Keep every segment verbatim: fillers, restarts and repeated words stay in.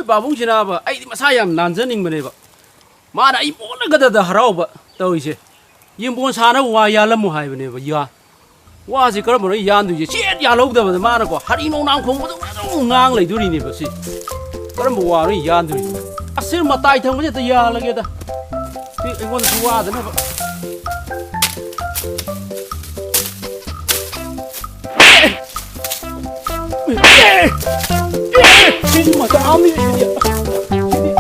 ꯄꯥꯕꯨꯡꯁꯤꯅꯕ ꯑꯩꯗꯤ ꯃꯁꯥ ꯌꯥꯝ ꯅꯥꯟꯖꯅꯤꯡꯕꯅꯦꯕ꯫ ꯃꯥꯅ ꯑꯩ ꯃꯣꯠꯂꯒꯗꯗ ꯍꯔꯥꯎꯕ ꯇꯧꯔꯤꯁꯦ꯫ ꯌꯦꯡꯕꯣꯟ ꯁꯥꯅꯕ ꯋꯥ ꯌꯥꯜꯂꯝꯃꯨ ꯍꯥꯏꯕꯅꯦꯕ꯫ ꯌꯥ-, ꯋꯥꯁꯦ ꯀꯔꯝꯕꯅꯣ ꯌꯥꯟꯗꯣꯏꯁꯦ? ꯆꯦꯠ ꯌꯥꯜꯍꯧꯗꯕꯗ ꯃꯥꯅꯀꯣ ꯍꯔꯤ ꯅꯣꯡꯅꯥꯡ ꯈꯣꯡꯕꯗꯧꯅ ꯑꯗꯨꯝ ꯉꯥꯡ ꯂꯩꯗꯣꯔꯤꯅꯦꯕ ꯁꯤ꯫ ꯀꯔꯝꯕ ꯋꯥꯅꯣ ꯌꯥꯟꯗꯣꯏꯁꯦ? ꯑꯁꯤ ꯃꯇꯥꯏ ꯊꯪꯕꯁꯦ ꯍꯦꯛꯇ ꯌꯥꯜꯂꯒꯦꯗ꯫ ꯁꯤ ꯑꯩꯉꯣꯟꯗꯁꯨ ꯋꯥꯗꯅꯕ꯫ ꯁꯤꯁꯨ ꯃꯆꯥ ꯑꯃꯅꯤ ꯁꯤꯗꯤ꯫ ꯁꯤꯗꯤ꯫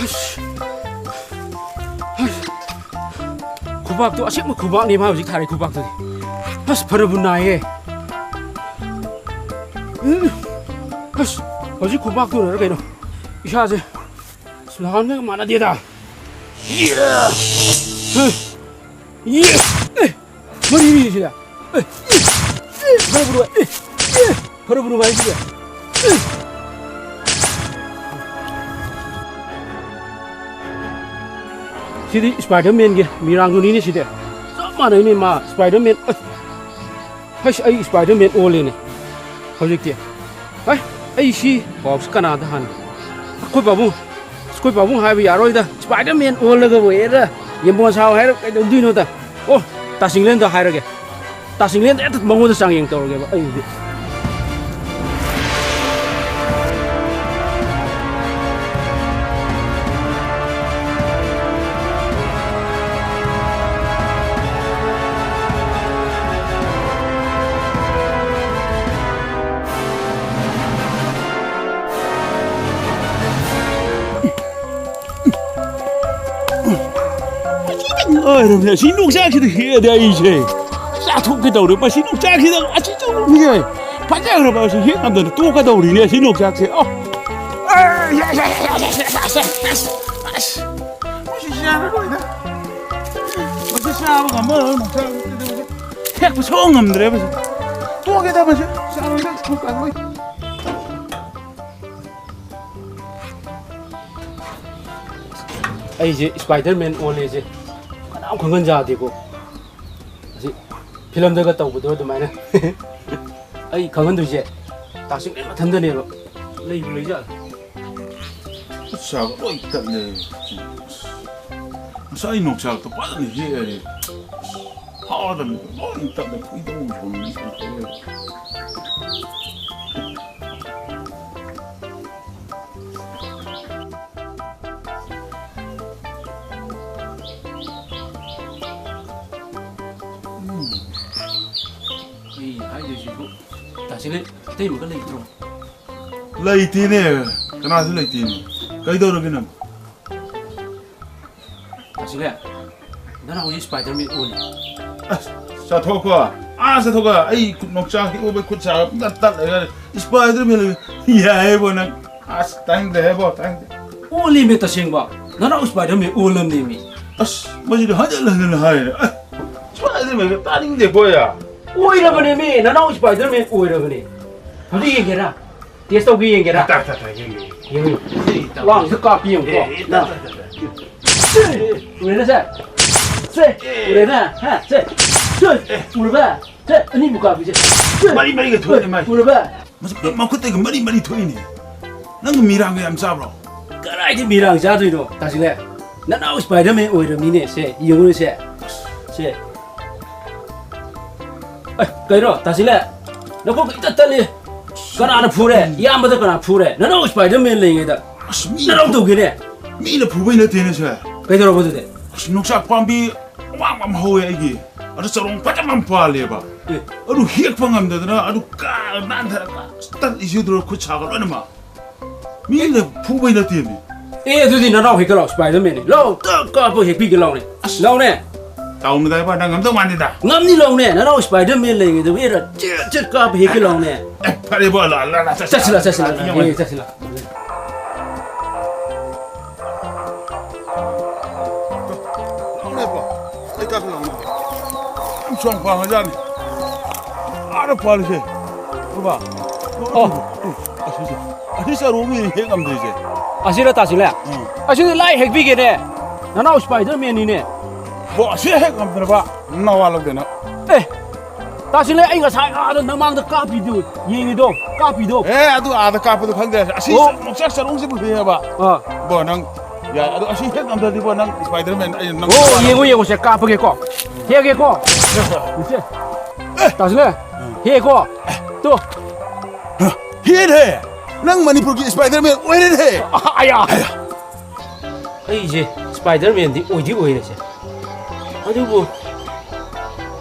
ꯑꯁ꯫ ꯑꯁ꯫ ꯈꯨꯕꯥꯛꯇꯣ ꯑꯁꯦꯡꯕ ꯈꯨꯕꯥꯛꯅꯦ ꯃꯥ ꯍꯧꯖꯤꯛ ꯊꯥꯔꯤ ꯈꯨꯕꯥꯛꯇꯨꯗꯤ꯫ ꯑꯁ, ꯐꯔꯕꯨ ꯅꯥꯏꯌꯦ꯫ ꯎꯝ꯫ ꯑꯁ, ꯍꯧꯖꯤꯛ ꯈꯨꯕꯥꯛꯇꯨꯅꯔ ꯀꯩꯅꯣ ꯏꯁꯥꯁꯦ꯫ ꯑꯁ, ꯅꯍꯥꯟꯒ ꯃꯥꯟꯅꯗꯦꯗ꯫ ꯌꯦ! ꯍꯦ! ꯌꯦ! ꯑꯦ! ꯃꯔꯤꯅꯤ ꯁꯤꯗ꯫ ꯑꯦ! ꯑꯦ! ꯐꯔꯕ꯭ꯔꯣ? ꯑꯦ! ꯑꯦ! ꯐꯔꯕ꯭ꯔꯣ ꯍꯥꯏꯁꯤꯗꯤ? ꯑꯦ! ꯁꯤꯗꯤ ꯁ꯭ꯄꯥꯏꯗꯔꯃꯦꯟꯒꯤ ꯃꯤꯔꯥꯡꯗꯨꯅꯤꯅꯦ ꯁꯤꯗꯤ꯫ ꯆꯞ ꯃꯥꯟꯅꯩꯅꯦ ꯃꯥ ꯁ꯭ꯄꯥꯏꯗꯔꯃꯦꯟ꯫ ꯑꯁ! ꯍꯩꯁ, ꯑꯩ ꯁ꯭ꯄꯥꯏꯗꯔꯃꯦꯟ ꯑꯣꯜꯂꯦꯅꯦ ꯍꯧꯖꯤꯛꯇꯤ꯫ ꯍꯩ, ꯑꯩ ꯁꯤ ꯄꯥꯎꯁꯤ ꯀꯅꯥꯗ ꯍꯥꯟꯅ? ꯑꯩꯈꯣꯏ ꯄꯥꯕꯨꯡ, ꯑꯩꯈꯣꯏ ꯄꯥꯕꯨꯡ ꯍꯥꯏꯕ ꯌꯥꯔꯣꯏꯗ꯫ ꯁ꯭ꯄꯥꯏꯗꯔꯃꯦꯟ ꯑꯣꯜꯂꯒꯕꯨ ꯍꯦꯔꯥ ꯌꯦꯟꯕꯣꯟ ꯁꯥꯎ ꯍꯥꯏꯔ ꯀꯩꯗꯧꯗꯣꯏꯅꯣꯗ? ꯑꯣ, ꯇꯥ ꯆꯤꯡꯂꯦꯟꯗ ꯍꯥꯏꯔꯒꯦ꯫ ꯇꯥ ꯆꯤꯡꯂꯦꯟꯗ ꯍꯦꯛꯇ ꯃꯉꯣꯟꯗ ꯆꯥꯡꯌꯦꯡ ꯇꯧꯔꯒꯦꯕ ꯑꯩꯗꯤ꯫ ꯉꯥꯏꯔꯕꯅꯦ꯫ ꯑꯁꯤ ꯌꯣꯡꯆꯥꯛꯁꯤꯗ ꯍꯦꯛꯑꯗꯤ ꯑꯩꯁꯦ ꯆꯥꯊꯣꯛꯀꯦ ꯇꯧꯔꯦ꯫ ꯃꯁꯤ ꯌꯣꯡꯆꯥꯛꯁꯤꯗ ꯑꯁꯤ ꯆꯥꯎꯕꯁꯦ ꯐꯖꯈ꯭ꯔꯕ ꯑꯁꯤ ꯍꯦꯛ ꯉꯝꯗꯅ ꯇꯣꯛꯀꯗꯧꯔꯤꯅꯦ ꯑꯁꯤ ꯌꯣꯡꯆꯥꯛꯁꯦ꯫ ꯑꯣ! ꯑꯁ! ꯑꯁ! ꯃꯁꯤ ꯆꯥꯔꯔꯣꯏꯗ꯫ ꯃꯁꯤ ꯆꯥꯕ ꯉꯝꯃꯔꯣꯏ ꯌꯣꯡꯆꯥꯛ꯫ ꯍꯦꯛꯄ ꯁꯨꯡꯉꯝ ꯉꯝꯗ꯭ꯔꯦ ꯃꯁꯤ꯫ ꯇꯣꯛꯑꯒꯦꯗ ꯃꯁꯤ꯫ ꯆꯥꯔꯣꯏꯗ꯫ ꯁꯨꯡ ꯀꯥꯔꯣꯏ꯫ ꯑꯩꯁꯦ ꯁ꯭ꯄꯥꯏꯗꯔꯃꯦꯟ ꯑꯣꯜꯂꯦꯁꯦ ꯀꯅꯥꯝ ꯈꯪꯍꯟꯖꯗꯦꯀꯣ꯫ ꯐꯤꯂꯝꯗꯒ ꯇꯧꯕꯗꯣ ꯑꯗꯨꯃꯥꯏꯅ꯫ ꯑꯩ ꯈꯪꯍꯟꯗꯣꯏꯁꯦ ꯇꯥꯁꯤꯡ ꯂꯣꯏ ꯃꯊꯟꯗꯅꯦꯕ꯫ ꯂꯩꯕꯨ ꯂꯩꯖꯥꯠꯂ? ꯈꯨꯠꯁꯥꯒ ꯂꯣꯏ ꯇꯠꯂꯦ꯫ ꯉꯁꯥꯏ ꯅꯣꯡꯆꯥꯛꯇꯣ ꯐꯖꯅ ꯍꯦꯛꯑꯗꯤ ꯐꯥꯗꯕꯅꯤ꯫ ꯂꯣꯏ ꯇꯠꯂꯦ꯫ ꯈꯣꯏꯗꯧ ꯁꯥꯎꯅꯤꯡꯉꯦ꯫ ꯎꯝ꯫ ꯑꯩ ꯍꯥꯏꯗꯣꯏꯁꯤꯕꯨ, ꯇꯥꯁꯤꯂꯦ, ꯑꯇꯩꯃꯒ ꯂꯩꯇ꯭ꯔꯣ? ꯂꯩꯇꯦꯅꯦ, ꯀꯅꯥꯁꯨ ꯂꯩꯇꯦꯅꯦ꯫ ꯀꯩꯗꯧꯔꯒꯦ ꯅꯪ? ꯇꯥꯁꯤꯂꯦ, ꯅꯅꯥꯎꯁꯤ ꯁ꯭ꯄꯥꯏꯗꯔꯃꯦꯟ ꯑꯣꯜꯂꯦ꯫ ꯑꯁ, ꯆꯠꯊꯣꯛꯈꯣ꯫ ꯑꯥ, ꯆꯠꯊꯣꯛꯈꯣ꯫ ꯑꯩ ꯈꯨꯠ ꯅꯣꯡꯆꯥꯛ ꯍꯦꯛꯎꯕꯩ ꯈꯨꯠ ꯁꯥꯒ ꯄꯨꯡꯇꯠ ꯇꯠꯂꯒ ꯁ꯭ꯄꯥꯏꯗꯔꯃꯦꯟ ꯑꯣꯏ-, ꯌꯥꯏꯌꯦꯕꯣ ꯅꯪ꯫ ꯑꯁ, ꯇꯥꯅꯤꯡꯗꯦꯍꯦꯕꯣ, ꯇꯥꯅꯤꯡꯗꯦ꯫ ꯑꯣꯜꯂꯦꯃꯤ ꯇꯁꯦꯡꯕ꯫ ꯅꯅꯥꯎ ꯁ꯭ꯄꯥꯏꯗꯔꯃꯦꯟ ꯑꯣꯜꯂꯝꯅꯦꯃꯤ꯫ ꯑꯁ, ꯃꯁꯤꯗꯤ ꯍꯟꯖꯤꯟ ꯍꯟꯖꯤꯟ ꯍꯥꯏꯔꯦ꯫ ꯑꯁ, ꯁ꯭ꯄꯥꯏꯗꯔꯃꯦꯟꯒ ꯇꯥꯅꯤꯡꯗꯦꯀꯣ, ꯌꯥ꯫ ꯑꯣꯏꯔꯕꯅꯦꯃꯤ, ꯅꯅꯥꯎ ꯁ꯭ꯄꯥꯏꯗꯔꯃꯦꯟ ꯑꯣꯏꯔꯕꯅꯦ꯫ ꯍꯧꯖꯤꯛ ꯌꯦꯡꯒꯦꯔꯥ? ꯇꯦꯁ ꯇꯧꯒꯦ ꯌꯦꯡꯒꯦꯔꯥ? ꯇꯥ, ꯇꯥ, ꯇꯥ, ꯌꯦꯡꯒꯦ, ꯌꯦꯡꯒꯦ꯫ ꯌꯦꯡꯉꯨ꯫ ꯑꯦ, ꯇꯥ, ꯋꯥ ꯑꯝꯇ ꯀꯥꯞꯄꯤ ꯌꯦꯡꯉꯨꯀꯣ꯫ ꯑꯦ, ꯑꯦ, ꯇꯥ, ꯅꯪ꯫ ꯇꯥ, ꯇꯥ, ꯇꯥ꯫ ꯁꯦ, ꯎꯔꯦꯅ ꯁꯦ? ꯁꯦ, ꯑꯦ꯫ ꯎꯔꯦꯅ? ꯍꯥ? ꯁꯦ, ꯁꯦ, ꯑꯦ꯫ ꯎꯔꯕ? ꯁꯦ, ꯑꯅꯤꯃꯨꯛ ꯀꯥꯞꯄꯤꯁꯦ꯫ ꯁꯦ꯫ ꯃꯔꯤ ꯃꯔꯤꯒ ꯊꯣꯛꯑꯦ ꯃꯥꯏꯁꯦ꯫ ꯎꯔꯕ? ꯃꯁꯤ ꯃꯈꯨꯠꯇꯒꯤ ꯃꯔꯤ ꯃꯔꯤ ꯊꯣꯛꯏꯅꯦ꯫ ꯅꯪ ꯃꯤꯔꯥꯡꯒ ꯌꯥꯝ ꯆꯥꯕ꯭ꯔꯣ? ꯀꯗꯥꯏꯗ ꯃꯤꯔꯥꯡ ꯆꯥꯗꯣꯏꯅꯣ, ꯇꯥꯁꯤꯂꯦ? ꯅꯅꯥꯎ ꯁ꯭ꯄꯥꯏꯗꯔꯃꯦꯟ ꯑꯣꯏꯔꯕꯅꯤꯅꯦ, ꯁꯦ, ꯌꯦꯡꯉꯨꯅꯦ, ꯁꯦ꯫ ꯁꯦ꯫ ꯑꯦ, ꯀꯩꯅꯣ, ꯇꯥꯁꯤꯂꯦ? ꯅꯈꯣꯡ ꯏꯇꯠ ꯇꯠꯂꯤ꯫ ꯀꯅꯥꯅ ꯐꯨꯔꯦ? ꯏꯌꯥꯝꯕꯗ ꯀꯅꯥ ꯐꯨꯔꯦ? ꯅꯅꯥꯎ ꯁ꯭ꯄꯥꯏꯗꯔꯃꯦꯟ ꯂꯩꯉꯩꯗ꯫ ꯑꯁ, ꯃꯤ ꯅꯅꯥꯎ ꯐꯨ-, ꯇꯧꯒꯦꯅꯦ꯫ ꯃꯤꯅ ꯐꯨꯕꯩ ꯅꯠꯇꯦꯅꯦ, ꯁꯦ꯫ ꯀꯩꯗꯧꯔꯕ ꯑꯗꯨꯗꯤ? ꯑꯁ, ꯅꯣꯡꯆꯥꯛ ꯄꯥꯝꯕꯤ ꯑꯋꯥꯡꯕ ꯑꯃ ꯍꯧꯋꯦ ꯑꯩꯒꯤ꯫ ꯑꯗ ꯆꯔꯣꯡ ꯐꯖꯕ ꯑꯃ ꯄꯥꯜꯂꯦꯕ꯫ ꯑꯦ꯫ ꯑꯗꯨ ꯍꯦꯛꯄ ꯉꯝꯗꯗꯅ ꯑꯗꯨ ꯀꯥ ꯅꯥꯟꯊꯔꯒ ꯑꯁ ꯇꯠꯂꯤꯁꯤ ꯎꯗ꯭ꯔꯣ, ꯈꯨꯠ ꯁꯥꯒ ꯂꯣꯏꯅꯃꯛ꯫ ꯃꯤꯅ ꯐꯨꯕꯩ ꯅꯠꯇꯦꯃꯤ꯫ ꯑꯦ, ꯑꯗꯨꯗꯤ ꯅꯅꯥꯎ ꯍꯦꯛꯇ ꯂꯥꯛꯑꯣ, ꯁ꯭ꯄꯥꯏꯗꯔꯃꯦꯟꯅꯦ꯫ ꯂꯥꯛꯑꯣ, ꯇꯛ ꯀꯥꯞꯄ ꯍꯦꯛꯄꯤꯒꯦ ꯂꯥꯎꯅꯦ꯫ ꯑꯁ, ꯂꯥꯎꯅꯦ꯫ ꯇꯥꯎꯅꯗꯥꯏꯕ, ꯅꯪ ꯉꯝꯗꯧ ꯃꯥꯟꯗꯦꯗ꯫ ꯉꯝꯅꯤ ꯂꯥꯎꯅꯦ, ꯅꯅꯥꯎ ꯁ꯭ꯄꯥꯏꯗꯔꯃꯦꯟ ꯂꯩꯔꯤꯉꯩꯗ ꯋꯦꯔ ꯆꯦꯠ ꯆꯦꯠ ꯀꯥꯞꯄ ꯍꯦꯛꯀꯦ ꯂꯥꯎꯅꯦ꯫ ꯑꯦ, ꯐꯔꯦꯕꯣ, ꯂꯥ, ꯂꯥ, ꯂꯥ, ꯆꯠꯁꯤ, ꯆꯠꯁꯤꯜꯂ, ꯂꯥ, ꯆꯠꯁꯤꯜꯂ꯫ ꯂꯥ, ꯑꯦ, ꯆꯠꯁꯤꯜꯂ꯫ ꯂꯥꯎꯅꯦꯕꯣ, ꯑꯩ ꯀꯥꯞꯄ ꯂꯥꯎꯅꯦ꯫ ꯌꯥꯝ ꯆꯥꯎꯅ ꯄꯥꯟꯒ꯭ꯔꯖꯥꯠꯅꯤ꯫ ꯑꯥꯗ ꯄꯥꯜꯂꯤꯁꯦ꯫ ꯎꯔꯕ? ꯑꯣ꯫ ꯎ, ꯑꯁꯤꯁꯦ꯫ ꯑꯁꯤ ꯆꯔꯨ ꯃꯤꯅ ꯍꯦꯛ ꯉꯝꯗ꯭ꯔꯤꯁꯦ꯫ ꯑꯁꯤꯔ ꯇꯥꯁꯤꯂꯦ? ꯎꯝ꯫ ꯑꯁꯤꯗꯤ ꯂꯥꯏ ꯍꯦꯛꯄꯤꯒꯦꯅꯦ꯫ ꯅꯅꯥꯎ ꯁ꯭ꯄꯥꯏꯗꯔꯃꯦꯟꯅꯤꯅꯦ꯫ ꯕꯣ, ꯑꯁꯤ ꯍꯦꯛ ꯉꯝꯗ꯭ꯔꯕ ꯅꯋꯥ ꯂꯧꯗꯦ ꯅꯪ꯫ ꯑꯦ, ꯇꯥꯁꯤꯜꯂꯦ, ꯑꯩ ꯉꯁꯥꯏ ꯑꯥꯗ ꯅꯃꯥꯡꯗ ꯀꯥꯞꯄꯤꯗꯨ, ꯌꯦꯡꯉꯤꯗꯣ, ꯀꯥꯞꯄꯤꯗꯣ꯫ ꯑꯦ, ꯑꯗꯨ ꯑꯥꯗ ꯀꯥꯞꯄꯗꯣ ꯈꯪꯗꯦ꯫ ꯑꯁꯤ ꯑꯣ꯫ ꯌꯣꯡꯆꯥꯛ ꯆꯔꯣꯡꯁꯤꯕꯨ ꯍꯦꯛꯑꯕ꯫ ꯑꯥ꯫ ꯕꯣ, ꯅꯪ ꯌꯥꯏ꯫ ꯑꯗꯣ ꯑꯁꯤ ꯍꯦꯛ ꯉꯝꯗ꯭ꯔꯗꯤꯕꯣ, ꯅꯪ Spider-Man, ꯑꯩ ꯅꯪ ꯑꯣ, ꯌꯦꯡꯉꯣ, ꯌꯦꯡꯉꯣ, ꯁꯦ, ꯀꯥꯞꯄꯒꯦꯀꯣ꯫ ꯍꯦꯛꯑꯒꯦꯀꯣ꯫ ꯁꯦ, ꯇꯥꯁꯤꯜꯂꯦ꯫ ꯍꯦꯛꯑꯦꯀꯣ꯫ ꯇꯨ꯫ ꯍꯦꯛꯑꯦ꯫ ꯅꯪ ꯃꯅꯤꯄꯨꯔꯒꯤ Spider-Man ꯑꯣꯏꯔꯦꯅꯦ꯫ ꯑꯌꯥ꯫ ꯑꯩꯁꯦ Spider-Man-ꯗꯤ ꯑꯣꯏꯗꯤ ꯑꯣꯏꯔꯦꯁꯦ, ꯑꯗꯨꯕꯨ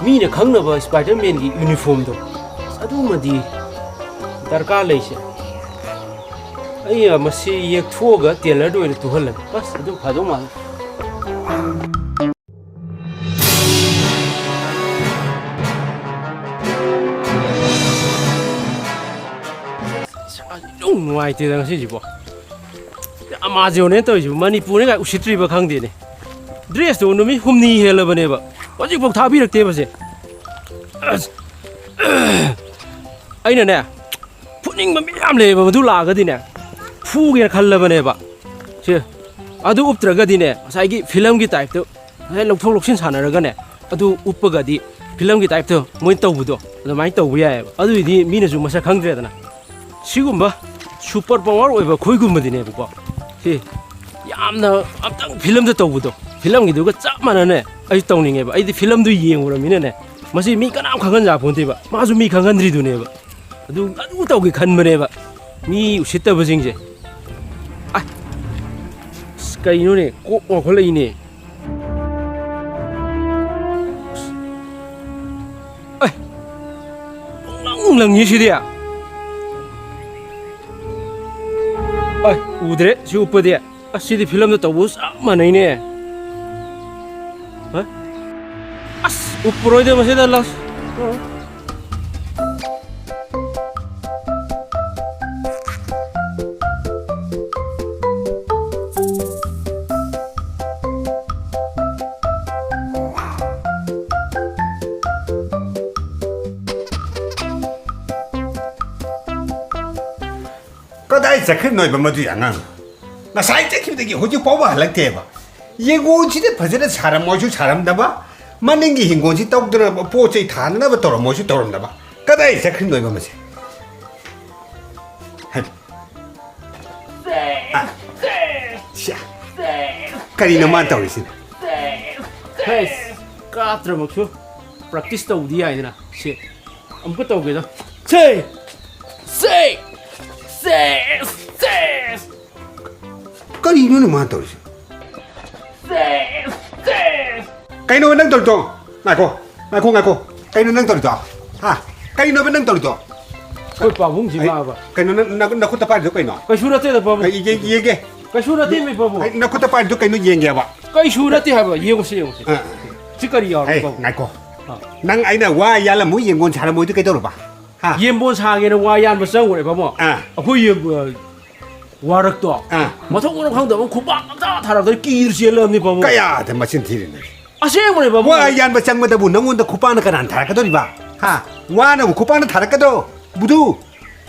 ꯃꯤꯅ ꯈꯪꯅꯕ Spider-Man-ꯒꯤ uniform-ꯗꯣ, ꯑꯗꯨꯃꯗꯤ ꯗꯔꯀꯥꯔ ꯂꯩꯁꯦ꯫ ꯑꯩ ꯃꯁꯤ ꯌꯦꯛꯊꯣꯛꯑꯒ tailor-ꯗ ꯑꯣꯏꯅ ꯇꯨꯍꯜꯂꯒꯦ꯫ ꯑꯁ, ꯑꯗꯨ ꯐꯗꯧ ꯃꯥꯜꯂꯦ꯫ ꯅꯨꯡ ꯅꯨꯡꯉꯥꯏꯇꯦꯗ ꯉꯁꯤꯁꯤꯕꯣ꯫ ꯑꯃꯥꯖꯣꯟꯅꯦ ꯇꯧꯔꯤꯁꯤꯕꯨ, ꯃꯅꯤꯄꯨꯔꯅꯤ ꯀꯥꯏ ꯎꯁꯤꯠꯇ꯭ꯔꯤꯕ ꯈꯪꯗꯦꯅꯦ꯫ Dress-ꯇꯣ ꯅꯨꯃꯤꯠ ꯍꯨꯝꯅꯤ ꯍꯦꯜꯂꯕꯅꯦꯕ, ꯍꯧꯖꯤꯛꯐꯥꯎ ꯊꯥꯕꯤꯔꯛꯇꯦꯕꯁꯦ꯫ ꯑꯁ, ꯑꯩꯅꯅꯦ, ꯐꯨꯅꯤꯡꯕ ꯃꯤ ꯌꯥꯝ ꯂꯩꯌꯦꯕ, ꯃꯗꯨ ꯂꯥꯛꯑꯒꯗꯤꯅꯦ, ꯐꯨꯒꯦꯅ ꯈꯜꯂꯕꯅꯦꯕ꯫ ꯁꯦ, ꯑꯗꯨ ꯎꯞꯇ꯭ꯔꯒꯗꯤꯅꯦ, ꯉꯁꯥꯏꯒꯤ film-ꯒꯤ type-ꯇ ꯉꯁꯥꯏ ꯂꯧꯊꯣꯛ ꯂꯧꯁꯤꯟ ꯁꯥꯟꯅꯔꯒꯅꯦ, ꯑꯗꯨ ꯎꯞꯄꯒꯗꯤ film-ꯒꯤ type-ꯇ ꯃꯣꯏꯅ ꯇꯧꯕꯗꯣ, ꯑꯗꯨꯃꯥꯏꯅ ꯇꯧꯕ ꯌꯥꯏꯑꯕ꯫ ꯑꯗꯨꯏꯗꯤ ꯃꯤꯅꯁꯨ ꯃꯁꯛ ꯈꯪꯗ꯭ꯔꯦꯗꯅ꯫ ꯁꯤꯒꯨꯝꯕ super power ꯑꯣꯏꯕ ꯑꯩꯈꯣꯏꯒꯨꯝꯕꯗꯤꯅꯦꯕꯀꯣ, ꯁꯤ ꯌꯥꯝꯅ ꯑꯝꯇꯪ film-ꯗ ꯇꯧꯕꯗꯣ, film-ꯒꯤꯗꯨꯒ ꯆꯞ ꯃꯥꯟꯅꯅꯦ ꯑꯩꯁꯨ ꯇꯧꯅꯤꯡꯉꯦꯕ꯫ ꯑꯩꯗꯤ film-ꯗꯨ ꯌꯦꯡꯉꯨꯔꯃꯤꯅꯅꯦ, ꯃꯁꯤ ꯃꯤ ꯀꯅꯥꯝ ꯈꯪꯍꯟ ꯌꯥꯄꯣꯟꯇꯦꯕ, ꯃꯥꯁꯨ ꯃꯤ ꯈꯪꯍꯟꯗ꯭ꯔꯤꯗꯨꯅꯦꯕ꯫ ꯑꯗꯨ, ꯑꯗꯨ ꯇꯧꯒꯦ ꯈꯟꯕꯅꯦꯕ, ꯃꯤ ꯎꯁꯤꯠꯇꯕꯁꯤꯡꯁꯦ꯫ ꯑꯁ, ꯀꯩꯅꯣꯅꯦ, ꯀꯣꯛ ꯉꯥꯎꯈꯠꯂꯛꯏꯅꯦ꯫ ꯑꯦ, ꯄꯨꯡꯂꯪ ꯂꯪꯉꯤ ꯁꯤꯗꯤ꯫ ꯑꯦ, ꯎꯗ꯭ꯔꯦ ꯁꯤ ꯎꯞꯄꯗꯤ꯫ ꯑꯁ, ꯁꯤꯗꯤ film-ꯗ ꯇꯧꯕ ꯆꯞ ꯃꯥꯟꯅꯩꯅꯦ꯫ ꯍꯥ? ꯑꯁ, ꯎꯞꯄꯔꯣꯏꯗ ꯃꯁꯤꯗ, last꯫ ꯀꯗꯥꯏ ꯆꯠꯈ꯭ꯔꯤꯅꯣꯏꯕ ꯃꯗꯨꯒꯤ ꯑꯉꯥꯡ? ꯉꯁꯥꯏ ꯆꯠꯈꯤꯕꯗꯒꯤ ꯍꯧꯖꯤꯛ ꯐꯥꯎꯕ ꯍꯜꯂꯛꯇꯦꯕ꯫ ꯌꯦꯡꯒꯣꯟꯁꯤꯗ ꯐꯖꯅ ꯁꯥꯔꯝꯃꯣꯏꯁꯨ ꯁꯥꯔꯝꯗꯕ, ꯃꯅꯤꯡꯒꯤ ꯍꯤꯡꯒꯣꯜꯁꯤ ꯇꯧꯗꯅ ꯄꯣꯠ ꯆꯩ ꯊꯥꯅꯅꯕ ꯇꯧꯔꯝꯃꯣꯏꯁꯨ ꯇꯧꯔꯝꯗꯕ꯫ ꯀꯗꯥꯏ ꯆꯠꯈ꯭ꯔꯤꯅꯣ ꯃꯁꯦ? ꯍꯩ꯫ ꯁ꯭ꯌꯥ꯫ ꯀꯔꯤꯅꯣ ꯃꯥꯅ ꯇꯧꯔꯤꯁꯤꯅ? ꯍꯩꯁ, ꯀꯥꯞꯇ꯭ꯔꯃꯛꯁꯨ practice ꯇꯧꯕꯗꯤ ꯌꯥꯏꯗꯅ꯫ ꯁꯦ, ꯑꯃꯨꯛꯀ ꯇꯧꯒꯦꯗ꯫ ꯁꯦ! ꯁꯦ! ꯁꯦ! ꯁꯦ! ꯀꯔꯤꯅꯣꯅꯦ ꯃꯥꯅ ꯇꯧꯔꯤꯁꯦ? ꯀꯩꯅꯣ ꯅꯪ ꯇꯧꯔꯤꯗꯣ? ꯉꯥꯏꯈꯣ, ꯉꯥꯏꯈꯣ, ꯉꯥꯏꯈꯣ꯫ ꯀꯩꯅꯣ ꯅꯪ ꯇꯧꯔꯤꯗꯣ? ꯍꯥ? ꯀꯩꯅꯣꯕ ꯅꯪ ꯇꯧꯔꯤꯗꯣ? ꯑꯩꯈꯣꯏ ꯄꯥꯕꯨꯡꯁꯤ ꯑꯩ, ꯂꯥꯛꯑꯕ꯫ ꯀꯩꯅꯣ ꯅꯪ, ꯅꯪ, ꯅꯈꯨꯠꯇ ꯄꯥꯏꯔꯤꯗꯣ ꯀꯩꯅꯣ? ꯀꯩꯁꯨ ꯅꯠꯇꯦꯗ, ꯄꯥꯕꯨꯡ꯫ ꯑꯩ, ꯌꯦ-, ꯌꯦꯡꯒꯦ꯫ ꯀꯩꯁꯨ ꯅꯠꯇꯦ, ꯃꯤ ꯄꯥꯕꯨꯡ꯫ ꯑꯩ, ꯅꯈꯨꯠꯇ ꯄꯥꯏꯔꯤꯗꯣ ꯀꯩꯅꯣ ꯌꯦꯡꯒꯦꯕ? ꯀꯩꯁꯨ ꯅꯠꯇꯦ ꯍꯥꯏꯕ, ꯌꯦꯡꯉꯨꯁꯤ, ꯌꯦꯡꯉꯨꯁꯤ꯫ ꯑꯥ꯫ ꯁꯤ ꯀꯔꯤ ꯌꯥꯎꯔꯒꯦ, ꯑꯩ, ꯄꯥꯕꯨꯡ? ꯉꯥꯏꯈꯣ꯫ ꯑꯥ꯫ ꯅꯪ ꯑꯩꯅ ꯋꯥ ꯌꯥꯜꯂꯝꯃꯨ ꯌꯦꯡꯒꯣꯟ ꯁꯥꯔꯝꯃꯣꯏꯗꯣ ꯀꯩꯗꯧꯔꯕ? ꯍꯥ? ꯌꯦꯟꯕꯣꯟ ꯁꯥꯒꯦꯅ ꯋꯥ ꯌꯥꯟꯕ ꯆꯪꯉꯨꯔꯦ, ꯄꯥꯕꯨꯡ꯫ ꯑꯥ꯫ ꯑꯩꯈꯣꯏ ꯌꯦꯟ-, ꯋꯥꯔꯛꯇꯣ꯫ ꯑꯥ꯫ ꯃꯊꯣꯡ ꯃꯔꯝ ꯈꯪꯗꯕ ꯑꯃ ꯈꯨꯄꯥꯛ ꯃꯆꯥ ꯊꯥꯔꯛꯇꯅ ꯀꯤꯔ ꯆꯦꯜꯂꯕꯅꯤ, ꯄꯥꯕꯨꯡ꯫ ꯀꯌꯥꯗ ꯃꯆꯤꯟ ꯊꯤꯔꯤꯅꯣ? ꯑꯁꯦꯡꯕꯅꯦ, ꯄꯥꯕꯨꯡ꯫ ꯋꯥ ꯌꯥꯟꯕ ꯆꯪꯕꯗꯕꯨ ꯅꯪꯉꯣꯟꯗ ꯈꯨꯄꯥꯛꯅ ꯀꯅꯥꯅ ꯊꯥꯔꯛꯀꯗꯧꯔꯤꯕ? ꯍꯥ? ꯋꯥꯅꯕꯨ ꯈꯨꯄꯥꯛꯅ ꯊꯥꯔꯛꯀꯗ꯭ꯔꯣ? ꯕꯨꯙꯨ!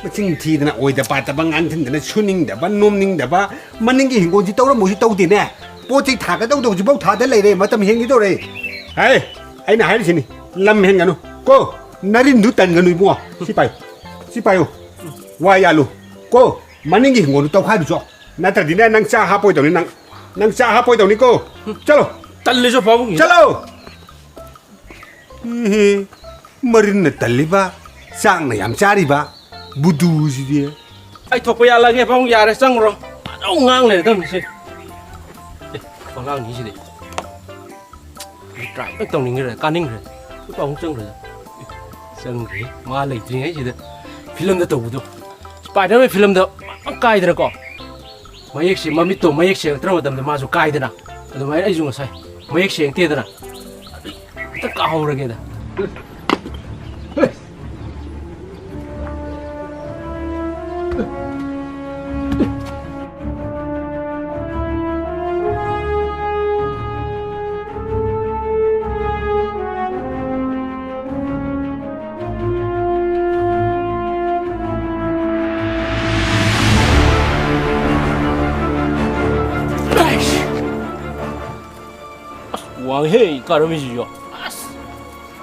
ꯃꯆꯤꯟ ꯊꯤꯗꯅ, ꯑꯣꯏꯗ ꯄꯥꯗꯕ ꯉꯥꯡꯁꯤꯟꯗꯅ, ꯁꯨꯅꯤꯡꯗꯕ, ꯅꯣꯝꯅꯤꯡꯗꯕ, ꯃꯅꯤꯡꯒꯤ ꯍꯤꯡꯒꯣꯜꯁꯤ ꯇꯧꯔꯝꯃꯣꯏꯁꯨ ꯇꯧꯗꯦꯅꯦ꯫ ꯄꯣꯠ ꯆꯩ ꯊꯥꯒꯗꯧꯗꯣ ꯍꯧꯖꯤꯛꯐꯥꯎ ꯊꯥꯗ ꯂꯩꯔꯦ, ꯃꯇꯝ ꯍꯦꯟꯈꯤꯗꯧꯔꯦ꯫ ꯍꯦ, ꯑꯩꯅ ꯍꯥꯏꯔꯤꯁꯤꯅꯤ, ꯂꯝ ꯍꯦꯟꯒꯅꯨ ꯀꯣ, ꯅꯔꯤꯟꯗꯨ ꯇꯟꯒꯅꯨ ꯏꯕꯨꯡꯉꯣ꯫ ꯁꯤ ꯄꯥꯏꯌꯨ, ꯁꯤ ꯄꯥꯏꯌꯨ, ꯋꯥ ꯌꯥꯜꯂꯨ ꯀꯣ, ꯃꯅꯤꯡꯒꯤ ꯍꯤꯡꯒꯣꯜꯗꯨ ꯇꯧꯈꯥꯏꯔꯨꯆꯣ, ꯅꯠꯇ꯭ꯔꯗꯤꯅꯦ ꯅꯪ ꯆꯥ ꯍꯥꯞꯄꯣꯏꯗꯧꯅꯤ, ꯅꯪ, ꯅꯪ ꯆꯥ ꯍꯥꯞꯄꯣꯏꯗꯧꯅꯤꯀꯣ꯫ ꯆꯠꯂꯣ꯫ ꯇꯜꯂꯦꯁꯨ ꯄꯥꯕꯨꯡ꯫ ꯆꯠꯂꯣ꯫ ꯏꯍꯦ, ꯃꯔꯤꯟꯅ ꯇꯜꯂꯤꯕ, ꯆꯥꯛꯅ ꯌꯥꯝ ꯆꯥꯔꯤꯕ, ꯕꯨꯗꯨꯁꯤꯗꯤ꯫ ꯑꯩ ꯊꯣꯛꯄ ꯌꯥꯜꯂꯒꯦ, ꯄꯥꯕꯨꯡ, ꯌꯥꯔꯦ, ꯆꯪꯉꯨꯔꯣ꯫ ꯑꯗꯨꯝ ꯉꯥꯡ ꯂꯩꯔꯗꯝꯅꯤ ꯁꯤ꯫ ꯑꯦ, ꯑꯉꯥꯡꯅꯤꯁꯤꯗꯤ꯫ Try ꯂꯣꯏ ꯇꯧꯅꯤꯡꯈ꯭ꯔꯦ, ꯀꯥꯅꯤꯡꯈ꯭ꯔꯦ꯫ ꯄꯥꯕꯨꯡ ꯆꯪꯈ꯭ꯔꯦ꯫ ꯆꯪꯈ꯭ꯔꯦ꯫ ꯃꯥ ꯂꯩꯇ꯭ꯔꯤꯉꯩꯁꯤꯗ ꯐꯤꯂꯝꯗ ꯇꯧꯕꯗꯣ꯫ Spider-Man ꯐꯤꯂꯝꯗ ꯀꯥꯏꯗꯅꯀꯣ꯫ ꯃꯌꯦꯛꯁꯦ, ꯃꯃꯤꯠꯇꯣ ꯃꯌꯦꯛ ꯁꯦꯡꯉꯛꯇ꯭ꯔ ꯃꯇꯝꯗ ꯃꯥꯁꯨ ꯀꯥꯏꯗꯅ, ꯑꯗꯨꯃꯥꯏꯅ ꯑꯩꯁꯨ ꯉꯁꯥꯏ ꯃꯌꯦꯛ ꯁꯦꯡꯉꯛꯇꯦꯗꯅ, ꯑꯗꯨ ꯍꯦꯛꯇ ꯀꯥꯍꯧꯔꯒꯦꯗ꯫ ꯍꯦ, ꯀꯥꯔꯝꯃꯤꯁꯤꯁꯨ꯫ ꯑꯁ,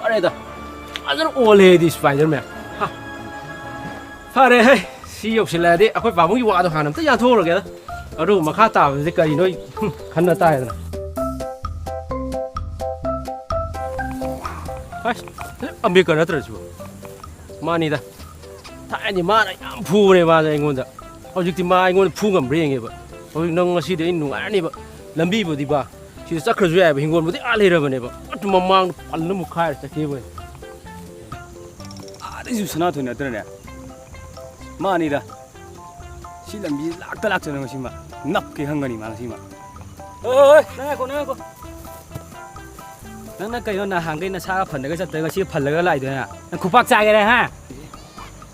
ꯐꯔꯦꯗ꯫ ꯐꯖꯅ ꯑꯣꯜꯂꯦꯗꯤ Spiderman꯫ ꯍꯥ꯫ ꯐꯔꯦ ꯍꯦ꯫ ꯁꯤ ꯌꯧꯁꯤꯜꯂꯛꯑꯗꯤ ꯑꯩꯈꯣꯏ ꯄꯥꯕꯨꯡꯒꯤ ꯋꯥꯗꯣ ꯍꯥꯟꯅ ꯑꯝꯇ ꯌꯥꯟꯊꯣꯛꯎꯔꯒꯦꯗ꯫ ꯑꯗꯨ ꯃꯈꯥ ꯇꯥꯕꯗꯨꯗꯤ ꯀꯔꯤꯅꯣ ꯑꯩ, ꯍꯨꯝ, ꯈꯟꯅ ꯇꯥꯏꯗꯅ꯫ ꯑꯁ, ꯑꯝꯕꯦꯗꯀꯔ ꯅꯠꯇ꯭ꯔ ꯁꯤꯕꯣ? ꯃꯥꯅꯤꯗ꯫ ꯊꯥꯏꯅꯗꯤ ꯃꯥꯅ ꯌꯥꯝ ꯐꯨꯕꯅꯦ ꯃꯥꯁꯦ ꯑꯩꯉꯣꯟꯗ꯫ ꯍꯧꯖꯤꯛꯇꯤ ꯃꯥ ꯑꯩꯉꯣꯟꯗ ꯐꯨ ꯉꯝꯕ꯭ꯔꯥ ꯌꯦꯡꯒꯦꯕ꯫ ꯍꯧꯖꯤꯛ ꯅꯪ ꯉꯁꯤꯗꯤ ꯑꯩ ꯅꯨꯡꯉꯥꯏꯔꯅꯤꯕ꯫ ꯂꯝꯕꯤꯕꯨꯗꯤ ꯕꯥ, ꯁꯤꯗ ꯆꯠꯈ꯭ꯔꯁꯨ ꯌꯥꯏꯕ, ꯍꯤꯡꯒꯣꯜꯕꯨꯗꯤ ꯑꯥ ꯂꯩꯔꯕꯅꯦꯕ꯫ ꯑꯗꯨ ꯃꯃꯥꯡꯗ ꯄꯜꯂ ꯃꯨꯛꯈꯥꯏꯔ ꯆꯠꯈꯤꯕ꯫ ꯑꯥꯗꯩꯁꯨ ꯁꯅꯥꯊꯣꯏ ꯅꯠꯇ꯭ꯔꯅꯦ? ꯃꯥꯅꯤꯗ꯫ ꯁꯤ ꯂꯝꯕꯤ ꯂꯥꯛꯇ ꯂꯥꯛꯇꯅ ꯉꯁꯤꯃ ꯅꯞꯀꯦ ꯈꯪꯒꯅꯤ ꯃꯥ ꯉꯁꯤꯃ꯫ ꯍꯣꯏ, ꯍꯣꯏ, ꯍꯣꯏ, ꯅꯪ ꯉꯥꯏꯈꯣ, ꯅꯪ ꯉꯥꯏꯈꯣ꯫ ꯅꯪꯅ ꯀꯩꯅꯣ ꯅꯍꯥꯟꯈꯩ ꯅꯁꯥꯒ ꯐꯜꯂꯒ ꯆꯠꯇ꯭ꯔꯒ ꯁꯤ ꯐꯜꯂꯒ ꯂꯥꯛꯏꯗꯨꯅ? ꯅꯪ ꯈꯨꯄꯥꯛ ꯆꯥꯒꯦꯔꯥ, ꯍꯥ?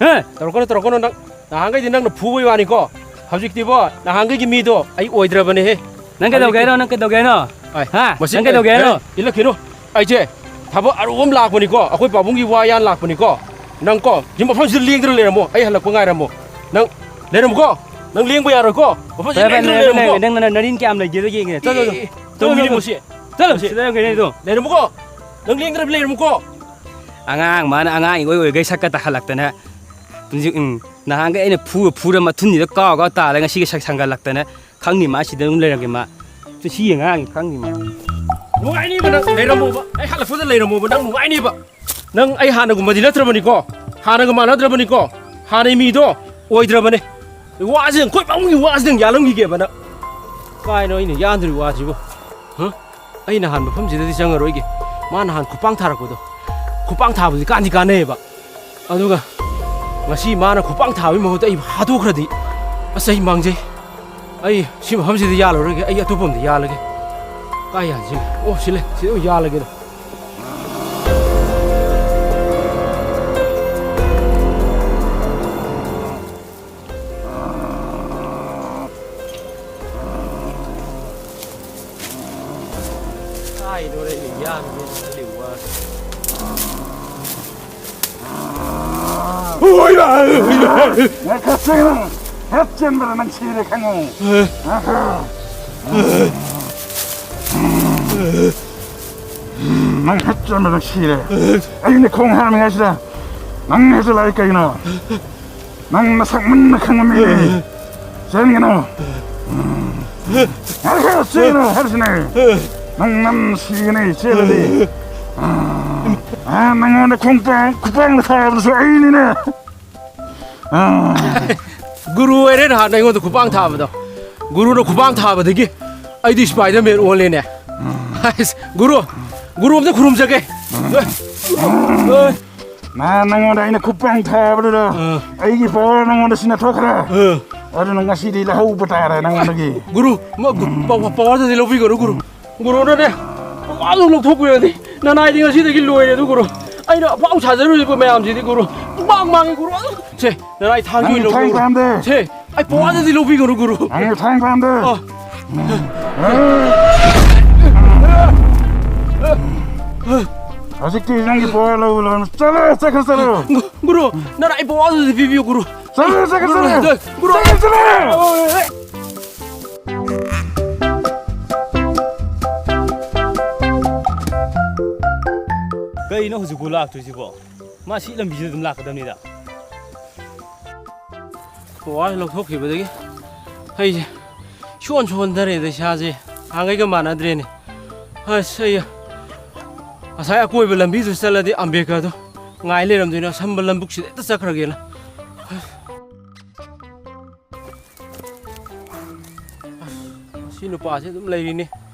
ꯍꯥ? ꯇꯧꯔꯛꯀꯅꯨ, ꯇꯧꯔꯛꯀꯅꯨ ꯅꯪ꯫ ꯅꯍꯥꯟꯈꯩꯗꯤ ꯅꯪꯅ ꯐꯨꯕꯩ ꯋꯥꯅꯤꯀꯣ꯫ ꯍꯧꯖꯤꯛꯇꯤꯕꯣ, ꯅꯍꯥꯟꯈꯩꯒꯤ ꯃꯤꯗꯣ ꯑꯩ ꯑꯣꯏꯗ꯭ꯔꯕꯅꯦꯍꯦ꯫ ꯅꯪ ꯀꯩꯗꯧꯒꯦ ꯍꯧꯖꯤꯛꯇꯤ ꯍꯥꯏꯅꯣ? ꯅꯪ ꯀꯩꯗꯧꯒꯦ ꯍꯥꯏꯅꯣ? ꯑꯥꯏ, ꯍꯥ? ꯃꯁꯤ ꯅꯪ ꯀꯩꯗꯧꯒꯦ ꯍꯥꯏꯅꯣ? ꯑꯦ, ꯏꯜꯂꯛꯈꯤꯅꯨ꯫ ꯑꯩꯁꯦ ꯊꯕꯛ ꯑꯔꯨꯕ ꯑꯃ ꯂꯥꯛꯄꯅꯤꯀꯣ, ꯑꯩꯈꯣꯏ ꯄꯥꯕꯨꯡꯒꯤ ꯋꯥ ꯌꯥꯟ ꯂꯥꯛꯄꯅꯤꯀꯣ꯫ ꯅꯪ ꯀꯣ, ꯁꯤ ꯃꯐꯝꯁꯤꯗ ꯂꯦꯡꯗꯅ ꯂꯩꯔꯝꯃꯣ, ꯑꯩ ꯍꯜꯂꯛꯄ ꯉꯥꯏꯔꯝꯃꯣ꯫ ꯅꯪ ꯂꯩꯔꯝꯃꯨꯀꯣ, ꯅꯪ ꯂꯦꯡꯕ ꯌꯥꯔꯣꯏꯀꯣ꯫ ꯃꯐꯝꯁꯤꯗ ꯐꯔꯦ, ꯐꯔꯦ, ꯂꯦꯡꯗꯅ ꯂꯩꯔꯝꯃꯣ, ꯂꯩꯔꯝꯃꯣꯀꯣ꯫ ꯂꯩꯔꯝꯃꯣ꯫ ꯅꯪ ꯅ-, ꯅꯔꯤꯟ ꯀꯌꯥꯝ ꯂꯩꯒꯦꯗꯣ ꯌꯦꯡꯒꯦ꯫ ꯆꯠꯂꯣ, ꯑꯦ, ꯆꯠꯂꯣ꯫ ꯑꯦ, ꯇꯧꯃꯤꯅꯤ ꯆꯠꯂꯣ, ꯃꯁꯤ꯫ ꯆꯠꯂꯣ, ꯃꯁꯤ꯫ ꯁꯤꯗ ꯂꯩꯔꯝꯒꯦ ꯑꯩꯗꯣ꯫ ꯂꯩꯔꯝꯃꯨꯀꯣ, ꯅꯪ ꯂꯦꯡꯗꯅ ꯂꯩꯔꯝꯃꯨꯀꯣ꯫ ꯑꯉꯥꯡ ꯃꯥꯅ ꯑꯉꯥꯡ ꯏꯑꯣꯏ ꯑꯣꯏꯈꯩ ꯁꯛꯀ ꯇꯥꯈꯠꯂꯛꯇꯅ꯫ ꯍꯧꯖꯤꯛ, ꯎꯝ, ꯅꯍꯥꯟꯈꯩ ꯑꯩꯅ ꯐꯨꯔ ꯐꯨꯔ ꯃꯊꯨꯟꯁꯤꯗ ꯀꯥꯎ ꯀꯥꯎ ꯇꯥꯔꯒ ꯉꯁꯤꯒꯤ ꯁꯛ ꯁꯪꯒꯠꯂꯛꯇꯅ꯫ ꯈꯪꯅꯤ ꯃꯥ ꯁꯤꯗ ꯑꯗꯨꯝ ꯂꯩꯔꯝꯒꯦ ꯃꯥ꯫ ꯁꯤ ꯑꯉꯥꯡꯁꯤ ꯈꯪꯅꯤ ꯃꯥ꯫ ꯅꯨꯡꯉꯥꯏꯅꯤꯕ ꯅꯪ ꯂꯩꯔꯝꯃꯣꯕ꯫ ꯑꯩ ꯍꯜꯂꯛꯄꯗ ꯂꯩꯔꯝꯃꯣꯕ꯫ ꯅꯪ ꯅꯨꯡꯉꯥꯏꯅꯤꯕ꯫ ꯅꯪ ꯑꯩ ꯍꯥꯟꯅꯒꯨꯝꯕꯗꯤ ꯅꯠꯇ꯭ꯔꯕꯅꯤꯀꯣ꯫ ꯍꯥꯟꯅꯒ ꯃꯥꯟꯅꯗ꯭ꯔꯕꯅꯤꯀꯣ꯫ ꯍꯥꯟꯅꯩ ꯃꯤꯗꯣ ꯑꯣꯏꯗ꯭ꯔꯕꯅꯦ꯫ ꯋꯥꯁꯦ, ꯑꯩꯈꯣꯏ ꯄꯥꯕꯨꯡꯒꯤ ꯋꯥꯁꯤꯗꯪ ꯌꯥꯜꯂꯝꯈꯤꯒꯦꯕ ꯅꯪ꯫ ꯀꯥꯏꯅꯣ ꯑꯩꯅ ꯌꯥꯟꯗꯣꯔꯤ ꯋꯥꯁꯤꯕꯨ? ꯍꯥ? ꯑꯩ ꯅꯍꯥꯟ ꯃꯐꯝꯁꯤꯗꯗꯤ ꯆꯪꯉꯔꯣꯏꯒꯦ꯫ ꯃꯥ ꯅꯍꯥꯟ ꯈꯨꯄꯥꯡ ꯊꯥꯔꯛꯄꯗꯣ꯫ ꯈꯨꯄꯥꯡ ꯊꯥꯕꯗꯤ ꯀꯥꯟꯗꯤ ꯀꯥꯟꯅꯩꯌꯦꯕ꯫ ꯑꯗꯨꯒ ꯉꯁꯤ ꯃꯥꯅ ꯈꯨꯄꯥꯛ ꯊꯥꯕꯒꯤ ꯃꯍꯨꯠꯇ ꯑꯩ ꯍꯥꯠꯇꯣꯛꯈ꯭ꯔꯗꯤ, ꯑꯁ, ꯑꯩ ꯃꯥꯡꯖꯩ꯫ ꯑꯩ ꯁꯤ ꯃꯐꯝꯁꯤꯗ ꯌꯥꯜꯂꯔꯣꯏꯒꯦ, ꯑꯩ ꯑꯇꯣꯞꯄ ꯑꯃꯗ ꯌꯥꯜꯂꯒꯦ꯫ ꯀꯥꯏ ꯌꯥꯟꯁꯤꯒꯦ? ꯑꯣ, ꯁꯤ ꯂꯩ, ꯁꯤꯗ ꯑꯣꯏꯅ ꯌꯥꯜꯂꯒꯦꯗ꯫ ꯀꯥꯏꯗꯅꯣ ꯑꯩꯅ ꯌꯥꯟꯒꯦꯅ ꯈꯜꯂꯤꯕ ꯋꯥꯁꯦ꯫ ꯉꯥꯏꯈꯣ, ꯆꯦꯡ ꯍꯦꯛ ꯆꯦꯟꯕꯗ ꯅꯪ ꯁꯤꯔꯦ ꯈꯪꯉꯦ꯫ ꯑ, ꯑ, ꯑ, ꯑ, ꯅꯪ ꯍꯦꯛ ꯆꯦꯟꯕꯗ ꯁꯤꯔꯦ꯫ ꯑꯩꯅ ꯈꯣꯡ ꯍꯥꯝꯃꯤꯉꯩꯁꯤꯗ ꯅꯪ ꯍꯦꯛꯇ ꯂꯥꯛꯏ ꯀꯩꯅꯣ? ꯅꯪ ꯅꯁꯛ ꯃꯨꯟꯅ ꯈꯪꯕ ꯃꯤꯅꯤ꯫ ꯆꯦꯟꯒꯅꯨ꯫ ꯉꯥꯏꯈꯣ, ꯆꯦꯜꯂꯣ ꯍꯥꯏꯔꯤꯁꯤꯅꯦ꯫ ꯅꯪ ꯅꯝ ꯁꯤꯒꯅꯤ ꯆꯦꯜꯂꯗꯤ꯫ ꯑꯥ, ꯅꯪꯉꯣꯟꯗ ꯈꯣꯡꯄꯥꯡ, ꯈꯨꯄꯥꯡ ꯊꯥꯕꯗꯨꯁꯨ ꯑꯩꯅꯤꯅꯦ꯫ ꯑꯥ꯫ ꯒꯨꯔꯨ ꯑꯣꯏꯔꯦ ꯅꯍꯥꯟ ꯑꯩꯉꯣꯟꯗ ꯈꯨꯄꯥꯡ ꯊꯥꯕꯗꯣ꯫ ꯒꯨꯔꯨꯅ ꯈꯨꯄꯥꯡ ꯊꯥꯕꯗꯒꯤ ꯑꯩꯗꯤ ꯁ꯭ꯄꯥꯏꯗꯔꯃꯦꯟ ꯑꯣꯜꯂꯦꯅꯦ꯫ ꯍꯥꯏꯁ, ꯒꯨꯔꯨ, ꯒꯨꯔꯨ ꯑꯝꯇ ꯈꯨꯔꯨꯝꯖꯒꯦ꯫ ꯅꯍꯥꯟ ꯅꯪꯉꯣꯟꯗ ꯑꯩꯅ ꯈꯨꯄꯥꯡ ꯊꯥꯕꯗꯨꯗ ꯑꯥ꯫ ꯑꯩꯒꯤ ꯄꯋꯥꯔ ꯅꯪꯉꯣꯟꯗ ꯁꯤꯟꯅꯊꯣꯛꯈ꯭ꯔꯦ꯫ ꯑꯥ꯫ ꯑꯗꯨꯅ ꯉꯁꯤꯗꯤ ꯂꯧꯍꯧꯕ ꯇꯥꯔꯦ ꯅꯪꯉꯣꯟꯗꯒꯤ꯫ ꯒꯨꯔꯨ, ꯃ-, ꯒꯨ-, ꯄꯋꯥ-, ꯄꯋꯥꯔꯗꯨꯗꯤ ꯂꯧꯕꯤꯒꯅꯨ, ꯒꯨꯔꯨ꯫ ꯒꯨꯔꯨꯅꯅꯦ, ꯄꯋꯥꯔꯗꯨ ꯂꯧꯊꯣꯛꯄꯤꯔꯗꯤ ꯅꯅꯥꯏꯗꯤ ꯉꯁꯤꯗꯒꯤ ꯂꯣꯏꯔꯦ ꯑꯗꯨ, ꯒꯨꯔꯨ꯫ ꯑꯩꯅ ꯑꯐꯥꯎ ꯁꯥꯖꯔꯨꯔꯤꯕ ꯃꯌꯥꯝꯁꯤꯗꯤ, ꯒꯨꯔꯨ, ꯄꯨꯡꯃꯥꯡ ꯃꯥꯡꯉꯤ, ꯒꯨꯔꯨ꯫ ꯁꯦ, ꯅꯅꯥꯏ ꯊꯥꯡꯁꯤ ꯅꯪꯒꯤ ꯑꯣꯏꯅ ꯊꯥꯡ ꯂꯧꯕꯤꯔꯣ꯫ ꯄꯥꯝꯗꯦ꯫ ꯁꯦ, ꯑꯩ ꯄꯋꯥꯔꯗꯨꯗꯤ ꯂꯧꯕꯤꯒꯅꯨ, ꯒꯨꯔꯨ꯫ ꯅꯪꯒꯤ ꯊꯥꯡ ꯄꯥꯝꯗꯦ꯫ ꯑ꯫ ꯍꯧꯖꯤꯛꯇꯤ ꯅꯪꯒꯤ ꯄꯋꯥꯔ ꯂꯧꯕ ꯂꯣꯏꯔꯦ꯫ ꯆꯠꯂꯣ, ꯆꯠꯈ꯭ꯔꯣ, ꯆꯠꯂꯣ꯫ ꯒꯨ-, ꯒꯨꯔꯨ, ꯅꯅꯥꯏ ꯄꯋꯥꯔꯗꯨꯗꯤ ꯄꯤꯕꯤꯌꯨ, ꯒꯨꯔꯨ꯫ ꯆꯠꯂꯣ, ꯆꯠꯈ꯭ꯔꯣ, ꯆꯠꯂꯣ꯫ ꯒꯨꯔꯨ, ꯆꯠꯂꯣ, ꯆꯠꯂꯣ꯫ ꯀꯩꯅꯣ ꯍꯧꯖꯤꯛꯄꯨ ꯂꯥꯛꯇ꯭ꯔꯤꯁꯤꯕꯣ? ꯃꯥ ꯁꯤ ꯂꯝꯕꯤꯁꯤꯗ ꯑꯗꯨꯝ ꯂꯥꯛꯀꯗꯕꯅꯤꯗ꯫ ꯄꯋꯥꯔ ꯂꯧꯊꯣꯛꯈꯤꯕꯗꯒꯤ ꯑꯩꯁꯦ ꯏꯁꯣꯟ ꯁꯣꯟꯊꯔꯦꯗ, ꯏꯁꯥꯁꯦ ꯍꯥꯟꯅꯉꯩꯒ ꯃꯥꯟꯅꯗ꯭ꯔꯦꯅꯦ꯫ ꯑꯁ, ꯑꯩ ꯉꯁꯥꯏ ꯑꯀꯣꯏꯕ ꯂꯝꯕꯤꯗꯨ ꯆꯠꯂꯗꯤ ꯑꯝꯕꯦꯗꯀꯔꯗꯣ ꯉꯥꯏ ꯂꯩꯔꯝꯗꯣꯏꯅꯦ, ꯑꯁꯝꯕ ꯂꯝꯕꯨꯛꯁꯤꯗ ꯍꯦꯛꯇ ꯆꯠꯈ꯭ꯔꯒꯦꯅ꯫ ꯑꯁ, ꯁꯤ ꯅꯨꯄꯥꯁꯦ ꯑꯗꯨꯝ ꯂꯩꯔꯤꯅꯦ꯫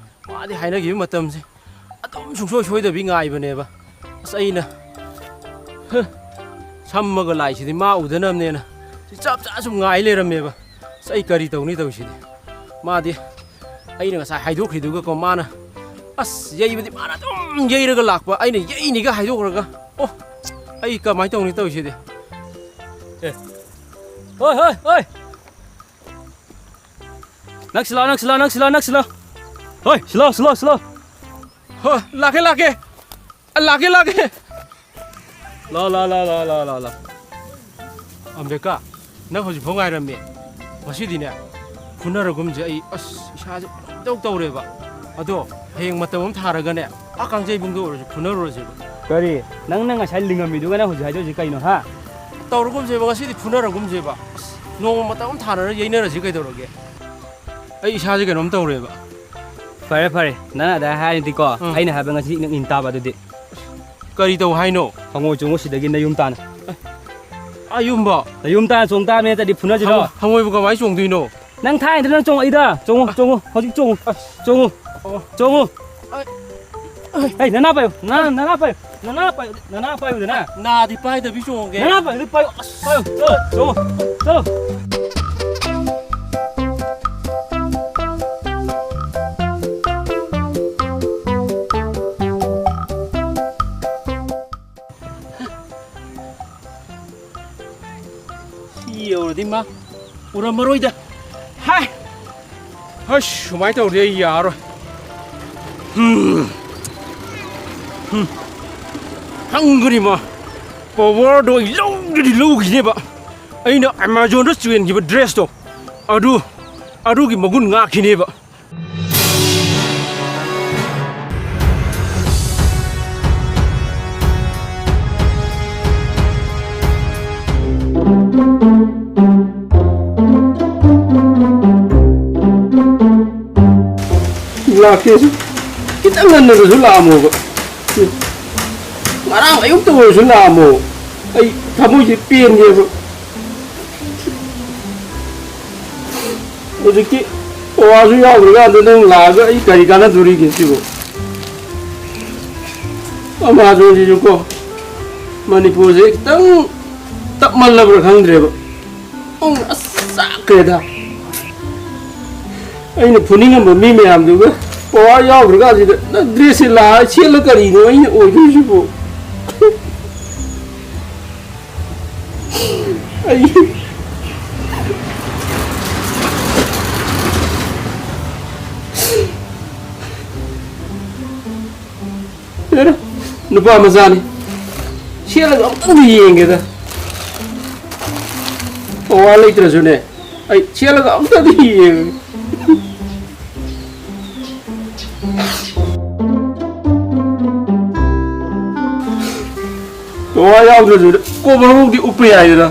ꯃꯥꯗꯤ ꯍꯥꯏꯅꯈꯤꯕ ꯃꯇꯝꯁꯦ ꯑꯗꯨꯝ ꯁꯨꯡꯁꯣꯏ ꯁꯣꯏꯗꯕꯤ ꯉꯥꯏꯕꯅꯦꯕ꯫ ꯑꯁ, ꯑꯩꯅ, ꯍ, ꯁꯝꯃꯒ ꯂꯥꯛꯏꯁꯤꯗꯤ ꯃꯥ ꯎꯗꯅꯕꯅꯦꯅ ꯁꯤ ꯆꯞ ꯆꯥ ꯁꯨꯝ ꯉꯥꯏ ꯂꯩꯔꯝꯃꯦꯕ꯫ ꯑꯁ, ꯑꯩ ꯀꯔꯤ ꯇꯧꯅꯤ ꯇꯧꯔꯤꯁꯤꯗꯤ? ꯃꯥꯗꯤ ꯑꯩꯅ ꯉꯁꯥꯏ ꯍꯥꯏꯗꯣꯛꯈ꯭ꯔꯤꯗꯨꯒꯀꯣ, ꯃꯥꯅ, ꯑꯁ, ꯌꯩꯕꯗꯤ ꯃꯥꯅ ꯑꯗꯨꯝ ꯌꯩꯔꯒ ꯂꯥꯛꯄ, ꯑꯩꯅ ꯌꯩꯅꯤꯒ ꯍꯥꯏꯗꯣꯛꯈ꯭ꯔꯒ, ꯑꯣ, ꯑꯩ ꯀꯃꯥꯏꯅ ꯇꯧꯅꯤ ꯇꯧꯔꯤꯁꯤꯗꯤ? ꯑꯦ, ꯍꯣꯏ, ꯍꯣꯏ, ꯍꯣꯏ꯫ ꯅꯛꯁꯤꯜꯂꯣ, ꯅꯛꯁꯤꯜꯂꯣ, ꯅꯛꯁꯤꯜꯂꯣ, ꯅꯛꯁꯤꯜꯂꯣ꯫ ꯍꯣꯏ, ꯁꯤꯜꯂꯣ, ꯁꯤꯜꯂꯣ, ꯁꯤꯜꯂꯣ꯫ ꯍꯣꯏ, ꯂꯥꯛꯀꯦ, ꯂꯥꯛꯀꯦ꯫ ꯑ, ꯂꯥꯛꯀꯦ, ꯂꯥꯛꯀꯦ꯫ ꯂꯥ, ꯂꯥ, ꯂꯥ꯫ ꯑꯝꯕꯦꯗꯀꯔ, ꯅꯪ ꯍꯧꯖꯤꯛꯐꯥꯎ ꯉꯥꯏꯔꯝꯃꯤ꯫ ꯉꯁꯤꯗꯤꯅꯦ, ꯐꯨꯅꯔꯒꯨꯝꯁꯦ꯫ ꯑꯩ, ꯑꯁ, ꯏꯁꯥꯁꯦ ꯀꯩꯅꯣꯝ ꯏꯇꯧ ꯇꯧꯔꯦꯕ꯫ ꯑꯗꯣ ꯍꯌꯦꯡ ꯃꯇꯝ ꯑꯃ ꯊꯥꯔꯒꯅꯦ, ꯑꯥ ꯀꯥꯡꯖꯩꯕꯨꯡꯗ ꯑꯣꯏꯔꯁꯨ ꯐꯨꯅꯔꯨꯔꯁꯦꯕ꯫ ꯀꯔꯤ? ꯅꯪꯅ ꯉꯁꯥꯏ ꯂꯤꯡꯉꯝꯃꯤꯗꯨꯒ ꯅꯪ ꯍꯧꯖꯤꯛ ꯍꯥꯏꯗꯣꯏꯁꯤ ꯀꯩꯅꯣ, ꯍꯥ? ꯇꯧꯔꯒꯨꯝꯁꯦꯕ, ꯉꯁꯤꯗꯤ ꯐꯨꯅꯔꯒꯨꯝꯁꯦꯕ꯫ ꯑꯁ, ꯅꯣꯡꯃ ꯃꯇꯝ ꯑꯃ ꯊꯥꯅꯔ ꯌꯩꯅꯔꯁꯤ ꯀꯩꯗꯧꯔꯒꯦ? ꯑꯩ ꯏꯁꯥꯁꯦ ꯀꯩꯅꯣꯝ ꯇꯧꯔꯦꯕ꯫ ꯐꯔꯦ, ꯐꯔꯦ꯫ ꯅꯪ ꯑꯗꯥꯏ ꯍꯥꯏꯔꯗꯤꯀꯣ, ꯎꯝ꯫ ꯑꯩꯅ ꯍꯥꯏꯕ ꯉꯁꯤ ꯏꯟ, ꯏꯟ ꯇꯥꯕ ꯑꯗꯨꯗꯤ꯫ ꯀꯔꯤ ꯇꯧ ꯍꯥꯏꯅꯣ? ꯍꯪꯉꯣꯏ ꯆꯣꯡꯉꯨ ꯁꯤꯗꯒꯤ ꯅꯌꯨꯝ ꯇꯥꯅ꯫ ꯑꯥ ꯌꯨꯝꯕꯣ? ꯅꯌꯨꯝ ꯇꯥꯅ ꯆꯣꯡ ꯇꯥꯕꯅꯤ, ꯅꯠꯇ꯭ꯔꯗꯤ ꯐꯨꯅꯁꯤꯔꯣ? ꯍꯪꯉꯣꯏ-, ꯍꯪꯉꯣꯏꯕꯨ ꯀꯃꯥꯏꯅ ꯆꯣꯡꯗꯣꯏꯅꯣ? ꯅꯪ ꯊꯥꯏꯅꯗꯤ ꯅꯪ ꯆꯣꯡꯉꯛꯏꯗ꯫ ꯆꯣꯡꯉꯨ, ꯆꯣꯡꯉꯨ, ꯍꯧꯖꯤꯛ ꯆꯣꯡꯉꯨ꯫ ꯑꯁ꯫ ꯆꯣꯡꯉꯨ꯫ ꯑꯣ꯫ ꯆꯣꯡꯉꯨ꯫ ꯑꯩ, ꯑꯩ, ꯅꯅꯥ ꯄꯥꯏꯌꯨ, ꯅꯅꯥ, ꯅꯅꯥ ꯄꯥꯏꯌꯨ, ꯅꯅꯥ ꯄꯥꯏꯌꯨ, ꯅꯅꯥ ꯄꯥꯏꯌꯨꯗꯅ꯫ ꯅꯥꯗꯤ ꯄꯥꯏꯗꯕꯤ ꯆꯣꯡꯉꯒꯦ꯫ ꯅꯅꯥ ꯄꯥꯏꯌꯨ, ꯄꯥꯏꯌꯨ, ꯑꯁ, ꯄꯥꯏꯌꯨ, ꯆꯠꯂꯣ, ꯆꯣꯡꯉꯨ, ꯆꯠꯂꯣ꯫ ꯁꯤ ꯌꯧꯔꯗꯤ ꯃꯥ ꯎꯔꯝꯃꯔꯣꯏꯗ꯫ ꯍꯥꯏ! ꯑꯁ, ꯁꯨꯃꯥꯏꯅ ꯇꯧꯔꯗꯤ ꯑꯩ ꯌꯥꯔꯔꯣꯏ꯫ ꯍꯨꯝ꯫ ꯍꯨꯝ꯫ ꯈꯪꯒꯅꯤ ꯃꯥ꯫ ꯄꯋꯥꯔꯗꯣ ꯑꯩ ꯂꯧꯒꯗꯤ ꯂꯧꯈꯤꯅꯦꯕ꯫ ꯑꯩꯅ ꯑꯦꯃꯥꯖꯣꯟꯗ ꯆꯦꯟꯈꯤꯕ ꯗ꯭ꯔꯦꯁꯇꯣ, ꯑꯗꯨ, ꯑꯗꯨꯒꯤ ꯃꯒꯨꯟ ꯉꯥꯛꯈꯤꯅꯦꯕ꯫ ꯂꯥꯛꯀꯦꯁꯨ ꯈꯤꯇꯪ ꯉꯟꯅꯗꯁꯨ ꯂꯥꯛꯑꯝꯃꯣꯕ꯫ ꯉꯔꯥꯡ ꯑꯌꯨꯛꯇ ꯑꯣꯏꯔꯁꯨ ꯂꯥꯛꯑꯝꯃꯣ꯫ ꯑꯩ ꯊꯃꯣꯏꯁꯦ ꯄꯦꯟꯒꯦꯕ꯫ ꯍꯧꯖꯤꯛꯇꯤ ꯄꯋꯥꯔꯁꯨ ꯌꯥꯎꯗ꯭ꯔꯀꯥꯟꯗ ꯅꯪ ꯂꯥꯛꯑꯒ ꯑꯩ ꯀꯔꯤ ꯀꯥꯟꯅꯗꯣꯔꯤꯒꯦ ꯁꯤꯕꯨ? ꯑꯃꯥꯖꯣꯟꯁꯤꯁꯨꯀꯣ, ꯃꯅꯤꯄꯨꯔꯁꯦ ꯈꯤꯇꯪ ꯇꯞꯃꯜꯂꯕ꯭ꯔꯥ ꯈꯪꯗ꯭ꯔꯦꯕ꯫ ꯎꯝ, ꯑꯁ, ꯆꯥꯛꯈ꯭ꯔꯦꯗ꯫ ꯑꯩꯅ ꯐꯨꯅꯤꯡꯉꯝꯕ ꯃꯤ ꯃꯌꯥꯝꯗꯨꯒ ꯄꯋꯥꯔ ꯌꯥꯎꯗ꯭ꯔꯀꯥꯟꯁꯤꯗ ꯅꯪ ꯗ꯭ꯔꯦꯁꯁꯦ ꯂꯥꯛꯑ ꯁꯦꯠꯂ ꯀꯔꯤꯅꯣ ꯑꯩꯅ ꯑꯣꯏꯗꯣꯏꯁꯤꯕꯨ? ꯑꯩ ꯍꯦꯔꯥ, ꯅꯨꯄꯥ ꯃꯆꯥꯅꯤ꯫ ꯁꯦꯠꯂꯒ ꯑꯝꯇꯪꯗꯤ ꯌꯦꯡꯒꯦꯗ꯫ ꯄꯋꯥꯔ ꯂꯩꯇ꯭ꯔꯁꯨꯅꯦ, ꯑꯩ ꯁꯦꯠꯂꯒ ꯑꯝꯇꯗꯤ ꯌꯦꯡꯉꯒꯦ꯫ ꯄꯋꯥꯔ ꯌꯥꯎꯗ꯭ꯔꯁꯨ ꯀꯣꯕꯔ ꯐꯥꯎꯗꯤ ꯎꯞꯄ ꯌꯥꯏꯗꯅ꯫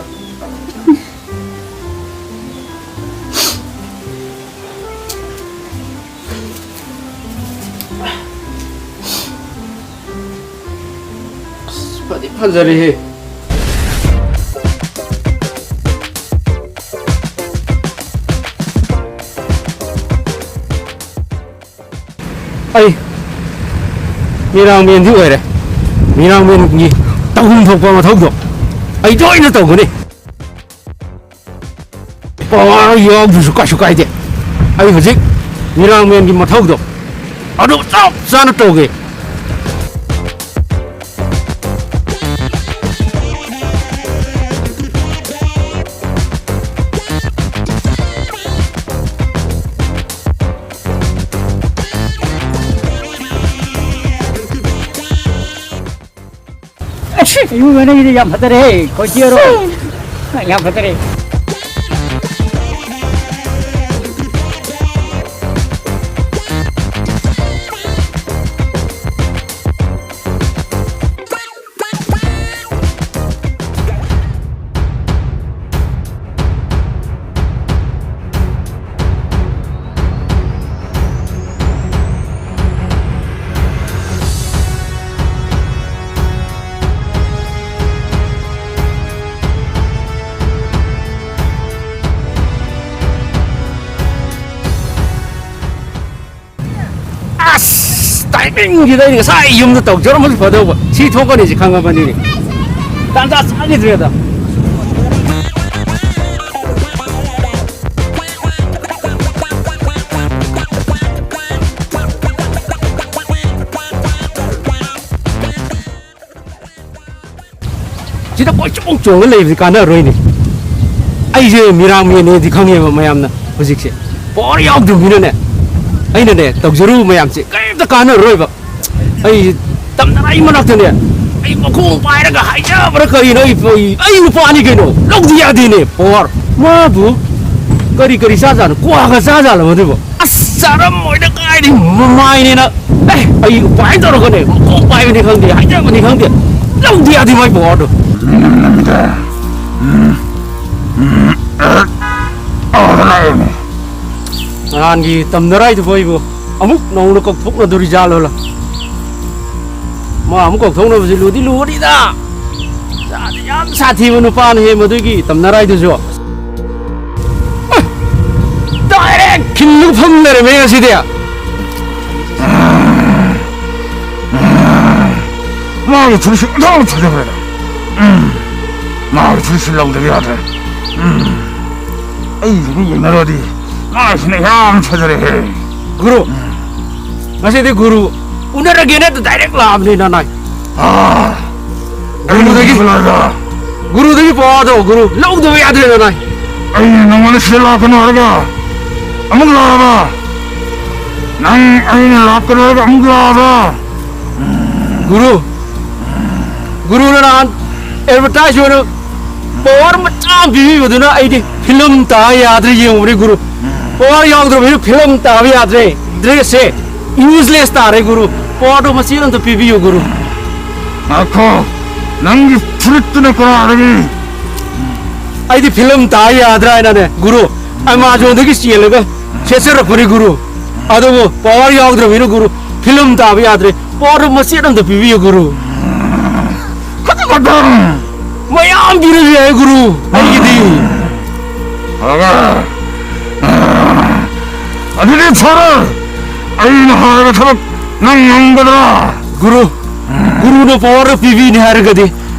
ꯑꯁ, ꯐꯗꯤ ꯐꯖꯔꯦꯍꯦ꯫ ꯑꯩ ꯃꯤꯔꯥꯡꯃꯦꯟꯗꯤ ꯑꯣꯏꯔꯦ꯫ ꯃꯤꯔꯥꯡꯃꯦꯟꯒꯤ ꯇꯧꯐꯝ ꯊꯣꯛꯄ ꯃꯊꯧꯗꯣ ꯑꯩ ꯂꯣꯏꯅ ꯇꯧꯒꯅꯤ꯫ ꯄꯋꯥꯔ ꯌꯥꯎꯗ꯭ꯔꯁꯨ ꯀꯩꯁꯨ ꯀꯥꯏꯗꯦ꯫ ꯑꯩ ꯍꯧꯖꯤꯛ ꯃꯤꯔꯥꯡꯃꯦꯟꯒꯤ ꯃꯊꯧꯗꯣ ꯑꯗꯨ ꯆꯞ ꯆꯥꯅ ꯇꯧꯒꯦ꯫ ꯑꯁ, ꯏꯃꯨꯡ ꯃꯅꯨꯡꯒꯤꯗꯤ ꯌꯥꯝ ꯐꯠꯇꯔꯦꯍꯦ, ꯈꯣꯏꯆꯦꯔꯣ꯫ ꯌꯥꯝ ꯐꯠꯇꯔꯦ꯫ ꯑꯁ! ꯇꯥꯏꯃꯤꯡꯁꯤꯗ ꯑꯩꯅ ꯉꯁꯥꯏ ꯌꯨꯝꯗ ꯇꯧꯖꯔꯝꯃꯁꯨ ꯐꯗꯧꯕ꯫ ꯁꯤ ꯊꯣꯛꯀꯅꯤꯁꯤ ꯈꯪꯉꯕꯅꯤꯅꯦ꯫ ꯇꯥꯟꯖꯥ ꯆꯥꯈꯤꯗ꯭ꯔꯦꯗ꯫ ꯁꯤꯗ ꯀꯣꯏꯆꯣꯡ ꯆꯣꯡꯉ ꯂꯩꯕꯗꯤ ꯀꯥꯟꯅꯔꯣꯏꯅꯦ꯫ ꯑꯩꯁꯦ ꯃꯤꯔꯥꯡꯃꯦꯟꯅꯦꯗꯤ ꯈꯪꯉꯦꯕ ꯃꯌꯥꯝꯅ ꯍꯧꯖꯤꯛꯁꯦ꯫ ꯄꯋꯥꯔ ꯌꯥꯎꯗꯕꯅꯤꯅꯅꯦ, ꯑꯩꯅꯅꯦ ꯇꯧꯖꯔꯨꯕ ꯃꯌꯥꯝꯁꯦ ꯀꯔꯤꯝꯇ ꯀꯥꯟꯅꯔꯣꯏꯕ꯫ ꯑꯩ ꯇꯝꯅꯔꯛꯏ ꯃꯅꯥꯛꯇꯅꯦ, ꯑꯩ ꯃꯈꯣꯡ ꯄꯥꯏꯔꯒ ꯍꯥꯏꯖꯕ꯭ꯔꯥ ꯀꯔꯤꯅꯣ? ꯑꯩ, ꯑꯩ, ꯑꯩ ꯅꯨꯄꯥꯅꯤ ꯀꯩꯅꯣ, ꯂꯧꯗ ꯌꯥꯗꯦꯅꯦ ꯄꯋꯥꯔ꯫ ꯃꯥꯕꯨ ꯀꯔꯤ ꯀꯔꯤ ꯆꯥꯖꯥꯠꯅꯣ? ꯀ꯭ꯋꯥꯒ ꯆꯥꯖꯥꯠꯂꯣ ꯃꯗꯨꯕꯨ? ꯑꯁ, ꯆꯥꯔꯝꯃꯣꯏꯗ, ꯀꯥꯏꯗꯩ ꯃꯃꯥꯏꯅꯦꯅ꯫ ꯑꯦ, ꯑꯩ ꯎꯄꯥꯏ ꯇꯧꯔꯒꯅꯦ, ꯃꯈꯣꯡ ꯄꯥꯏꯕꯅꯤ ꯈꯪꯗꯦ, ꯍꯥꯏꯖꯕꯅꯤ ꯈꯪꯗꯦ, ꯂꯧꯗ ꯌꯥꯗꯦ ꯃꯥꯏ powerꯗꯣ꯫ ꯎꯝ, ꯎꯝ, ꯎꯝ, ꯑꯦ, ꯑꯣ, ꯂꯥꯛꯑꯦꯅꯦ꯫ ꯅꯍꯥꯟꯒꯤ ꯇꯝꯅꯔꯥꯏꯗꯨꯕꯨ ꯑꯩꯕꯨ ꯑꯃꯨꯛ ꯅꯧꯅ ꯀꯧꯊꯣꯛꯅꯗꯣꯔꯤꯖꯥꯠꯂꯣꯂ? ꯃꯥ ꯑꯃꯨꯛ ꯀꯧꯊꯣꯛꯅꯕꯁꯤ ꯂꯨꯗꯤ ꯂꯨꯒꯅꯤꯗ꯫ ꯌꯥꯗꯤ ꯌꯥꯝ ꯁꯥꯊꯤꯕ ꯅꯨꯄꯥꯅꯦꯍꯦ ꯃꯗꯨꯒꯤ ꯇꯝꯅꯔꯥꯏꯗꯨꯁꯨ꯫ ꯑꯦ! Direct ꯈꯤꯜꯂꯒ ꯐꯝ ꯂꯩꯔꯝꯃꯦ ꯉꯁꯤꯗꯤ꯫ ꯃꯥꯒꯤ ꯐꯨꯔꯤꯠꯁꯤ ꯑꯣꯟꯊꯣꯛꯅ ꯐꯖꯈ꯭ꯔꯦꯗ꯫ ꯎꯝ꯫ ꯃꯥꯒꯤ ꯐꯨꯔꯤꯠꯁꯤ ꯂꯧꯗꯕ ꯌꯥꯗ꯭ꯔꯦ꯫ ꯎꯝ꯫ ꯑꯩꯁꯤꯒ ꯌꯦꯡꯅꯔꯨꯔꯗꯤ ꯃꯥꯒꯤꯁꯤꯅ ꯌꯥꯝ ꯐꯖꯔꯦꯍꯦ꯫ ꯒꯨꯔꯨ, ꯎꯝ꯫ ꯉꯁꯤꯗꯤ ꯒꯨꯔꯨ ꯎꯅꯔꯒꯦꯅ ꯍꯦꯛꯇ direct ꯂꯥꯛꯑꯕꯅꯤ ꯅꯅꯥꯏ꯫ ꯑꯥ꯫ ꯒꯨꯔꯨꯗꯒꯤ, ꯑꯩ ꯂꯥꯛꯑꯒ ꯒꯨꯔꯨꯗꯒꯤ powerꯗꯣ ꯒꯨꯔꯨ ꯂꯧꯗꯕ ꯌꯥꯗ꯭ꯔꯦ ꯅꯅꯥꯏ꯫ ꯑꯩꯅ ꯅꯉꯣꯟꯗ ꯁꯤꯗ ꯂꯥꯛꯀꯅꯨ ꯍꯥꯏꯔꯒ ꯑꯃꯨꯛ ꯂꯥꯛꯑꯕ? ꯅꯪ ꯑꯩꯅ ꯂꯥꯛꯀꯅꯨ ꯍꯥꯏꯔꯒ ꯑꯃꯨꯛ ꯂꯥꯛꯑꯕ? ꯒꯨꯔꯨ, ꯒꯨꯔꯨꯅ ꯅꯍꯥꯟ advertise ꯑꯣꯏꯅ power ꯃꯆꯥ ꯑꯃ ꯄꯤꯕꯤꯕꯗꯨꯅ ꯑꯩꯗꯤ film ꯇꯥ ꯌꯥꯗ꯭ꯔꯦ, ꯌꯦꯡꯉꯨꯕꯅꯤ ꯒꯨꯔꯨ꯫ Power ꯌꯥꯎꯗ꯭ꯔꯕꯅꯤꯅ film ꯇꯥꯕ ꯌꯥꯗ꯭ꯔꯦ꯫ Dress ꯁꯦ useless ꯇꯥꯔꯦ ꯒꯨꯔꯨ꯫ Powerꯗꯣ ꯃꯆꯦꯠ ꯑꯝꯇ ꯄꯤꯕꯤꯌꯨ ꯒꯨꯔꯨ꯫ ꯉꯥꯏꯈꯣ, ꯅꯪꯒꯤ ꯐꯨꯔꯤꯠꯇꯨꯅ ꯀꯅꯥꯗꯒꯤ? ꯑꯩꯗꯤ film ꯇꯥ ꯌꯥꯗ꯭ꯔꯥ ꯍꯥꯏꯅꯅꯦ ꯒꯨꯔꯨ, Amazonꯗꯒꯤ ꯆꯦꯜꯂꯒ ꯁꯦꯠꯆꯔꯛꯄꯅꯤ ꯒꯨꯔꯨ꯫ ꯑꯗꯨꯕꯨ power ꯌꯥꯎꯗ꯭ꯔꯕꯅꯤꯅ ꯒꯨꯔꯨ, film ꯇꯥꯕ ꯌꯥꯗ꯭ꯔꯦ꯫ Powerꯗꯣ ꯃꯆꯦꯠ ꯑꯝꯇ ꯄꯤꯕꯤꯌꯨ ꯒꯨꯔꯨ꯫ ꯈꯖꯤꯛ ꯈꯛꯇꯪ꯫ ꯃꯌꯥꯝ ꯄꯤꯔꯁꯨ ꯌꯥꯏ ꯒꯨꯔꯨ, ꯑꯩꯒꯤꯗꯤ꯫ ꯑꯗꯨꯗꯤ ꯐꯔꯦ, ꯑꯩꯅ ꯍꯥꯏꯕ ꯊꯕꯛ ꯅꯪ ꯉꯝꯒꯗ꯭ꯔꯥ? ꯒꯨꯔꯨ, ꯒꯨꯔꯨꯅ power ꯄꯤꯕꯤꯅꯤ ꯍꯥꯏꯔꯒꯗꯤ,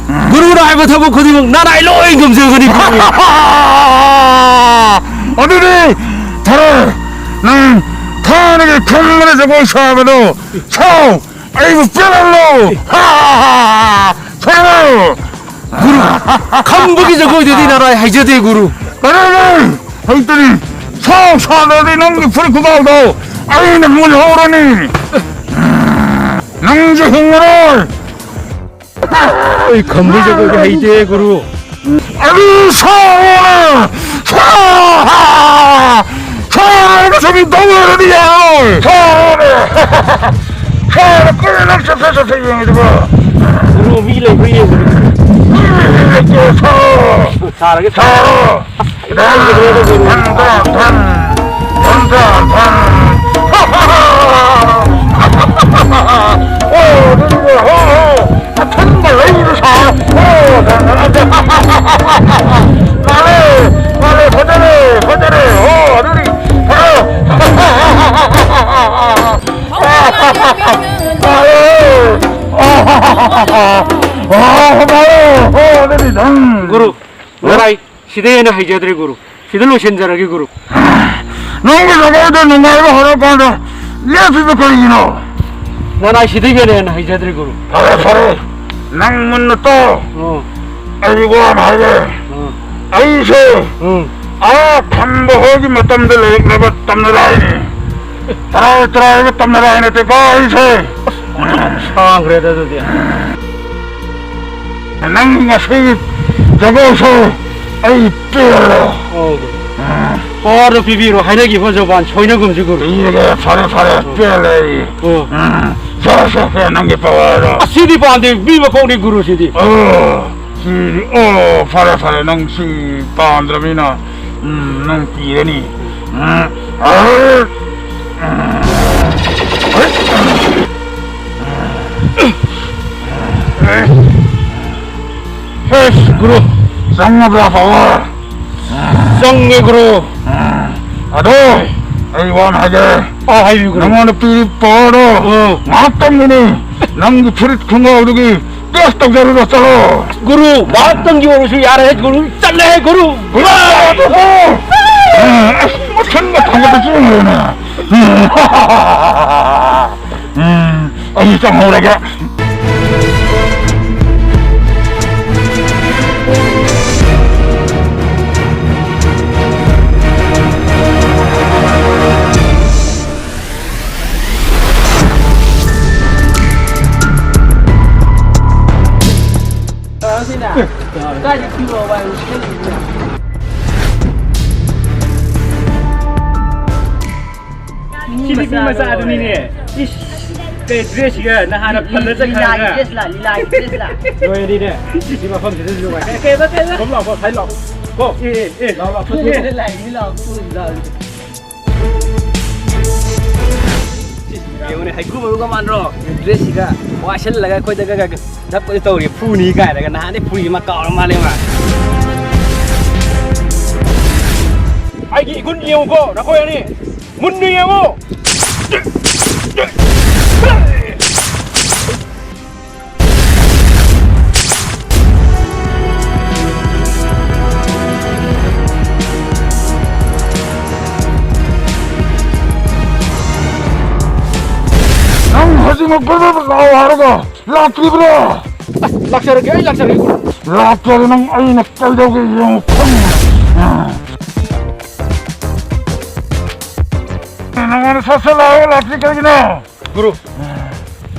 ꯒꯨꯔꯨꯅ ꯍꯥꯏꯕ ꯊꯕꯛ ꯈꯨꯗꯤꯡꯃꯛ ꯅꯅꯥꯏ ꯂꯣꯏ ꯉꯝꯖꯒꯅꯤ ꯒꯨꯔꯨ꯫ ꯑꯗꯨꯗꯤ ꯐꯔꯦ, ꯅꯪ ꯊꯥꯏꯅꯒꯤ ꯈꯝꯕꯗ ꯖꯒꯣꯏ ꯁꯥꯕꯗꯣ ꯁꯥꯎ, ꯑꯩꯕꯨ ꯄꯦꯜꯍꯜꯂꯣ꯫ ꯍꯥ, ꯍꯥ, ꯍꯥ, ꯍꯥ, ꯁꯥꯎ꯫ ꯒꯨꯔꯨ, ꯈꯝꯕꯒꯤ ꯖꯒꯣꯏꯗꯨꯗꯤ ꯅꯔꯥꯏ ꯍꯩꯖꯗꯦ ꯒꯨꯔꯨ꯫ ꯀꯔꯤꯅꯣ? ꯍꯩꯇ꯭ꯔꯤ꯫ ꯁꯥꯎ, ꯁꯥꯗ꯭ꯔꯗꯤ ꯅꯪꯒꯤ ꯐꯨꯔꯤꯠ ꯈꯨꯗꯥꯎꯗꯣ ꯑꯩꯅ ꯃꯨꯜꯍꯧꯔꯅꯤ꯫ ꯅꯪꯁꯨ ꯍꯤꯡꯉꯔꯣꯏ꯫ ꯑꯩ ꯈꯝꯕꯒꯤ ꯖꯒꯣꯏꯗꯤ ꯍꯩꯇꯦ ꯒꯨꯔꯨ꯫ ꯑꯗꯨ ꯁꯥꯎꯔꯣꯅꯦ! ꯁꯥꯎ! ꯁꯥꯎꯔꯒ ꯁꯨꯝ ꯇꯧꯔꯗꯤ ꯌꯥꯔꯣꯏ! ꯁꯥꯎꯔꯣꯅꯦ! ꯁꯥꯎꯔꯣ! ꯀꯔꯤꯅꯣ ꯅꯪ ꯆꯠꯊ ꯆꯠꯊ ꯌꯦꯡꯉꯤꯗꯨꯕꯣ? ꯃꯤ ꯂꯩꯕ꯭ꯔꯥ ꯌꯦꯡꯕꯅꯤ꯫ ꯁꯥꯔꯒꯦ, ꯁꯥꯔꯣ꯫ ꯊꯝ, ꯊꯝ, ꯊꯝ, ꯊꯝ, ꯊꯝ꯫ ꯑꯣ, ꯑꯗꯨꯗꯤ, ꯍꯣ, ꯍꯣ꯫ ꯑꯊꯨꯝꯕ ꯂꯩꯕ ꯁꯥꯔꯣ꯫ ꯑꯣ, ꯃꯥꯂꯦ, ꯃꯥꯂꯦ, ꯐꯖꯔꯦ, ꯐꯖꯔꯦ꯫ ꯑꯣ, ꯑꯗꯨꯗꯤ, ꯐꯔꯦ꯫ ꯒꯨꯔꯨ, ꯅꯔꯥꯏ, ꯁꯤꯗꯩ ꯍꯦꯟꯅ ꯍꯩꯖꯗ꯭ꯔꯦ ꯒꯨꯔꯨ꯫ ꯁꯤꯗ ꯂꯣꯏꯁꯤꯟꯖꯔꯒꯦ ꯒꯨꯔꯨ꯫ ꯅꯪꯒꯤ ꯖꯒꯣꯏꯗꯣ ꯅꯨꯡꯉꯥꯏꯕ ꯍꯧꯔꯀꯥꯟꯗ ꯂꯦꯞꯄꯤꯕ ꯀꯔꯤꯒꯤꯅꯣ? ꯅꯔꯥꯏ, ꯁꯤꯗꯩ ꯍꯦꯟꯅ ꯍꯦꯟꯅ ꯍꯩꯖꯗ꯭ꯔꯦ ꯒꯨꯔꯨ꯫ ꯐꯔꯦ, ꯐꯔꯦ, ꯅꯪ ꯃꯨꯟꯅ ꯇꯥꯎ꯫ ꯑꯣ꯫ ꯑꯩ ꯋꯥ ꯑꯃ ꯍꯥꯏꯒꯦ꯫ ꯑꯣ꯫ ꯑꯩꯁꯦ ꯎꯝ꯫ ꯑꯥ ꯈꯝꯕ ꯍꯣꯏꯒꯤ ꯃꯇꯝꯗ ꯂꯩꯔꯛꯂꯕ ꯇꯝꯅꯔꯥꯏꯅꯤ꯫ ꯇꯔꯥꯏ ꯇꯔꯥꯏꯕ ꯇꯝꯅꯔꯥꯏ ꯅꯠꯇꯦꯀꯣ ꯑꯩꯁꯦ꯫ ꯁꯥꯡꯈ꯭ꯔꯦꯗ ꯑꯗꯨꯗꯤ꯫ ꯅꯪ ꯉꯁꯤ ꯖꯒꯣꯏꯁꯦ ꯑꯩ ꯄꯦꯜꯂꯦ꯫ ꯑꯣ꯫ ꯎꯝ꯫ ꯄꯋꯥꯔꯗꯣ ꯄꯤꯕꯤꯔꯣ, ꯍꯥꯏꯅꯈꯤꯕ ꯖꯕꯥꯟ ꯁꯣꯏꯅꯒꯨꯝꯁꯤ ꯒꯨꯔꯨ꯫ ꯄꯤꯔꯒꯦ, ꯐꯔꯦ, ꯐꯔꯦ, ꯎꯝ꯫ ꯄꯦꯜꯂꯦ ꯑꯩ꯫ ꯑꯣ꯫ ꯎꯝ꯫ ꯁꯦ, ꯁꯦ, ꯁꯦ, ꯅꯪꯒꯤ ꯄꯋꯥꯔꯗꯣ꯫ ꯑꯁꯤꯗꯤ ꯄꯥꯝꯗꯦ, ꯃꯤ ꯃꯀꯣꯛꯅꯤ ꯒꯨꯔꯨ ꯁꯤꯗꯤ꯫ ꯑꯣ꯫ ꯁꯤꯗꯤ, ꯑꯣ, ꯐꯔꯦ, ꯐꯔꯦ, ꯅꯪ ꯁꯤ ꯄꯥꯝꯗ꯭ꯔꯕꯅꯤꯅ, ꯎꯝ, ꯅꯪ ꯄꯤꯔꯅꯤ꯫ ꯎꯝ, ꯑ, ꯎꯝ, ꯍꯦꯁ, ꯒꯨꯔꯨ꯫ ꯆꯪꯉꯕ꯭ꯔꯥ, ꯄꯋꯥꯔ? ꯆꯪꯉꯦ, ꯒꯨꯔꯨ꯫ ꯑꯗꯣ, ꯑꯩ ꯋꯥ ꯑꯃ ꯍꯥꯏꯒꯦ꯫ ꯑꯥ, ꯍꯥꯏꯕꯤꯌꯨ, ꯒꯨꯔꯨ꯫ ꯅꯪꯉꯣꯟꯗ ꯄꯤꯔꯤꯕ ꯄꯋꯥꯔꯗꯣ ꯑꯥ꯫ ꯉꯥꯏꯍꯥꯛꯇꯪꯒꯤꯅꯤ꯫ ꯅꯪꯒꯤ ꯐꯨꯔꯤꯠ ꯈꯣꯡꯒ꯭ꯔꯥꯎꯗꯨꯒꯤ ꯇꯦꯁ ꯇꯧꯖꯔꯨꯔꯣ, ꯆꯠꯂꯣ꯫ ꯒꯨꯔꯨ, ꯉꯥꯏꯍꯥꯛꯇꯪꯒꯤ ꯑꯣꯏꯔꯁꯨ ꯌꯥꯔꯦ, ꯒꯨꯔꯨ꯫ ꯆꯠꯂꯦ, ꯒꯨꯔꯨ꯫ ꯒꯨꯔꯨ! ꯑꯁ, ꯃꯊꯟꯗ ꯊꯥꯡꯒꯠꯄ ꯆꯦꯟꯈ꯭ꯔꯦꯅꯦ꯫ ꯎꯝ, ꯑꯩ ꯆꯪꯍꯧꯔꯒꯦ꯫ ꯁꯤꯗꯤ ꯃꯤ ꯃꯆꯥꯗꯨꯅꯤꯅꯦ꯫ ꯏꯁ꯫ ꯀꯩ ꯗ꯭ꯔꯦꯁꯁꯤꯒ ꯅꯍꯥꯟꯅ ꯐꯜꯂ ꯂꯤꯂꯥꯒꯤ ꯆꯠꯈ꯭ꯔꯒ꯫ ꯗ꯭ꯔꯦꯁ ꯂꯥ, ꯂꯤꯂꯥꯒꯤ ꯗ꯭ꯔꯦꯁ ꯂꯥ꯫ ꯂꯣꯏꯔꯗꯤꯅꯦ, ꯁꯤ ꯃꯐꯝꯁꯤꯗꯁꯨ ꯅꯨꯡꯉꯥꯏ꯫ ꯀꯩ, ꯀꯩꯕ, ꯀꯩꯕ? ꯁꯣꯝ ꯂꯥꯛꯑꯣ, ꯁꯥꯏ ꯂꯥꯛꯑꯣ꯫ ꯀꯣ꯫ ꯑꯦ, ꯑꯦ, ꯑꯦ꯫ ꯂꯥꯛꯑꯣ, ꯂꯥꯛꯑꯣ, ꯊꯣꯛꯑꯣ꯫ ꯂꯤꯂꯥꯒꯤ ꯂꯥꯛꯑꯣ, ꯊꯣꯛꯑꯣ, ꯂꯤꯂꯥꯒꯤ꯫ ꯌꯦꯡꯉꯨꯅꯦ, ꯍꯩꯀ꯭ꯔꯨ ꯃꯔꯨꯒ ꯃꯥꯟꯗ꯭ꯔꯣ? ꯗ꯭ꯔꯦꯁꯁꯤꯒ ꯋꯥꯏꯁꯜꯂꯒ ꯑꯩꯈꯣꯏꯗꯒ ꯙꯞꯀꯗꯤ ꯇꯧꯔꯤ, ꯐꯨꯅꯤ ꯀꯥꯏꯅꯒ ꯅꯍꯥꯟꯗꯩ ꯐꯨꯔꯤ ꯑꯃ ꯀꯥꯎꯔ ꯃꯥꯜꯂꯦ ꯃꯥ꯫ ꯑꯩꯒꯤ ꯏꯒꯨꯟ ꯌꯦꯡꯉꯨꯀꯣ, ꯅꯈꯣꯏ ꯑꯅꯤ꯫ ꯃꯨꯟꯅ ꯌꯦꯡꯉꯨ꯫ ꯅꯪ ꯍꯧꯖꯤꯛꯃꯛ ꯕꯔ ꯕꯔ ꯂꯥꯛꯑꯣ ꯍꯥꯏꯔꯒ ꯂꯥꯛꯇ꯭ꯔꯤꯕ꯭ꯔꯥ? ꯑꯁ, ꯂꯥꯛꯆꯔꯒꯦ, ꯑꯩ ꯂꯥꯛꯆꯔꯒꯦ, ꯒꯨꯔꯨ꯫ ꯂꯥꯛꯇ꯭ꯔꯗꯤ ꯅꯪ ꯑꯩꯅ ꯀꯩꯗꯧꯒꯦ ꯌꯦꯡꯉꯨ, ꯈꯪꯉꯨ꯫ ꯅꯪꯉꯣꯟꯗ ꯁꯠ ꯁꯠ ꯂꯥꯛꯑꯣ, ꯂꯥꯛꯇ꯭ꯔꯤ ꯀꯩꯒꯤꯅꯣ? ꯒꯨꯔꯨ,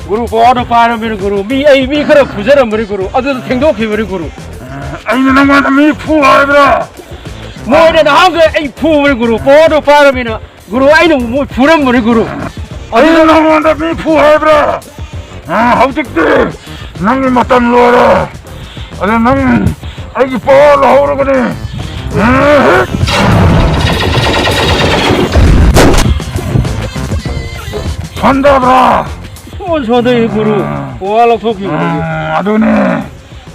ꯒꯨꯔꯨ, powerꯗꯣ ꯄꯥꯏꯔꯝꯃꯤꯅ, ꯒꯨꯔꯨ꯫ ꯃꯤ, ꯑꯩ ꯃꯤ ꯈꯔ ꯐꯨꯖꯔꯝꯕꯅꯤ, ꯒꯨꯔꯨ꯫ ꯑꯗꯨꯗ ꯊꯦꯡꯗꯣꯛꯈꯤꯕꯅꯤ, ꯒꯨꯔꯨ꯫ ꯑꯩꯅ ꯅꯪꯉꯣꯟꯗ ꯃꯤ ꯐꯨ ꯍꯥꯏꯕ꯭ꯔꯥ? ꯃꯣꯏꯅ ꯅꯍꯥꯟꯒ ꯑꯩ ꯐꯨꯕꯅꯤ, ꯒꯨꯔꯨ꯫ Powerꯗꯣ ꯄꯥꯏꯔꯝꯃꯤꯅ, ꯒꯨꯔꯨ, ꯑꯩꯅ ꯃꯣꯏ ꯐꯨꯔꯝꯕꯅꯤ, ꯒꯨꯔꯨ꯫ ꯑꯩꯅ ꯅꯪꯉꯣꯟꯗ ꯃꯤ ꯐꯨ ꯍꯥꯏꯕ꯭ꯔꯥ? ꯑ, ꯍꯧꯖꯤꯛꯇꯤ ꯅꯪꯒꯤ ꯃꯇꯝ ꯂꯣꯏꯔꯦ꯫ ꯑꯗ ꯅꯪ ꯑꯩꯒꯤ power ꯂꯧꯍꯧꯔꯕꯅꯤ꯫ ꯁꯣꯟꯗꯕ꯭ꯔꯥ? ꯁꯣꯟ ꯁꯣꯟꯗꯩ, ꯒꯨꯔꯨ꯫ ꯑꯥ꯫ Power ꯂꯧꯊꯣꯛꯈꯤꯕ꯫ ꯎꯝ, ꯑꯗꯨꯅꯦ꯫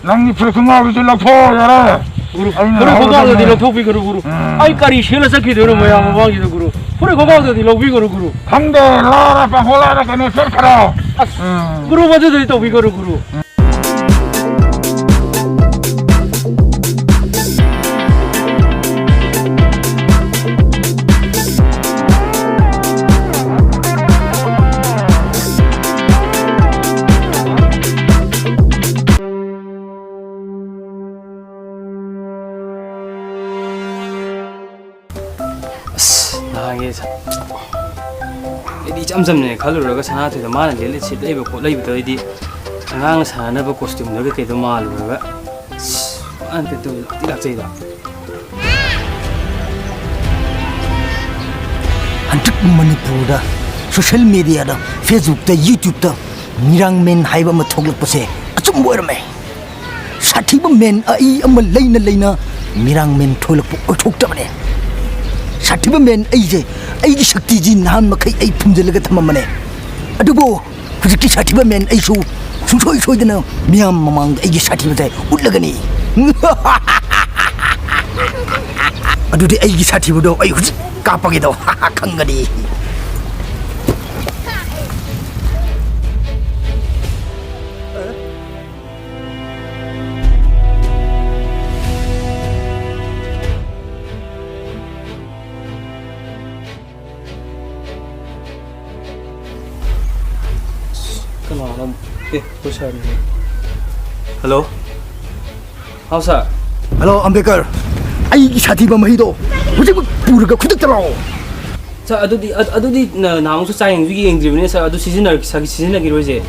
ꯅꯪꯒꯤ ꯐꯨꯔꯤꯠ ꯈꯣꯡꯒ꯭ꯔꯥꯎꯗꯨꯁꯨ ꯂꯧꯊꯣꯛꯑꯣ ꯌꯥꯔꯦ꯫ ꯒꯨꯔꯨ, ꯑꯩꯅ ꯐꯨꯔꯤꯠ ꯈꯣꯡꯒ꯭ꯔꯥꯎꯗꯨꯗꯤ ꯂꯧꯍꯧꯔꯕꯅꯤ꯫ ꯂꯧꯊꯣꯛꯄꯤꯒꯅꯨ, ꯒꯨꯔꯨ꯫ ꯎꯝ꯫ ꯑꯩ ꯀꯔꯤ ꯁꯦꯠꯂ ꯆꯠꯈꯤꯗꯣꯏꯅꯣ ꯃꯌꯥꯝ ꯃꯃꯥꯡꯁꯤꯗ, ꯒꯨꯔꯨ? ꯐꯨꯔꯤꯠ ꯈꯣꯡꯒ꯭ꯔꯥꯎꯗꯨꯗꯤ ꯂꯧꯕꯤꯒꯅꯨ, ꯒꯨꯔꯨ꯫ ꯈꯪꯗꯦ, ꯂꯥꯔ ꯄꯥꯡꯈꯣꯛ ꯂꯥꯔ ꯀꯩꯅꯣ ꯁꯦꯠꯈ꯭ꯔꯣ꯫ ꯑꯁ, ꯎꯝ꯫ ꯒꯨꯔꯨ, ꯃꯗꯨꯗꯤ ꯇꯧꯕꯤꯒꯅꯨ, ꯒꯨꯔꯨ꯫ ꯑꯁ, ꯅꯍꯥꯟꯒꯤ ꯁ-, ꯑꯩꯗꯤ ꯏꯆꯝ ꯆꯝꯅ ꯈꯜꯂꯨꯔꯒ ꯁꯅꯥꯊꯣꯏꯗ ꯃꯥꯅ ꯂꯤꯠꯂꯤ ꯁꯤꯠ ꯂꯩꯕ ꯈꯣꯠ ꯂꯩꯕꯗꯣ ꯑꯩꯗꯤ ꯑꯉꯥꯡꯅ ꯁꯥꯟꯅꯅꯕ costumeꯗꯣ ꯀꯩꯀꯩꯗꯣ ꯃꯥꯜꯂꯨꯔꯒ, ꯑꯁ, ꯃꯥꯅ ꯀꯩꯅꯣ ꯇꯧꯕꯗꯣ ꯂꯥꯛꯇꯤ ꯂꯥꯛꯆꯩꯗ꯫ ꯍꯟꯗꯛ ꯃꯅꯤꯄꯨꯔꯗ ꯁꯣꯁꯤꯌꯦꯜ ꯃꯦꯗꯤꯌꯥꯗ, ꯐꯦꯁꯕꯨꯛꯇ, ꯌꯨꯇ꯭ꯌꯨꯕꯇ ꯃꯤꯔꯥꯡꯃꯦꯟ ꯍꯥꯏꯕ ꯑꯃ ꯊꯣꯛꯂꯛꯄꯁꯦ ꯑꯆꯨꯝꯕ ꯑꯣꯏꯔꯝꯃꯦ꯫ ꯁꯥꯊꯤꯕ ꯃꯦꯟ ꯑꯩ ꯑꯃ ꯂꯩꯅ ꯂꯩꯅ ꯃꯤꯔꯥꯡꯃꯦꯟ ꯊꯣꯛꯂꯛꯄ ꯑꯣꯏꯊꯣꯛꯇꯕꯅꯦ꯫ ꯁꯥꯊꯤꯕ ꯃꯦꯟ ꯑꯩꯁꯦ, ꯑꯩꯒꯤ ꯁꯛꯇꯤꯁꯤ ꯅꯍꯥꯟ ꯃꯈꯩ ꯑꯩ ꯐꯨꯝꯖꯤꯜꯂꯒ ꯊꯝꯃꯝꯕꯅꯦ꯫ ꯑꯗꯨꯕꯨ ꯍꯧꯖꯤꯛꯀꯤ ꯁꯥꯊꯤꯕ ꯃꯦꯟ ꯑꯩꯁꯨ ꯁꯨꯡꯁꯣꯏ ꯁꯣꯏꯗꯅ ꯃꯤꯌꯥꯝ ꯃꯃꯥꯡꯗ ꯑꯩꯒꯤ ꯁꯥꯊꯤꯕꯁꯦ ꯎꯠꯂꯒꯅꯤ꯫ ꯑꯗꯨꯗꯤ ꯑꯩꯒꯤ ꯁꯥꯊꯤꯕꯗꯣ ꯑꯩ ꯍꯧꯖꯤꯛ ꯀꯥꯞꯄꯒꯦꯗꯣ꯫ ꯈꯪꯒꯅꯤ꯫ ꯀꯅꯥꯅꯣ? ꯑꯦ, ꯑꯩꯈꯣꯏ ꯁꯥꯔꯅꯤꯅꯦ꯫ ꯍꯜꯂꯣ꯫ ꯍꯥꯎ, ꯁꯥꯔ꯫ ꯍꯜꯂꯣ, ꯑꯝꯕꯦꯗꯀꯔ꯫ ꯑꯩꯒꯤ ꯁꯥꯊꯤꯕ ꯃꯍꯤꯗꯣ ꯍꯧꯖꯤꯛꯃꯛ ꯄꯨꯔꯒ ꯈꯨꯗꯛꯇ ꯂꯥꯛꯑꯣ꯫ ꯁꯥꯔ, ꯑꯗꯨꯗꯤ, ꯑ-, ꯑꯗꯨꯗꯤ ꯅ-, ꯅꯍꯥꯟꯃꯨꯛꯁꯨ ꯆꯥꯌꯦꯡꯁꯨ ꯌꯦꯡꯗ꯭ꯔꯤꯕꯅꯤꯅ, ꯁꯥꯔ, ꯑꯗꯨ ꯁꯤꯖꯤꯟꯅꯔ-, ꯁꯥꯔ, ꯁꯤꯖꯤꯟꯅꯈꯤꯔꯣꯏꯁꯦ꯫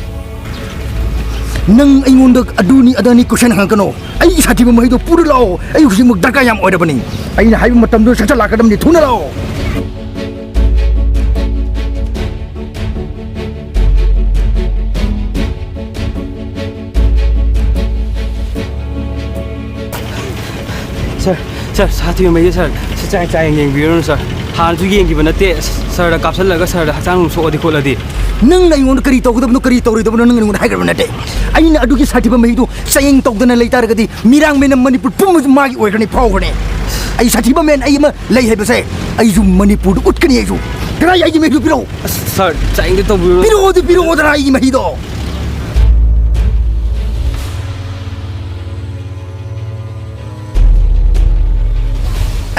ꯅꯪ ꯑꯩꯉꯣꯟꯗ ꯑꯗꯨꯅꯤ ꯑꯗꯥꯅꯤ ꯀꯣꯏꯁꯟ ꯍꯪꯉꯛꯀꯅꯣ꯫ ꯑꯩꯒꯤ ꯁꯥꯊꯤꯕ ꯃꯍꯤꯗꯣ ꯄꯨꯔ ꯂꯥꯛꯑꯣ꯫ ꯑꯩ ꯍꯧꯖꯤꯛꯃꯛ ꯗꯔꯀꯥꯔ ꯌꯥꯝ ꯑꯣꯏꯔꯕꯅꯤ꯫ ꯑꯩꯅ ꯍꯥꯏꯕ ꯃꯇꯝꯗꯣ ꯁꯠ ꯁꯠ ꯂꯥꯛꯀꯗꯕꯅꯤ꯫ ꯊꯨꯅ ꯂꯥꯛꯑꯣ꯫ ꯁꯥꯔ, ꯁꯥꯔ, ꯁꯥꯊꯤꯕ ꯃꯩꯁꯦ, ꯁꯥꯔ, ꯁꯤ ꯆꯥꯏ, ꯆꯥꯏ ꯌꯦꯡꯕꯤꯔꯨꯔꯣ, ꯁꯥꯔ꯫ ꯍꯥꯟꯅꯁꯨ ꯌꯦꯡꯈꯤꯕ ꯅꯠꯇꯦ, ꯁꯥꯔꯗ ꯀꯥꯞꯁꯤꯜꯂꯒ ꯁꯥꯔꯗ ꯍꯛꯆꯥꯡ ꯅꯨꯡ ꯁꯣꯛꯑꯗꯤ ꯈꯣꯠꯂꯗꯤ꯫ ꯅꯪꯅ ꯑꯩꯉꯣꯟꯗ ꯀꯔꯤ ꯇꯧꯒꯗꯕꯅꯣ, ꯀꯔꯤ ꯇꯧꯔꯣꯏꯗꯕꯅꯣ ꯅꯪꯅ ꯑꯩꯉꯣꯟꯗ ꯍꯥꯏꯈ꯭ꯔꯕ ꯅꯠꯇꯦ꯫ ꯑꯩꯅ ꯑꯗꯨꯒꯤ ꯁꯥꯊꯤꯕ ꯃꯍꯤꯗꯨ ꯆꯥꯌꯦꯡ ꯇꯧꯗꯅ ꯂꯩꯇꯥꯔꯒꯗꯤ ꯃꯤꯔꯥꯡꯃꯦꯟꯅ ꯃꯅꯤꯄꯨꯔ ꯄꯨꯝꯕꯁꯨ ꯃꯥꯒꯤ ꯑꯣꯏꯈ꯭ꯔꯅꯤ, ꯐꯥꯎꯈ꯭ꯔꯅꯤ꯫ ꯑꯩ ꯁꯥꯊꯤꯕ ꯃꯦꯟ ꯑꯩ ꯑꯃ ꯂꯩ ꯍꯥꯏꯕꯁꯦ ꯑꯩꯁꯨ ꯃꯅꯤꯄꯨꯔꯗ ꯎꯠꯀꯅꯤ꯫ ꯑꯩꯁꯨ ꯀꯗꯥꯏ ꯑꯩꯒꯤ ꯃꯍꯤꯗꯨ ꯄꯤꯔꯛꯑꯣ꯫ ꯑꯁ, ꯁꯥꯔ, ꯆꯥꯌꯦꯡꯗꯤ ꯇꯧꯕꯤꯔꯨꯔꯣ꯫ ꯄꯤꯔꯛꯑꯣꯗꯤ ꯄꯤꯔꯛꯑꯣꯗꯅ ꯑꯩꯒꯤ ꯃꯍꯤꯗꯣ꯫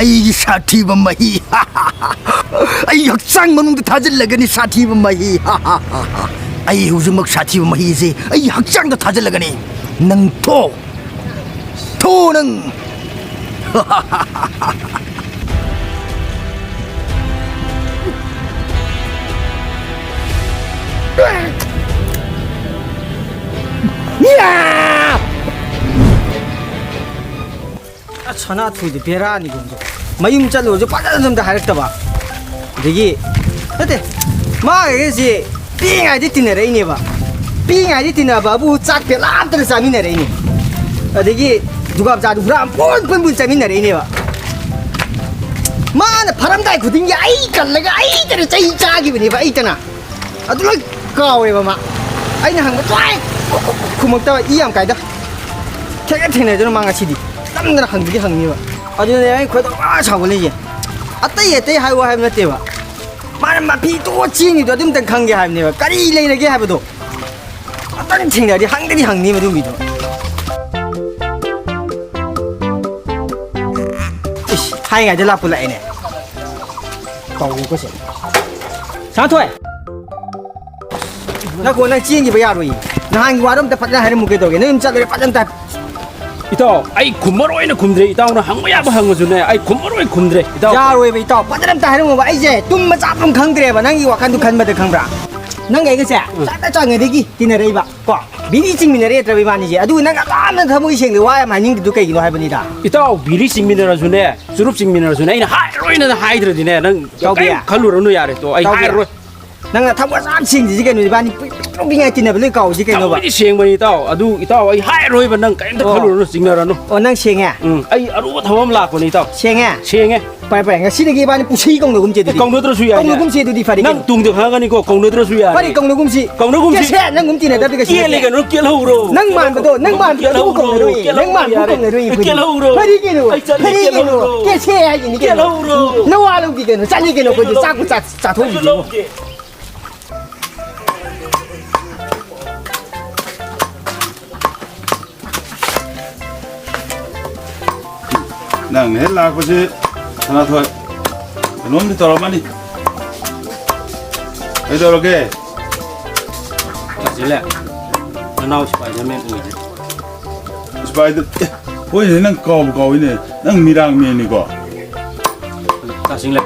ꯑꯩꯒꯤ ꯁꯥꯊꯤꯕ ꯃꯍꯤ꯫ ꯑꯩ ꯍꯛꯆꯥꯡ ꯃꯅꯨꯡꯗ ꯊꯥꯖꯤꯜꯂꯒꯅꯤ ꯁꯥꯊꯤꯕ ꯃꯍꯤ꯫ ꯑꯩ ꯍꯧꯖꯤꯛꯃꯛ ꯁꯥꯊꯤꯕ ꯃꯍꯤꯁꯦ ꯑꯩ ꯍꯛꯆꯥꯡꯗ ꯊꯥꯖꯤꯜꯂꯒꯅꯤ꯫ ꯅꯪ ꯊꯣ꯫ ꯊꯣ ꯅꯪ꯫ ꯑꯁ, ꯁꯅꯥꯊꯣꯏꯗꯤ ꯕꯦꯔꯥꯅꯤꯒꯨꯝꯕ꯫ ꯃꯌꯨꯝ ꯆꯠꯂꯨꯔꯁꯨ ꯐꯖꯅꯁꯨ ꯑꯝꯇ ꯍꯥꯏꯔꯛꯇꯕ꯫ ꯑꯗꯒꯤ, ꯅꯠꯇꯦ, ꯃꯥꯒꯁꯤ ꯄꯤꯛꯏꯉꯩꯗꯤ ꯇꯤꯟꯅꯔꯛꯏꯅꯦꯕ꯫ ꯄꯤꯛꯏꯉꯩꯗꯤ ꯇꯤꯟꯅꯕꯕꯨ ꯆꯥꯛ ꯄꯦꯂꯥꯞꯇꯅ ꯆꯥꯃꯤꯟꯅꯔꯛꯏꯅꯦ꯫ ꯑꯗꯒꯤ ꯖꯨꯒꯥꯞ ꯆꯥꯗꯨ ꯍꯨꯔꯥꯟ ꯄꯨꯟ ꯄꯨꯟ ꯄꯨꯟ ꯆꯥꯃꯤꯟꯅꯔꯛꯏꯅꯦꯕ꯫ ꯃꯥꯅ ꯐꯥꯔꯝꯗꯥꯏ ꯈꯨꯗꯤꯡꯒꯤ ꯑꯩ ꯀꯜꯂꯒ ꯑꯩꯇꯅ ꯆꯩ ꯆꯥꯈꯤꯕꯅꯦꯕ, ꯑꯩꯇꯅ꯫ ꯑꯗꯨ ꯂꯣꯏ ꯀꯥꯎꯔꯦꯕ ꯃꯥ꯫ ꯑꯩꯅ ꯍꯪꯕ ꯁꯨꯡꯈꯨꯝ ꯈꯨꯝꯃꯛꯇꯕ, ꯏ ꯌꯥꯝ ꯀꯥꯏꯗ꯫ ꯊꯦꯡꯅ ꯊꯦꯡꯅꯗꯅ ꯃꯥ ꯉꯁꯤꯗꯤ ꯅꯝꯗꯅ ꯍꯪꯕꯗꯤ ꯍꯪꯅꯤꯕ꯫ ꯑꯗꯨꯅꯦ ꯑꯩ ꯈꯣꯏꯗꯧ ꯁꯥꯎꯒꯠꯂꯤꯁꯦ꯫ ꯑꯇꯩ ꯑꯇꯩ ꯍꯥꯏꯌꯨ ꯍꯥꯏꯕ ꯅꯠꯇꯦꯕ꯫ ꯃꯥꯅ ꯃꯐꯤ ꯇꯣꯛꯑ ꯆꯦꯟꯈꯤꯕꯗꯣ ꯑꯗꯨꯝꯇꯪ ꯈꯪꯒꯦ ꯍꯥꯏꯕꯅꯦꯕ꯫ ꯀꯔꯤ ꯂꯩꯔꯒꯦ ꯍꯥꯏꯕꯗꯣ꯫ ꯑꯝꯇꯪ ꯊꯦꯡꯅꯔꯗꯤ ꯍꯪꯗꯗꯤ ꯍꯪꯅꯤ ꯃꯗꯨ ꯃꯤꯗꯣ꯫ ꯏꯁ, ꯍꯥꯏꯉꯥꯏꯗ ꯂꯥꯛꯄ ꯂꯥꯛꯑꯦꯅꯦ꯫ ꯀꯧꯒꯦꯀꯣ ꯁꯦ꯫ ꯁꯥꯟꯊꯣꯏ! ꯅꯪꯀꯣ, ꯅꯪ ꯆꯦꯟꯈꯤꯕ ꯌꯥꯔꯣꯏꯌꯦ꯫ ꯅꯍꯥꯟꯒꯤ ꯋꯥꯗꯣ ꯑꯝꯇ ꯐꯖꯅ ꯍꯥꯏꯔꯝꯃꯨ ꯀꯩꯗꯧꯒꯦ? ꯅꯪ ꯑꯗꯨꯝ ꯆꯠꯂꯨꯔꯦ, ꯐꯖꯅ ꯑꯝꯇ ꯏꯇꯥꯎ, ꯑꯩ ꯈꯨꯝꯃꯔꯣꯏꯅ ꯈꯨꯝꯗ꯭ꯔꯦ꯫ ꯏꯇꯥꯎꯅ ꯍꯪꯕ ꯌꯥꯕ ꯍꯪꯉꯁꯨꯅꯦ, ꯑꯩ ꯈꯨꯝꯃꯔꯣꯏ ꯈꯨꯝꯗ꯭ꯔꯦ, ꯏꯇꯥꯎ꯫ ꯌꯥꯔꯣꯏꯕ, ꯏꯇꯥꯎ꯫ ꯐꯖꯅ ꯑꯝꯇ ꯍꯥꯏꯔꯝꯃꯣꯕ꯫ ꯑꯩꯁꯦ ꯇꯨꯝꯕ ꯆꯥꯕ ꯑꯃ ꯈꯪꯗ꯭ꯔꯦꯕ, ꯅꯪꯒꯤ ꯋꯥꯈꯜꯗꯨ ꯈꯟꯕꯗ, ꯈꯪꯕ꯭ꯔꯥ? ꯅꯪꯒ ꯑꯩꯒꯁꯦ ꯎꯝ꯫ ꯆꯥꯛꯇ ꯆꯥꯉꯩꯗꯒꯤ ꯇꯤꯟꯅꯔꯛꯏꯕ, ꯀꯣ? ꯕꯤꯔꯤ ꯆꯤꯡꯃꯤꯟꯅꯔꯦ ꯅꯠꯇ꯭ꯔꯕ ꯏꯕꯥꯅꯤꯁꯦ? ꯑꯗꯨ ꯅꯪ ꯑꯗꯨꯝꯅ ꯊꯃꯣꯏ ꯁꯦꯡꯅ ꯋꯥ ꯌꯥꯝ ꯍꯥꯏꯅꯤꯡꯗ꯭ꯔꯤꯗꯨ ꯀꯩꯒꯤꯅꯣ ꯍꯥꯏꯕꯅꯤꯗ? ꯏꯇꯥꯎ, ꯕꯤꯔꯤ ꯆꯤꯡꯃꯤꯟꯅꯔꯁꯨꯅꯦ, ꯆꯨꯔꯨꯞ ꯆꯤꯡꯃꯤꯟꯅꯔꯁꯨꯅꯦ, ꯑꯩꯅ ꯍꯥꯏꯔꯣꯏꯅ ꯍꯥꯏꯗ꯭ꯔꯗꯤꯅꯦ, ꯅꯪ ꯏꯇꯥꯎꯕꯤ꯫ ꯀꯔꯤꯝ ꯈꯜꯂꯨꯔꯅꯨ, ꯌꯥꯔꯦ, ꯇꯣ, ꯑꯩ ꯏꯇꯥꯎꯕꯤ꯫ ꯍꯥꯏꯔꯔꯣꯏ꯫ ꯅꯪꯅ ꯊꯃꯣꯏ ꯑꯁꯨꯛ ꯌꯥꯝ ꯁꯦꯡꯗ꯭ꯔꯤꯁꯤ ꯀꯩꯅꯣ? ꯏꯕꯥꯅꯤ ꯄꯤꯛ ꯄꯤꯛ ꯄꯤꯛꯉꯥꯏ ꯇꯤꯟꯅꯕ ꯂꯣꯏ ꯀꯥꯎꯏꯁꯤ ꯀꯩꯅꯣꯕ? ꯊꯃꯣꯏꯗꯤ ꯁꯦꯡꯕꯅꯤ, ꯏꯇꯥꯎ꯫ ꯑꯗꯨ, ꯏꯇꯥꯎ, ꯑꯩ ꯍꯥꯏꯔꯣꯏꯕ, ꯅꯪ ꯀꯔꯤꯝꯇ ꯑꯣ꯫ ꯈꯜꯂꯨꯔꯅꯨ, ꯆꯤꯡꯅꯔꯅꯨ꯫ ꯑꯣ, ꯅꯪ ꯁꯦꯡꯉꯦ? ꯎꯝ, ꯑꯩ ꯑꯔꯨꯕ ꯊꯕꯛ ꯑꯃ ꯂꯥꯛꯄꯅꯤ, ꯏꯇꯥꯎ꯫ ꯁꯦꯡꯉꯦ? ꯁꯦꯡꯉꯦ꯫ ꯐꯔꯦ, ꯐꯔꯦ, ꯉꯁꯤꯗꯒꯤ ꯏꯕꯥꯅꯤ ꯄꯨꯟꯁꯤ ꯀꯧꯅꯒꯨꯝꯁꯦ ꯑꯦ, ꯑꯗꯨꯗꯤ꯫ ꯀꯧꯅꯗ꯭ꯔꯁꯨ ꯌꯥꯏꯅꯦ꯫ ꯀꯧꯅꯒꯨꯝꯁꯦ ꯑꯗꯨꯗꯤ, ꯐꯔꯦ ꯅꯪ ꯀꯩꯅꯣ? ꯇꯨꯡꯗ ꯈꯪꯉꯒꯅꯤꯀꯣ, ꯀꯧꯅꯗ꯭ꯔꯁꯨ ꯌꯥꯏꯅꯦ꯫ ꯐꯔꯦ, ꯀꯧꯅꯒꯨꯝꯁꯤ꯫ ꯀꯧꯅꯒꯨꯝꯁꯤ꯫ ꯀꯦꯁꯦ, ꯅꯪꯒꯨꯝ ꯇꯤꯟꯅꯗꯕꯗꯤ ꯀꯩꯁꯨ ꯀꯦꯜꯂꯦ ꯅꯠꯇꯦ꯫ ꯀꯩꯅꯣ, ꯀꯦꯜꯍꯧꯔꯣ꯫ ꯅꯪ ꯃꯥꯟꯕꯗꯣ, ꯅꯪ ꯃꯥꯟꯕꯗꯣ ꯑꯗꯨꯕꯨ ꯀꯦꯜꯍꯧꯔꯣ, ꯀꯧꯅꯔꯣꯏꯌꯦ꯫ ꯅꯪ ꯀꯦꯜꯍꯧꯔꯣ ꯃꯥꯟꯕꯗꯣ ꯌꯥꯔꯦ꯫ ꯀꯧꯅꯔꯣꯏꯌꯦ ꯑꯩꯈꯣꯏꯗꯤ꯫ ꯀꯦꯜꯍꯧꯔꯣ꯫ ꯐꯔꯦ ꯀꯩꯅꯣ? ꯑꯩ ꯆꯠꯂꯦ, ꯐꯔꯦ ꯀꯩꯅꯣ? ꯀꯦꯜꯍꯧꯔꯣ꯫ ꯀꯦꯁꯦ ꯍꯥꯏꯁꯤꯅꯤ ꯀꯩꯅꯣ? ꯀꯦꯜꯍꯧꯔꯣ꯫ ꯅꯋꯥ ꯂꯧꯗꯦ ꯀꯩꯅꯣ? ꯆꯠꯂꯦ ꯀꯩꯅꯣ? ꯑꯩꯈꯣꯏꯗꯤ ꯆꯥꯛꯄꯨ ꯆꯥ-, ꯆꯥꯊꯣꯛꯎꯁꯤꯕꯨ꯫ ꯂꯧꯒꯦ꯫ ꯅꯪ ꯍꯦꯛ ꯂꯥꯛꯄꯁꯦ, ꯁꯅꯥꯊꯣꯏ, ꯀꯩꯅꯣꯝꯗꯤ ꯇꯧꯔꯝꯃꯅꯤ꯫ ꯀꯩꯗꯧꯔꯒꯦ? ꯇꯥꯁꯤꯜꯂꯦ꯫ ꯅꯅꯥꯎ ꯁ꯭ꯄꯥꯏꯗꯔꯃꯦꯟ ꯑꯣꯏꯔꯦ꯫ ꯁ꯭ꯄꯥꯏꯗꯔ-, ꯑꯦ, ꯍꯣꯏꯅꯦ, ꯅꯪ ꯀꯥꯎꯕꯨ ꯀꯥꯎꯏꯅꯦ꯫ ꯅꯪ ꯃꯤꯔꯥꯡꯃꯦꯟꯅꯤꯀꯣ? ꯇꯥꯁꯤꯜꯂꯦ꯫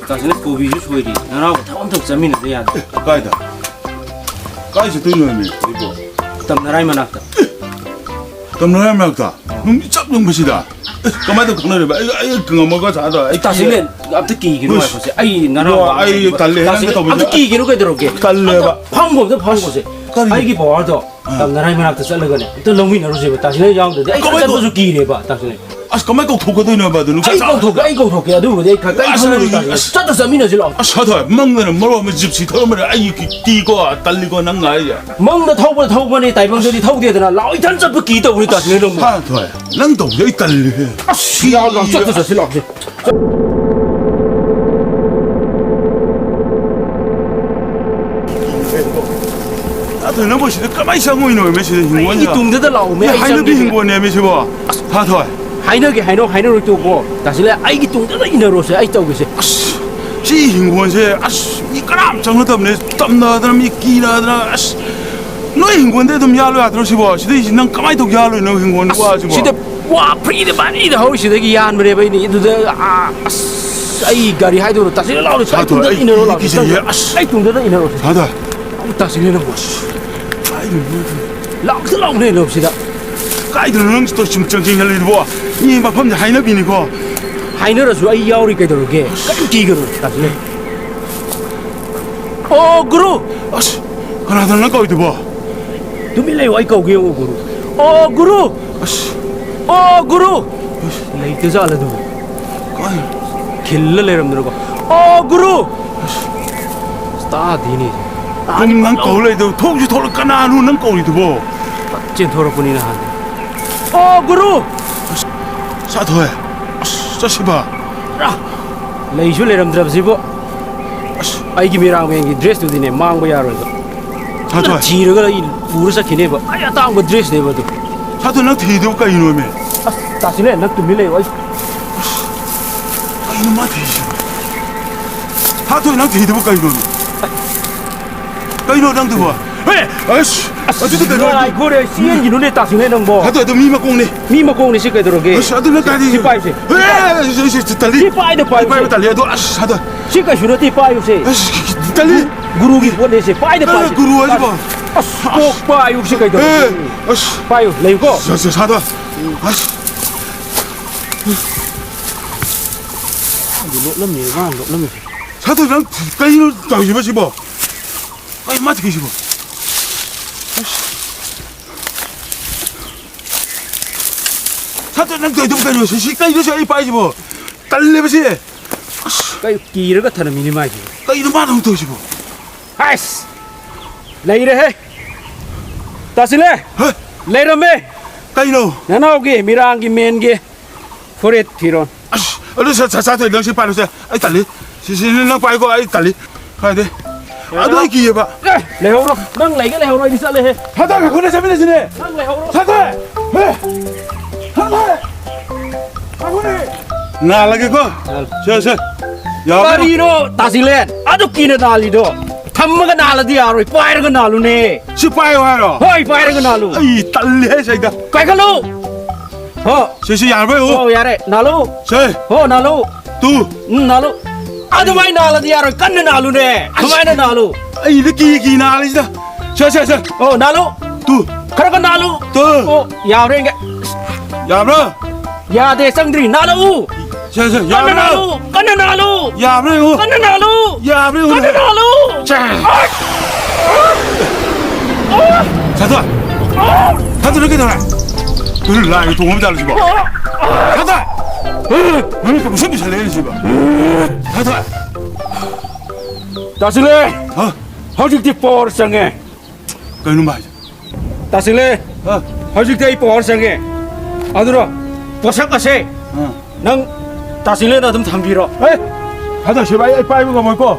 ꯇꯥꯁꯤꯜꯂꯦ, ꯀꯣꯕꯤꯁꯨ ꯁꯣꯏꯔꯤ꯫ ꯅꯅꯥꯎꯒ ꯊꯕꯛ ꯑꯝꯇ ꯆꯠꯃꯤꯟꯅꯗ ꯌꯥꯗꯦ꯫ ꯑꯦ, ꯀꯥꯏꯗ? ꯀꯥꯏ ꯆꯠꯇꯣꯏꯅꯣ ꯍꯥꯏꯃꯤ, ꯑꯩꯕꯣ? ꯇꯝꯅꯔꯥꯏ ꯃꯅꯥꯛꯇ꯫ ꯇꯝꯅꯔ ꯃꯔꯛꯇ ꯅꯨꯡꯗꯤ ꯆꯞ ꯌꯨꯡꯕꯁꯤꯗ꯫ ꯑꯦ, ꯀꯃꯥꯏꯅ ꯇꯧ ꯈꯪꯅꯔꯤꯕ? ꯑꯩ, ꯑꯩ ꯉꯝꯃꯒ ꯁꯥꯗ ꯑꯩ ꯇꯥꯁꯤꯂꯦꯟ, ꯑꯝꯇ ꯀꯤꯒꯤꯅꯣ ꯎꯁ꯫ ꯉꯥꯏꯈꯣꯁꯦ꯫ ꯑꯩ ꯅꯅꯥꯎ ꯏꯕꯣ, ꯑꯩ ꯇꯜꯂꯦ, ꯅꯪꯒ ꯇꯥꯁꯤꯂꯦꯟ, ꯇꯧꯕꯁꯦ꯫ ꯑꯝꯇ ꯀꯤꯒꯤꯅꯣ ꯀꯩꯗꯧꯔꯒꯦ? ꯇꯜꯂꯦꯕ꯫ ꯑꯝꯇ ꯐꯝꯈꯣ, ꯑꯝꯇ ꯐꯝꯈꯣꯁꯦ꯫ ꯀꯔꯤ? ꯑꯩꯒꯤ ꯄꯋꯥꯔꯗꯣ ꯑꯥ꯫ ꯇꯝꯅꯔꯥꯏ ꯃꯅꯥꯛꯇ ꯆꯠꯂꯒꯅꯦ, ꯑꯝꯇ ꯂꯧꯃꯤꯟꯅꯔꯨꯁꯦꯕ꯫ ꯇꯥꯁꯤꯂꯦꯟ ꯌꯥꯎꯗ꯭ꯔꯗꯤ ꯑꯩ ꯀꯃꯥꯏ ꯆꯠꯄꯁꯨ ꯇꯧ-, ꯀꯤꯔꯦꯕ, ꯇꯥꯁꯤꯂꯦꯟ꯫ ꯑꯁ, ꯀꯃꯥꯏ ꯀꯧꯊꯣꯛꯀꯗꯣꯏꯅꯣꯕ ꯑꯗꯨ? ꯅꯨꯡꯁꯥ ꯑꯩ ꯁꯥꯕ ꯀꯧꯊꯣꯛꯀꯦ, ꯑꯩ ꯀꯧꯊꯣꯛꯀꯦ꯫ ꯑꯗꯨꯕꯨꯗꯤ ꯑꯩ ꯈ-, ꯀꯩꯝ ꯑꯁ, ꯈꯜꯂꯨꯅꯨ, ꯑꯩ, ꯇꯥꯁꯤꯂꯦꯟ꯫ ꯑꯁ꯫ ꯆꯠꯇ ꯆꯠꯃꯤꯟꯅꯁꯤ ꯂꯥꯛꯑꯣ꯫ ꯑꯁ, ꯁꯥꯊꯣꯏ, ꯃꯪꯗꯅ ꯃꯔꯣꯟ ꯑꯃ ꯖꯤꯞꯁꯤ ꯊꯧꯔꯝꯕꯅꯦ꯫ ꯑꯩ ꯀꯤ-, ꯀꯤꯀꯣ, ꯇꯜꯂꯤꯀꯣ, ꯅꯪ ꯉꯥꯏꯔꯤꯁꯦ꯫ ꯃꯪꯗ ꯊꯧꯕꯗ ꯊꯧꯕꯅꯦ, ꯇꯥꯏꯕꯪꯗꯗꯤ ꯊꯧꯗꯦꯗꯅ꯫ ꯂꯥꯛꯑꯣ, ꯏꯊꯟ ꯆꯠꯄ ꯀꯤ ꯇꯧꯕꯅꯤ, ꯇꯥꯁꯤꯂꯦꯟ, ꯅꯪꯕꯨ꯫ ꯁꯥꯊꯣꯏ, ꯅꯪ ꯇꯧꯕꯁꯦ ꯑꯩ ꯇꯜꯂꯤꯍꯦ꯫ ꯑꯁ, ꯌꯥꯎ, ꯂꯥꯎ, ꯆꯠꯇ ꯆꯠꯁꯤ ꯂꯥꯛꯑꯣꯁꯦ꯫ ꯑꯗꯨ ꯅꯪꯕꯨ ꯁꯤꯗ ꯀꯃꯥꯏꯅ ꯆꯪꯉꯨꯏꯅꯣ, ꯃꯤ ꯁꯤꯗ ꯍꯤꯡꯒꯣꯜꯁꯤꯗ? ꯑꯩꯒꯤ ꯇꯨꯡꯗꯗ ꯂꯥꯛꯑꯣ, ꯃꯤ, ꯃꯤ ꯑꯩ ꯍꯩꯅꯕꯤ ꯆꯪꯒꯦ꯫ ꯍꯤꯡꯒꯣꯜꯅꯦ, ꯃꯤ ꯁꯤꯕꯣ꯫ ꯑꯁ, ꯊꯥꯊꯣꯏ꯫ ꯍꯥꯏꯅꯒꯦ, ꯍꯥꯏꯅꯧ, ꯍꯥꯏꯅꯔꯣꯏ ꯇꯣꯛꯑꯣ꯫ ꯇꯥꯁꯤꯜꯂꯦ, ꯑꯩꯒꯤ ꯇꯨꯡꯗꯗ ꯏꯟꯅꯔꯣꯁꯦ, ꯑꯩ ꯇꯧꯒꯦꯁꯦ꯫ ꯑꯁ, ꯁꯤ ꯍꯤꯡꯒꯣꯜꯁꯦ, ꯑꯁ, ꯃꯤ ꯀꯅꯥꯝ ꯆꯪꯅꯗꯕꯅꯦ, ꯇꯝꯅꯗꯅ, ꯃꯤ ꯀꯤꯅꯗꯅ, ꯑꯁ, ꯅꯣꯏ ꯍꯤꯡꯒꯣꯜꯗ ꯑꯗꯨꯝ ꯌꯥꯜꯂꯨ ꯌꯥꯗ꯭ꯔꯣ ꯁꯤꯕꯣ? ꯁꯤꯗꯩꯁꯤ ꯅꯪ ꯀꯃꯥꯏꯅ ꯇꯧ ꯌꯥꯜꯂꯨꯏꯅꯣ ꯍꯤꯡꯒꯣꯜ ꯑꯁ, ꯋꯥꯁꯤꯕꯣ? ꯁꯤꯗ ꯋꯥ ꯐ꯭ꯔꯤꯗ ꯃꯥꯔꯤꯗ ꯍꯧꯔꯤꯁꯤꯗꯒꯤ ꯌꯥꯟꯕꯅꯦꯕ ꯑꯩꯅ꯫ ꯑꯗꯨꯗ, ꯑꯥ, ꯑꯁ, ꯑꯩ ꯒꯥꯔꯤ ꯍꯥꯏꯗꯣꯏꯔꯣ? ꯇꯥꯁꯤꯜꯂꯦ, ꯂꯥꯎꯔꯦ, ꯑꯩ ꯊꯥꯗꯣꯏ, ꯇꯨꯡꯗ ꯑꯩ ꯏꯟꯅꯔꯣ, ꯀꯤ-, ꯂꯥꯎꯔꯦ, ꯀꯤꯖꯩꯌꯦ, ꯑꯁ꯫ ꯑꯩ ꯇꯨꯡꯗꯗ ꯏꯟꯅꯔꯣ꯫ ꯊꯥꯗꯣꯏ꯫ ꯇꯥꯁꯤꯜꯂꯦ ꯅꯪꯕꯣ꯫ ꯀꯥꯏꯗꯅꯣ ꯅꯪ? ꯂꯥꯎꯁꯨ ꯂꯥꯎꯅꯦ ꯂꯧꯁꯤꯗ꯫ ꯀꯥꯏꯗꯅꯣ ꯅꯪ ꯁꯨꯝ ꯆꯪꯁꯤꯟ ꯆꯪꯁꯤꯟ ꯂꯩꯗꯨꯕꯣ? ꯃꯤ ꯃꯐꯝꯁꯦ ꯍꯥꯏꯅꯕꯤꯅꯤꯀꯣ꯫ ꯍꯥꯏꯅꯔꯁꯨ ꯑꯩ ꯌꯥꯎꯔꯤ ꯀꯩꯗꯧꯔꯒꯦ? ꯀꯔꯤꯝ ꯀꯤꯒꯅꯨ꯫ ꯇꯥꯁꯤꯜꯂꯦ꯫ ꯑꯣ, ꯒꯨꯔꯨ! ꯑꯁ, ꯀꯅꯥꯗꯅꯣ ꯅꯪ ꯀꯧꯔꯤꯗꯨꯕꯣ? ꯇꯨꯃꯤꯟ ꯂꯩꯌꯨ, ꯑꯩ ꯀꯧꯒꯦ ꯌꯦꯡꯉꯨ, ꯒꯨꯔꯨ꯫ ꯑꯣ, ꯒꯨꯔꯨ! ꯑꯁ꯫ ꯑꯣ, ꯒꯨꯔꯨ! ꯑꯁ꯫ ꯂꯩꯇꯖꯥꯠꯂ ꯑꯗꯨꯕꯨ? ꯀꯥꯏ? ꯈꯤꯜꯂ ꯂꯩꯔꯝꯗꯅꯀꯣ꯫ ꯑꯣ, ꯒꯨꯔꯨ! ꯑꯁ꯫ ꯇꯥꯗꯦꯅꯦ꯫ ꯅꯪ, ꯅꯪ ꯀꯧ ꯂꯩꯗꯣ, ꯊꯣꯛꯁꯨ ꯊꯣꯛꯂ-, ꯀꯅꯥꯅꯣ ꯅꯪ ꯀꯧꯔꯤꯗꯨꯕꯣ? ꯆꯦꯟꯊꯣꯔꯛꯄꯅꯤ ꯅꯍꯥꯟ꯫ ꯑꯣ, ꯒꯨꯔꯨ! ꯑꯁ, ꯁꯥꯊꯣꯏ꯫ ꯑꯁ, ꯆꯠꯁꯤꯕ꯫ ꯂꯩꯁꯨ ꯂꯩꯔꯝꯗ꯭ꯔꯕꯁꯤꯕꯨ꯫ ꯑꯁ꯫ ꯑꯩꯒꯤ ꯃꯤꯔꯥꯡꯃꯦꯟꯒꯤ ꯗ꯭ꯔꯦꯁꯇꯨꯗꯤꯅꯦ, ꯃꯥꯡꯕ ꯌꯥꯔꯣꯏꯕ꯫ ꯁꯥꯊꯣꯏ꯫ ꯊꯤꯔꯒ ꯑꯩ ꯄꯨꯔ ꯆꯠꯈꯤꯅꯦꯕ꯫ ꯑꯩ ꯑꯇꯥꯡꯕ ꯗ꯭ꯔꯦꯁꯅꯦꯕ ꯑꯗꯨ꯫ ꯁꯥꯊꯣꯏ, ꯅꯪ ꯊꯤꯗꯨꯕꯨ ꯀꯩꯅꯣꯃꯦ? ꯑꯁ, ꯇꯥꯁꯤꯜꯂꯦ, ꯅꯪ ꯇꯨꯃꯤꯟ ꯂꯩꯌꯨ꯫ ꯑꯩ ꯀꯩꯅꯣ ꯃꯥ ꯊꯤꯔꯤꯁꯤꯕꯣ? ꯁꯥꯊꯣꯏ, ꯅꯪ ꯊꯤꯗꯨꯕꯨ ꯀꯩꯅꯣꯃꯦ? ꯀꯩꯅꯣ ꯅꯪꯗꯨꯕꯣ? ꯍꯦ! ꯑꯁ! ꯑꯁ, ꯑꯗꯨꯗꯤ ꯀꯩꯅꯣ? ꯉꯥꯏꯈꯣꯔꯦ, ꯆꯦꯟꯒꯤꯅꯨꯅꯦ, ꯇꯥꯁꯤꯜꯂꯦ ꯅꯪꯕꯣ꯫ ꯁꯥꯊꯣꯏ, ꯑꯗꯨ ꯃꯤ ꯃꯀꯣꯛꯅꯦ꯫ ꯃꯤ ꯃꯀꯣꯛꯅꯦ, ꯁꯤ ꯀꯩꯗꯧꯔꯒꯦ? ꯑꯁ, ꯑꯗꯨ ꯅꯪ ꯀꯥꯏꯗ ꯁꯤ ꯄꯥꯏꯁꯦ꯫ ꯍꯦ! ꯑꯁ, ꯑꯁ, ꯑꯁ, ꯇꯜꯂꯤ꯫ ꯁꯤ ꯄꯥꯏꯗ ꯁꯤ ꯄꯥꯏꯕ ꯄꯥꯏꯁꯦ꯫ ꯇꯜꯂꯤ, ꯑꯗꯣ, ꯑꯁ, ꯁꯥꯊꯣꯏ꯫ ꯁꯤ ꯀꯩꯁꯨ ꯅꯠꯇꯦ, ꯄꯥꯏꯌꯨꯁꯦ꯫ ꯑꯁ, ꯇꯜꯂꯤ꯫ ꯒꯨꯔꯨꯒꯤ ꯄꯣꯠꯅꯦꯁꯦ, ꯄꯥꯏꯗ ꯑꯦ, ꯄꯥꯏꯁꯦ꯫ ꯒꯨꯔꯨ ꯍꯥꯏꯁꯤꯕꯣ? ꯑꯁ, ꯀꯣꯛ ꯄꯥꯏꯌꯨꯁꯦ ꯀꯩꯗꯧꯔꯒꯦ? ꯑꯦ, ꯑꯁ! ꯄꯥꯏꯌꯨ, ꯂꯩꯌꯨꯀꯣ꯫ ꯁꯥ-, ꯁꯥ-, ꯁꯥꯗꯣ! ꯑꯁ! ꯑꯗꯨ ꯂꯣꯠꯂꯝꯃꯦ, ꯃꯥ ꯂꯣꯠꯂꯝꯃꯦ꯫ ꯁꯥꯗꯣ, ꯅꯪ ꯀꯩꯅꯣ ꯇꯧꯔꯤꯁꯤꯕꯣ ꯁꯤꯕꯣ? ꯀꯩ ꯃꯥ ꯊꯤꯔꯤꯁꯤꯕꯣ? ꯑꯁ! ꯁꯥꯗꯣ, ꯅꯪ ꯇꯧꯔꯤꯗꯨꯕꯨ ꯀꯩꯅꯣ? ꯁꯤ, ꯁꯤ ꯀꯩꯅꯣ ꯁꯤ ꯑꯩ ꯄꯥꯏꯁꯤꯕꯣ? ꯇꯜꯂꯦꯕ ꯁꯤ꯫ ꯑꯁ! ꯀꯩ ꯀꯤꯔꯒ ꯊꯅꯝꯃꯤꯅꯤ ꯃꯥꯏꯁꯤꯕꯣ? ꯀꯩꯅꯣ ꯃꯥꯅ ꯑꯃꯨꯛ ꯇꯧꯔꯤꯁꯤꯕꯣ? ꯍꯥꯏꯁ! ꯂꯩꯔꯦꯍꯦ! ꯇꯥꯁꯤꯜꯂꯦ! ꯍꯦ! ꯂꯩꯔꯝꯃꯦ! ꯀꯩꯅꯣ? ꯅꯅꯥꯎꯒꯤ ꯃꯤꯔꯥꯡꯒꯤ ꯃꯦꯟꯒꯤ ꯐꯨꯔꯤꯠ ꯐꯤꯔꯣꯟ꯫ ꯑꯁ! ꯑꯗꯨ ꯁꯥ-, ꯁꯥ-, ꯁꯥꯊꯣꯏ, ꯅꯪ ꯁꯤ ꯄꯥꯏꯔꯣꯁꯦ꯫ ꯑꯩ ꯇꯜꯂꯤ꯫ ꯁꯤ, ꯁꯤ, ꯅꯪ ꯄꯥꯏꯀꯣ, ꯑꯩ ꯇꯜꯂꯤ꯫ ꯀꯥꯏꯗꯦ꯫ ꯑꯗꯨ ꯑꯩ ꯀꯤꯌꯦꯕ꯫ ꯑꯦ! ꯂꯩꯍꯧꯔꯣ꯫ ꯅꯪ ꯂꯩꯒꯦ ꯂꯩꯍꯧꯔꯣ, ꯑꯩꯗꯤ ꯆꯠꯂꯦꯍꯦ꯫ ꯁꯥꯊꯣꯏ, ꯉꯥꯏꯈꯣꯅꯦ, ꯆꯠꯃꯤꯟꯅꯁꯤꯅꯦ꯫ ꯅꯪ ꯂꯩꯍꯧꯔꯣ꯫ ꯁꯥꯊꯣꯏ! ꯍꯦ! ꯁꯥꯊꯣꯏ! ꯉꯥꯏꯈꯣꯅꯦ꯫ ꯅꯥꯜꯂꯒꯦꯀꯣ꯫ ꯅꯥꯜꯂꯨ꯫ ꯁꯦ, ꯁꯦ꯫ ꯌꯥꯕ꯭ꯔꯣ? ꯀꯔꯤꯅꯣ, ꯇꯥꯁꯤꯂꯦꯟ? ꯑꯗꯨ ꯀꯤꯅ ꯅꯥꯜꯂꯤꯗꯣ? ꯊꯝꯃꯒ ꯅꯥꯜꯂꯗꯤ ꯌꯥꯔꯣꯏ, ꯄꯥꯏꯔꯒ ꯅꯥꯜꯂꯨꯅꯦ꯫ ꯁꯤ ꯄꯥꯏꯌꯣ ꯍꯥꯏꯔꯣ? ꯍꯣꯏ, ꯄꯥꯏꯔꯒ ꯅꯥꯜꯂꯨ꯫ ꯑꯩ ꯇꯜꯂꯤꯍꯦ ꯁꯩꯗ꯫ ꯄꯥꯏꯈꯠꯂꯨ꯫ ꯍꯣ꯫ ꯁꯤ, ꯁꯤ ꯌꯥꯔꯕ꯭ꯔꯣ? ꯍꯣ, ꯌꯥꯔꯦ꯫ ꯅꯥꯜꯂꯨ꯫ ꯁꯦ꯫ ꯍꯣ, ꯅꯥꯜꯂꯨ꯫ ꯇꯨ꯫ ꯎꯝ, ꯅꯥꯜꯂꯨ꯫ ꯑꯗꯨꯃꯥꯏꯅ ꯅꯥꯜꯂꯗꯤ ꯌꯥꯔꯣꯏ, ꯀꯟꯅ ꯅꯥꯜꯂꯨꯅꯦ꯫ ꯑꯁ꯫ ꯑꯗꯨꯃꯥꯏꯅ ꯅꯥꯜꯂꯨ꯫ ꯑꯩꯗꯤ ꯀꯤ ꯀꯤ ꯅꯥꯜꯂꯤꯁꯤꯗ꯫ ꯁꯦ, ꯁꯦ, ꯁꯦ꯫ ꯑꯣ, ꯅꯥꯜꯂꯨ꯫ ꯇꯨ꯫ ꯈꯔ ꯈꯔ ꯅꯥꯜꯂꯨ꯫ ꯇꯨ꯫ ꯑꯣ, ꯌꯥꯔꯦ, ꯌꯦꯡꯒꯦ꯫ ꯌꯥꯕ꯭ꯔꯣ? ꯌꯥꯗꯦ, ꯆꯪꯗ꯭ꯔꯤ꯫ ꯅꯥꯜꯂꯛꯎ꯫ ꯁꯦ, ꯁꯦ, ꯀꯟꯅ ꯌꯥꯕ꯭ꯔꯣ? ꯅꯥꯜꯂꯨ, ꯀꯟꯅ ꯅꯥꯜꯂꯨ꯫ ꯌꯥꯕ꯭ꯔꯣ ꯌꯦꯡꯉꯨ꯫ ꯀꯟꯅ ꯅꯥꯜꯂꯨ꯫ ꯌꯥꯕ꯭ꯔꯣ ꯌꯦꯡꯉꯨ꯫ ꯀꯟꯅ ꯅꯥꯜꯂꯨ꯫ ꯁꯦ꯫ ꯁꯥꯊꯣꯏ꯫ ꯁꯥꯊꯣꯏ, ꯅꯪ ꯀꯩꯗꯧꯔꯦ? ꯀꯩꯅꯣ, ꯂꯥꯏꯒ ꯇꯣꯡꯉꯝ ꯖꯥꯠꯂꯣ ꯁꯤꯕꯣ? ꯁꯥꯊꯣꯏ꯫ ꯅꯪ ꯀꯩꯅꯣ ꯁꯠ ꯄꯨꯁꯜꯂꯛꯑꯦ ꯁꯤꯕꯣ? ꯁꯥꯊꯣꯏ꯫ ꯇꯥꯁꯤꯜꯂꯦ꯫ ꯍꯥ? ꯍꯧꯖꯤꯛꯇꯤ ꯄꯋꯥꯔ ꯆꯪꯉꯦ꯫ ꯀꯩꯅꯣ ꯍꯥꯏꯁꯦ? ꯇꯥꯁꯤꯜꯂꯦ꯫ ꯑ꯫ ꯍꯧꯖꯤꯛꯇꯤ ꯑꯩ ꯄꯋꯥꯔ ꯆꯪꯉꯦ꯫ ꯑꯗꯨꯅ ꯄꯣꯠꯁꯛ ꯑꯁꯦ ꯑ꯫ ꯅꯪ ꯇꯥꯁꯤꯜꯂꯦꯅ ꯑꯗꯨꯝ ꯊꯝꯕꯤꯔꯣ꯫ ꯑꯦ! ꯍꯟꯗꯛ ꯁꯤꯕꯥꯏ ꯑꯩ ꯄꯥꯏꯕ ꯉꯝꯃꯣꯏꯀꯣ꯫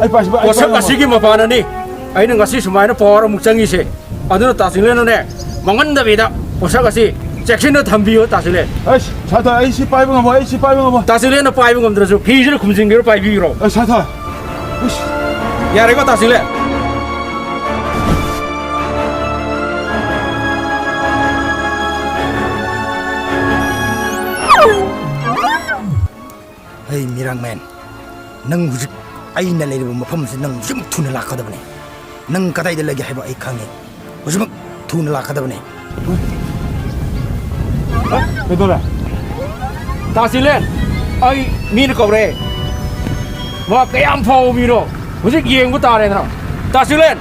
ꯑꯩ ꯄꯥꯏ-, ꯁꯤꯕꯥꯏ ꯑꯩ ꯄꯣꯠꯁꯛ ꯄꯥꯏꯕ ꯉꯝꯃꯣꯏ꯫ ꯑꯁꯤꯒꯤ ꯃꯄꯥꯟꯅꯅꯤ ꯑꯩꯅ ꯉꯁꯤ ꯁꯨꯃꯥꯏꯅ ꯄꯋꯥꯔ ꯑꯃꯨꯛ ꯆꯪꯉꯤꯁꯦ꯫ ꯑꯗꯨꯅ ꯇꯥꯁꯤꯜꯂꯦꯅꯅꯦ, ꯃꯥꯡꯍꯟꯗꯕꯤꯗ ꯄꯣꯠꯁꯛ ꯑꯁꯤ ꯆꯦꯛꯁꯤꯟꯅ ꯊꯝꯕꯤꯌꯨ, ꯇꯥꯁꯤꯜꯂꯦ꯫ ꯑꯁ, ꯁꯥꯔ, ꯑꯩ ꯁꯤ ꯄꯥꯏꯕ ꯉꯝꯃꯣꯏ, ꯑꯩ ꯁꯤ ꯄꯥꯏꯕ ꯉꯝꯃꯣꯏ꯫ ꯇꯥꯁꯤꯜꯂꯦꯅ ꯄꯥꯏꯕ ꯉꯝꯗ꯭ꯔꯁꯨ ꯐꯤꯁꯤꯅ ꯈꯨꯝꯖꯤꯟꯕꯤꯔꯣ, ꯄꯥꯏꯕꯤꯔꯣ꯫ ꯑꯁ, ꯁꯥꯔ, ꯁꯥꯔ꯫ ꯏꯁ꯫ ꯌꯥꯔꯦꯀꯣ, ꯇꯥꯁꯤꯜꯂꯦ? ꯍꯩ, ꯃꯤꯔꯥꯡꯃꯦꯟ, ꯅꯪ ꯍꯧꯖꯤꯛ ꯑꯩꯅ ꯂꯩꯔꯤꯕ ꯃꯐꯝꯁꯤ ꯅꯪ ꯍꯧꯖꯤꯛꯃꯛ ꯊꯨꯅ ꯂꯥꯛꯀꯗꯕꯅꯤ꯫ ꯅꯪ ꯀꯗꯥꯏꯗ ꯂꯩꯒꯦ ꯍꯥꯏꯕ ꯑꯩ ꯈꯪꯉꯤ꯫ ꯍꯧꯖꯤꯛꯃꯛ ꯊꯨꯅ ꯂꯥꯛꯀꯗꯕꯅꯤ꯫ ꯀꯩꯗꯧꯔꯦ? ꯇꯥꯁꯤꯂꯦꯟ, ꯑꯩ ꯃꯤꯅ ꯀꯧꯔꯦ꯫ ꯃꯥ ꯀꯌꯥꯝ ꯐꯥꯎꯕ ꯃꯤꯅꯣ ꯍꯧꯖꯤꯛ ꯌꯦꯡꯕ ꯇꯥꯔꯦꯗꯅ꯫ ꯇꯥꯁꯤꯂꯦꯟ,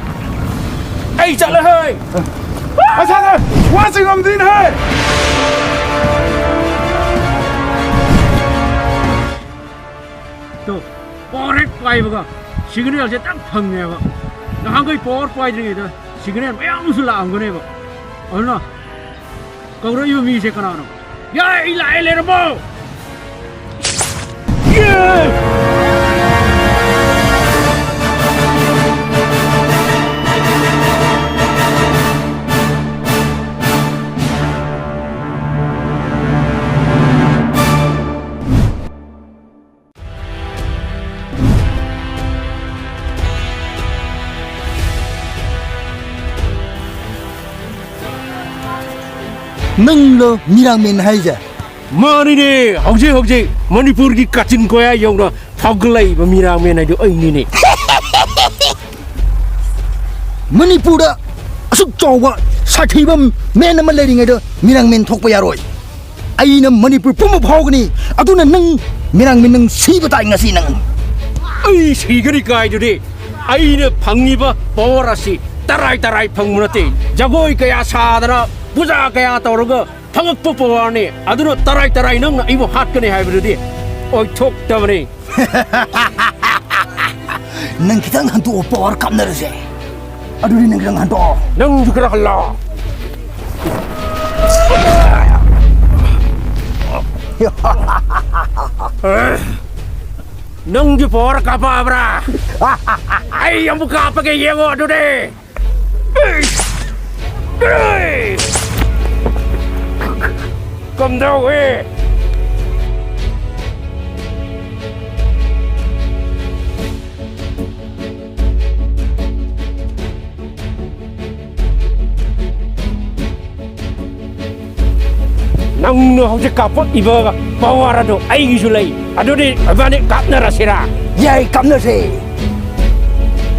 ꯑꯩ ꯆꯠꯂꯦ ꯍꯦ꯫ ꯑꯁꯥꯅ ꯋꯥꯁꯤ ꯉꯝꯗ꯭ꯔꯤꯅꯦ ꯍꯦ꯫ ꯇꯣ, ꯄꯥꯋꯔ ꯍꯦꯛ ꯄꯥꯏꯕꯒ ꯁꯤꯒꯅꯦꯜꯁꯦ ꯇꯛ ꯐꯪꯉꯦꯕ꯫ ꯅꯍꯥꯟꯈꯩ ꯄꯥꯋꯔ ꯄꯥꯏꯗ꯭ꯔꯤꯉꯩꯗ ꯁꯤꯒꯅꯦꯜ ꯃꯌꯥꯝ ꯑꯃꯁꯨ ꯂꯥꯛꯑꯝꯒꯅꯦꯕ꯫ ꯑꯗꯨꯅ ꯀꯧꯔꯛꯏꯕ ꯃꯤꯁꯦ ꯀꯅꯥꯅꯣ? ꯌꯥꯏ, ꯑꯩ ꯂꯥꯛꯑꯦ, ꯂꯩꯔꯝꯃꯣ! ꯅꯪꯂꯣ ꯃꯤꯔꯥꯡꯃꯦꯟ ꯍꯥꯏꯁꯦ? ꯃꯥꯅꯤꯅꯦ, ꯍꯧꯖꯤꯛ ꯍꯧꯖꯤꯛ ꯃꯅꯤꯄꯨꯔꯒꯤ ꯀꯥꯆꯤꯟ ꯀꯣꯌꯥ ꯌꯧꯅ ꯐꯥꯎꯒꯠꯂꯛꯏꯕ ꯃꯤꯔꯥꯡꯃꯦꯟ ꯍꯥꯏꯗꯨ ꯑꯩꯅꯤꯅꯦ꯫ ꯃꯅꯤꯄꯨꯔꯗ ꯑꯁꯨꯛ ꯆꯥꯎꯕ ꯁꯥꯊꯤꯕ ꯃꯦꯟ ꯑꯃ ꯂꯩꯔꯤꯉꯩꯗ ꯃꯤꯔꯥꯡꯃꯦꯟ ꯊꯣꯛꯄ ꯌꯥꯔꯣꯏ꯫ ꯑꯩꯅ ꯃꯅꯤꯄꯨꯔ ꯄꯨꯝꯕ ꯐꯥꯎꯒꯅꯤ꯫ ꯑꯗꯨꯅ ꯅꯪ ꯃꯤꯔꯥꯡꯃꯦꯟ, ꯅꯪ ꯁꯤꯕ ꯇꯥꯏ ꯉꯁꯤ ꯅꯪ꯫ ꯑꯩ ꯁꯤꯒꯅꯤ ꯀꯥꯏꯗꯨꯗꯤ꯫ ꯑꯩꯅ ꯐꯪꯉꯤꯕ ꯄꯋꯥꯔ ꯑꯁꯤ ꯇꯔꯥꯏ ꯇꯔꯥꯏ ꯐꯪꯕ ꯅꯠꯇꯦ꯫ ꯖꯒꯣꯏ ꯀꯌꯥ ꯁꯥꯗꯅ, ꯄꯨꯖꯥ ꯀꯌꯥ ꯇꯧꯔꯒ ꯐꯪꯉꯛꯄ ꯄꯋꯥꯔꯅꯤ꯫ ꯑꯗꯨꯅ ꯇꯔꯥꯏ ꯇꯔꯥꯏ ꯅꯪꯅ ꯑꯩꯕꯨ ꯍꯥꯠꯀꯅꯤ ꯍꯥꯏꯕꯗꯨꯗꯤ ꯑꯣꯏꯊꯣꯛꯇꯕꯅꯤ꯫ ꯅꯪ ꯈꯤꯇꯪ ꯍꯟꯗꯣꯛꯑꯣ, ꯄꯋꯥꯔ ꯀꯥꯞꯅꯔꯁꯦ꯫ ꯑꯗꯨꯗꯤ ꯅꯪ ꯈꯤꯇꯪ ꯍꯟꯗꯣꯛꯑꯣ꯫ ꯅꯪꯁꯨ ꯈꯔ ꯍꯜꯂꯣ꯫ ꯅꯪꯒꯤ ꯄꯋꯥꯔ ꯀꯥꯞꯄꯛꯑꯕ꯭ꯔꯥ? ꯑꯩ ꯑꯃꯨꯛ ꯀꯥꯞꯄꯒꯦ, ꯌꯦꯡꯉꯣ ꯑꯗꯨꯗꯤ꯫ ꯀꯝꯗꯧꯏ? ꯅꯪꯅ ꯍꯧꯖꯤꯛ ꯀꯥꯞꯄꯛꯏꯕ ꯄꯋꯥꯔ ꯑꯗꯨ ꯑꯩꯒꯤꯁꯨ ꯂꯩ꯫ ꯑꯗꯨꯗꯤ ꯏꯕꯥꯅꯤ ꯀꯥꯞꯅꯔꯁꯤꯔꯥ? ꯌꯥꯏ, ꯀꯥꯞꯅꯁꯦ꯫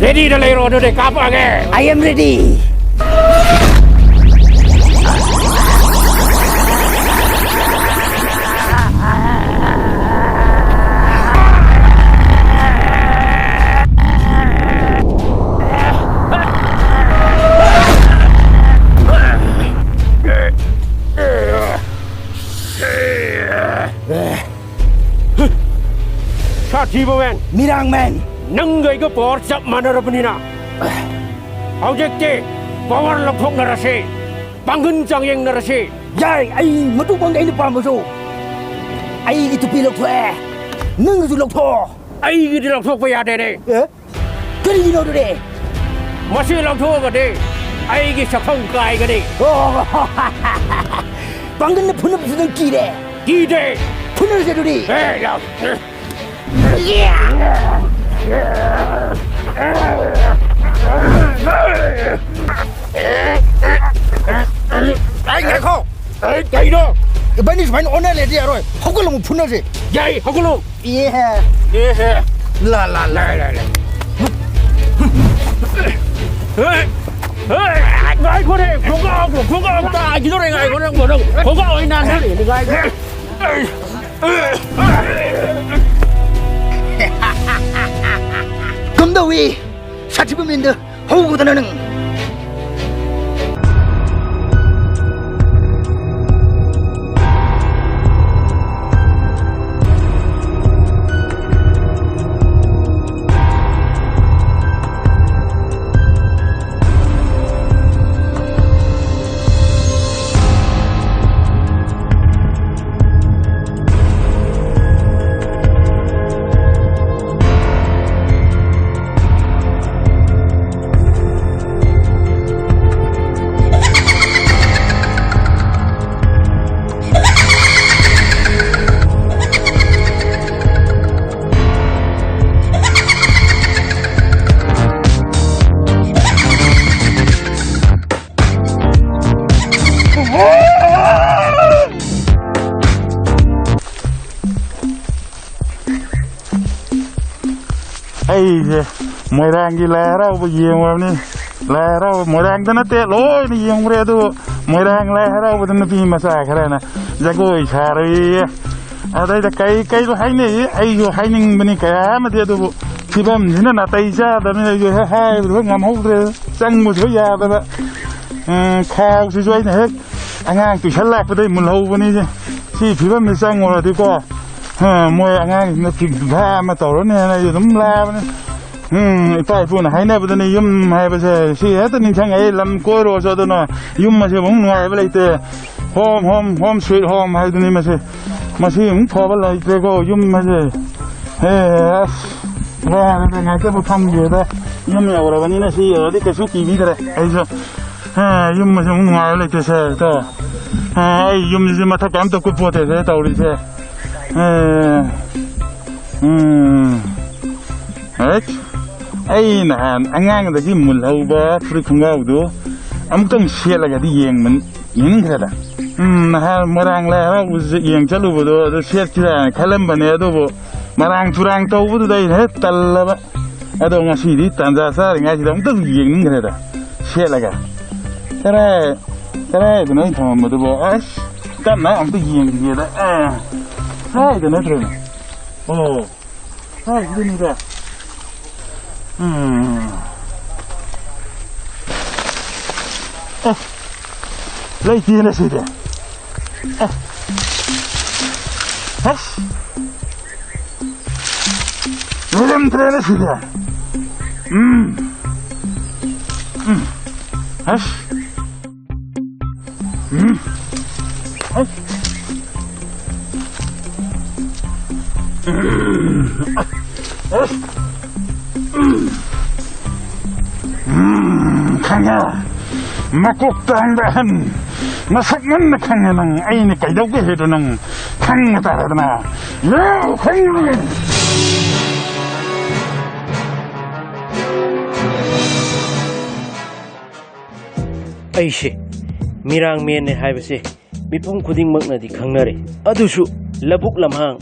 ꯔꯦꯗꯤꯗ ꯂꯩꯔꯣ, ꯑꯗꯨꯗꯤ ꯀꯥꯞꯄꯛꯑꯒꯦ꯫ I am ready. ꯖꯤꯕꯣꯃꯦꯟ꯫ ꯃꯤꯔꯥꯡꯃꯦꯟ꯫ ꯅꯪꯒ ꯑꯩꯒ ꯄꯋꯥꯔ ꯆꯞ ꯃꯥꯟꯅꯔꯕꯅꯤꯅ, ꯍꯧꯖꯤꯛꯇꯤ ꯄꯋꯥꯔ ꯂꯧꯊꯣꯛꯅꯔꯁꯤ, ꯄꯥꯡꯒꯜ ꯆꯥꯡꯌꯦꯡꯅꯔꯁꯤ꯫ ꯌꯥꯏ, ꯑꯩ ꯃꯇꯨ ꯄꯪꯒꯦ ꯑꯩꯅ ꯄꯥꯝꯕꯁꯨ꯫ ꯑꯩꯒꯤ ꯇꯨꯄꯤ ꯂꯧꯊꯣꯛꯑꯦ, ꯅꯪꯒꯤꯁꯨ ꯂꯧꯊꯣꯛꯑꯣ꯫ ꯑꯩꯒꯤꯗꯤ ꯂꯧꯊꯣꯛꯄ ꯌꯥꯗꯦꯅꯦ꯫ ꯑꯦ? ꯀꯔꯤꯒꯤꯅꯣ ꯑꯗꯨꯗꯤ? ꯃꯁꯤ ꯂꯧꯊꯣꯛꯑꯒꯗꯤ ꯑꯩꯒꯤ ꯁꯛꯐꯝ ꯀꯥꯏꯒꯅꯤ꯫ ꯑꯣ, ꯄꯥꯡꯒꯜꯅ ꯐꯨꯅꯕꯁꯨ ꯅꯪ ꯀꯤꯔꯦ? ꯀꯤꯗꯦ꯫ ꯐꯨꯅꯔꯁꯦ ꯑꯗꯨꯗꯤ꯫ ꯑꯦ, ꯌꯥꯝ-, ꯑꯩ ꯉꯥꯏꯈꯣ꯫ ꯑꯩ ꯀꯩꯅꯣ? ꯏꯕꯥꯅꯤ ꯁꯨꯃꯥꯏꯅ ꯑꯣꯟꯅ ꯂꯩꯔꯗꯤ ꯌꯥꯔꯣꯏ꯫ ꯍꯧꯒꯠꯂꯣ, ꯑꯃꯨꯛ ꯐꯨꯅꯁꯦ꯫ ꯌꯥꯏ, ꯍꯧꯒꯠꯂꯣ꯫ ꯏꯍꯦ꯫ ꯏꯍꯦ꯫ ꯂꯥ, ꯂꯥ, ꯂꯥ꯫ ꯂꯥ, ꯂꯥ, ꯂꯥ꯫ ꯍꯦ, ꯍꯦ, ꯉꯥꯏꯈꯣꯅꯦ, ꯈꯣꯡꯒꯥꯎ, ꯈꯣꯡꯒꯥꯎ ꯇꯥꯈꯤꯗꯧꯔꯦ, ꯉꯥꯏꯈꯣꯅꯦ, ꯈꯣꯡꯒꯥꯎ ꯑꯩ ꯅꯥꯟꯊꯔꯛꯑꯦ, ꯉꯥꯏꯈꯣ꯫ ꯀꯝꯗꯧꯏ? ꯁꯥꯊꯤꯕ ꯃꯦꯟꯗ ꯍꯧꯒꯗꯅ ꯅꯪ꯫ ꯑꯩꯁꯦ ꯃꯣꯏꯔꯥꯡꯒꯤ ꯂꯥꯏ ꯍꯔꯥꯎꯕ ꯌꯦꯡꯉꯨꯔꯕꯅꯤ꯫ ꯂꯥꯏ ꯍꯔꯥꯎꯕ ꯃꯣꯏꯔꯥꯡꯗ ꯅꯠꯇꯦ, ꯂꯣꯏꯅ ꯌꯦꯡꯉꯨꯔꯦ꯫ ꯑꯗꯨꯕꯨ ꯃꯣꯏꯔꯥꯡ ꯂꯥꯏ ꯍꯔꯥꯎꯕꯗ ꯅꯨꯄꯤ ꯃꯆꯥ ꯈꯔꯅ ꯖꯒꯣꯏ ꯁꯥꯔꯣꯏꯌꯦ꯫ ꯑꯗꯩꯗ ꯀꯩ ꯀꯩꯗꯣ ꯍꯥꯏꯅꯩ, ꯑꯩꯁꯨ ꯍꯥꯏꯅꯤꯡꯕꯅꯤ ꯀꯌꯥ ꯑꯃꯗꯤ, ꯑꯗꯨꯕꯨ ꯐꯤꯕꯝꯁꯤꯅ ꯅꯥꯇꯩ ꯆꯥꯗꯕꯅꯤꯅ ꯑꯩꯁꯨ ꯍꯦꯛ ꯍꯥꯏꯕꯗꯨ ꯍꯦꯛ ꯉꯝꯍꯧꯗ꯭ꯔꯦ, ꯆꯪꯕꯁꯨ ꯍꯦꯛ ꯌꯥꯗꯕ꯫ ꯎꯝ, ꯈꯥꯎꯁꯤꯁꯨ ꯑꯩꯅ ꯍꯦꯛ ꯑꯉꯥꯡ ꯇꯨꯏꯁꯟ ꯂꯥꯛꯄꯗꯩ ꯃꯨꯜꯍꯧꯕꯅꯤꯁꯦ꯫ ꯁꯤ ꯐꯤꯕꯝꯁꯤ ꯆꯪꯉꯨꯔꯗꯤꯀꯣ, ꯑ, ꯃꯣꯏ ꯑꯉꯥꯡꯁꯤꯡꯅ ꯐꯤꯐꯥ ꯑꯃ ꯇꯧꯔꯅꯤ ꯍꯥꯏꯅ ꯑꯩꯁꯨ ꯑꯗꯨꯝ ꯂꯥꯛꯑꯕꯅꯤ꯫ ꯎꯝ, ꯏꯄꯥ ꯏꯄꯨꯅ ꯍꯥꯏꯅꯕꯗꯅꯤ ꯌꯨꯝ ꯍꯥꯏꯕꯁꯦ꯫ ꯁꯤ ꯍꯦꯛꯇ ꯅꯤꯡꯁꯤꯡꯉꯛꯑꯦ, ꯂꯝ ꯀꯣꯏꯔꯨꯔꯁꯨ꯫ ꯑꯗꯨꯅ ꯌꯨꯝ ꯑꯁꯤꯕꯨ ꯅꯨꯡꯉꯥꯏꯕ ꯂꯩꯇꯦ꯫ Home, home, home sweet home ꯍꯥꯏꯗꯨꯅꯤ ꯃꯁꯤ꯫ ꯃꯁꯤ ꯑꯃꯨꯛ ꯐꯕ ꯂꯩꯇ꯭ꯔꯦꯀꯣ ꯌꯨꯝ ꯑꯁꯦ꯫ ꯑꯦ, ꯑꯁ, ꯋꯥꯔꯦꯗ, ꯉꯥꯏꯍꯥꯛꯇꯕꯨ ꯐꯝꯒꯦꯗ꯫ ꯌꯨꯝ ꯌꯧꯔꯕꯅꯤꯅ ꯁꯤ ꯌꯧꯔꯗꯤ ꯀꯩꯁꯨ ꯀꯤꯕꯤꯗ꯭ꯔꯦ ꯑꯩꯁꯨ꯫ ꯑꯦ, ꯌꯨꯝ ꯑꯁꯤ ꯑꯃꯨꯛ ꯅꯨꯡꯉꯥꯏꯕ ꯂꯩꯇꯦ ꯁꯦ, ꯇꯣ꯫ ꯑꯦ, ꯑꯩ ꯌꯨꯝꯁꯤꯁꯨ ꯃꯊꯛꯀ ꯑꯝꯇ ꯀꯨꯞꯄꯣꯠꯇꯦ ꯁꯦ ꯇꯧꯔꯤꯁꯦ꯫ ꯑꯦ, ꯎꯝ꯫ ꯍꯦꯛ ꯑꯩ ꯅꯍꯥꯟ ꯑꯉꯥꯡꯗꯒꯤ ꯃꯨꯜꯍꯧꯕ ꯐꯨꯔꯤꯠ ꯈꯣꯡꯒ꯭ꯔꯥꯎꯗꯨ ꯑꯃꯨꯛꯇꯪ ꯁꯦꯠꯂꯒꯗꯤ ꯌꯦꯡꯕ ꯌꯦꯡꯅꯤꯡꯈ꯭ꯔꯦꯗ꯫ ꯎꯝ, ꯅꯍꯥꯟ ꯃꯣꯏꯔꯥꯡ ꯂꯥꯏ ꯍꯔꯥꯎꯕꯁꯦ ꯌꯦꯡ ꯆꯠꯂꯨꯕꯗꯣ ꯑꯗꯨ ꯁꯦꯠꯁꯤꯔꯥꯅ ꯈꯜꯂꯝꯕꯅꯦ, ꯑꯗꯨꯕꯨ ꯃꯔꯥꯡ ꯇꯨꯔꯥꯡ ꯇꯧꯕꯗꯨꯗ ꯑꯩꯅ ꯍꯦꯛ ꯇꯜꯂꯕ꯫ ꯑꯗꯣ ꯉꯁꯤꯗꯤ ꯇꯥꯟꯖꯥ ꯆꯥꯔꯤꯉꯩꯁꯤꯗ ꯑꯃꯨꯛꯇꯪ ꯌꯦꯡꯅꯤꯡꯈ꯭ꯔꯦꯗ ꯁꯦꯠꯂꯒ꯫ ꯀꯔꯥꯏ, ꯀꯔꯥꯏꯗꯅꯣ ꯑꯩꯅ ꯊꯝꯃꯝꯕꯗꯨꯕꯣ? ꯑꯁ, ꯇꯞꯅ ꯑꯝꯇ ꯌꯦꯡꯈꯤꯒꯦꯗ꯫ ꯑꯦ, ꯁ꯭ꯋꯥꯏꯗ ꯅꯠꯇ꯭ꯔꯣꯅꯦ? ꯑꯣ, ꯁ꯭ꯋꯥꯏꯁꯤꯗꯅꯤꯗ꯫ ꯎꯝ꯫ ꯑꯦ, ꯂꯩꯇꯦꯅꯦ ꯁꯤꯗꯤ꯫ ꯑꯦ꯫ ꯑꯁ꯫ ꯂꯩꯔꯝꯗ꯭ꯔꯦꯅꯦ ꯁꯤꯗꯤ꯫ ꯎꯝ꯫ ꯎꯝ꯫ ꯑꯁ꯫ ꯎꯝ꯫ ꯑꯁ꯫ ꯎꯝ꯫ ꯑꯁ꯫ ꯎꯝ꯫ ꯎꯝ꯫ ꯈꯪꯉꯦ꯫ ꯃꯀꯣꯛ ꯇꯥꯡꯕ ꯑꯍꯟ꯫ ꯃꯁꯛ ꯃꯨꯟꯅ ꯈꯪꯉꯦ ꯅꯪ꯫ ꯑꯩꯅ ꯀꯩꯗꯧꯒꯦ ꯍꯥꯏꯗꯣ ꯅꯪ ꯈꯪꯕ ꯇꯥꯔꯦꯗꯅ꯫ ꯌꯥꯎ ꯈꯪꯉꯦ꯫ ꯑꯩꯁꯦ ꯃꯤꯔꯥꯡꯃꯦꯟꯅꯦ ꯍꯥꯏꯕꯁꯦ ꯃꯤꯄꯨꯝ ꯈꯨꯗꯤꯡꯃꯛꯅꯗꯤ ꯈꯪꯅꯔꯦ꯫ ꯑꯗꯨꯁꯨ ꯂꯧꯕꯨꯛ ꯂꯝꯍꯥꯡ,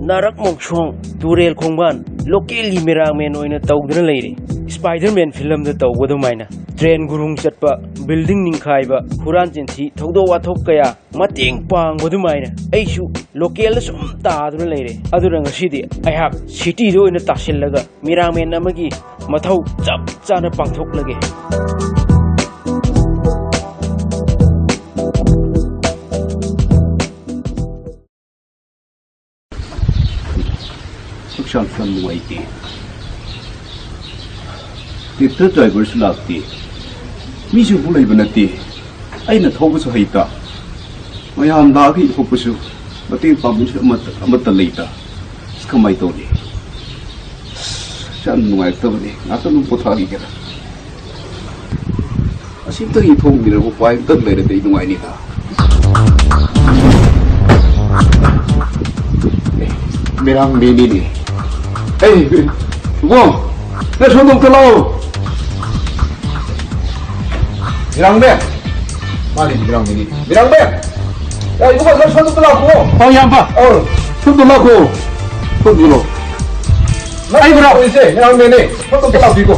ꯅꯥꯔꯛ ꯃꯣꯡꯁꯣꯡ, ꯇꯨꯔꯦꯜ ꯈꯣꯡꯕꯥꯟ, ꯂꯣꯀꯦꯜꯒꯤ ꯃꯤꯔꯥꯡꯃꯦꯟ ꯑꯣꯏꯅ ꯇꯧꯗꯨꯅ ꯂꯩꯔꯦ꯫ ꯁ꯭ꯄꯥꯏꯗꯔꯃꯦꯟ ꯐꯤꯂꯝꯗ ꯇꯧꯕ ꯑꯗꯨꯃꯥꯏꯅ ꯇ꯭ꯔꯦꯟ ꯒꯨꯔꯨꯡ ꯆꯠꯄ, ꯕꯤꯜꯗꯤꯡ ꯅꯤꯡꯈꯥꯏꯕ, ꯍꯨꯔꯥꯟ ꯆꯤꯟꯊꯤ, ꯊꯧꯗꯣꯛ ꯋꯥꯊꯣꯛ ꯀꯌꯥ ꯃꯇꯦꯡ ꯄꯥꯡꯕ ꯑꯗꯨꯃꯥꯏꯅ ꯑꯩꯁꯨ ꯂꯣꯀꯦꯜꯗ ꯁꯨꯝ ꯇꯥꯗꯨꯅ ꯂꯩꯔꯦ꯫ ꯑꯗꯨꯅ ꯉꯁꯤꯗꯤ ꯑꯩꯍꯥꯛ ꯁꯤꯇꯤꯗ ꯑꯣꯏꯅ ꯇꯥꯁꯤꯜꯂꯒ ꯃꯤꯔꯥꯡꯃꯦꯟ ꯑꯃꯒꯤ ꯃꯊꯧ ꯆꯞ ꯆꯥꯅ ꯄꯥꯡꯊꯣꯛꯂꯒꯦ꯫ ꯍꯛꯆꯥꯡꯁꯨ ꯌꯥꯝ ꯅꯨꯡꯉꯥꯏꯇꯦ꯫ ꯇ꯭ꯔꯦꯛꯇꯔ ꯗ꯭ꯔꯥꯏꯚꯔꯁꯨ ꯂꯥꯛꯇꯦ꯫ ꯃꯤꯁꯨ ꯑꯃꯨꯛ ꯂꯩꯕ ꯅꯠꯇꯦ꯫ ꯑꯩꯅ ꯊꯧꯕꯁꯨ ꯍꯩꯇ꯫ ꯃꯌꯥꯝ ꯂꯥꯛꯑꯒ ꯏꯟꯊꯣꯛꯄꯁꯨ ꯃꯇꯦꯡ ꯄꯥꯡꯕꯁꯨ ꯑꯃꯠꯇ, ꯑꯃꯠꯇ ꯂꯩꯇ꯫ ꯑꯁ, ꯀꯃꯥꯏꯅ ꯇꯧꯅꯤ? ꯑꯁ, ꯌꯥꯝ ꯅꯨꯡꯉꯥꯏꯔꯛꯇꯕꯅꯤ꯫ ꯉꯥꯛꯇꯪ ꯑꯗꯨꯝ ꯄꯣꯊꯥꯈꯤꯒꯦꯔꯥ? ꯑꯁꯤꯝꯇꯪ ꯏꯟꯊꯣꯛꯄꯤꯔꯕ ꯎꯄꯥꯏ ꯑꯝꯇꯪ ꯂꯩꯔꯗꯤ ꯑꯩ ꯅꯨꯡꯉꯥꯏꯅꯤꯗ꯫ ꯃꯤꯔꯥꯡ ꯃꯤꯅꯤꯅꯦ꯫ ꯑꯩ, ꯏꯕꯨꯡꯉꯣ, ꯅꯪ ꯁꯣꯝꯗ ꯑꯝꯇ ꯂꯥꯛꯑꯣ꯫ ꯃꯤꯔꯥꯡꯕꯦ꯫ ꯃꯥꯅꯤ, ꯃꯤꯔꯥꯡ ꯃꯤꯅꯤ꯫ ꯃꯤꯔꯥꯡꯕꯦ꯫ ꯌꯥ, ꯏꯕꯨꯡꯉꯣ, ꯅꯪ ꯁꯣꯝꯗ ꯑꯝꯇ ꯂꯥꯛꯈꯣ꯫ ꯍꯣꯏ, ꯏꯌꯥꯝꯕ꯫ ꯑꯧ꯫ ꯁꯣꯝꯗ ꯂꯥꯛꯈꯣ꯫ ꯁꯣꯝꯗ ꯂꯥꯛꯑꯣ꯫ ꯅꯪ ꯑꯩꯕꯨꯔꯣ? ꯇꯧꯔꯤꯁꯦ, ꯃꯤꯔꯥꯡꯕꯦꯅꯦ꯫ ꯁꯣꯝꯗ ꯑꯝꯇ ꯂꯥꯛꯄꯤꯈꯣ꯫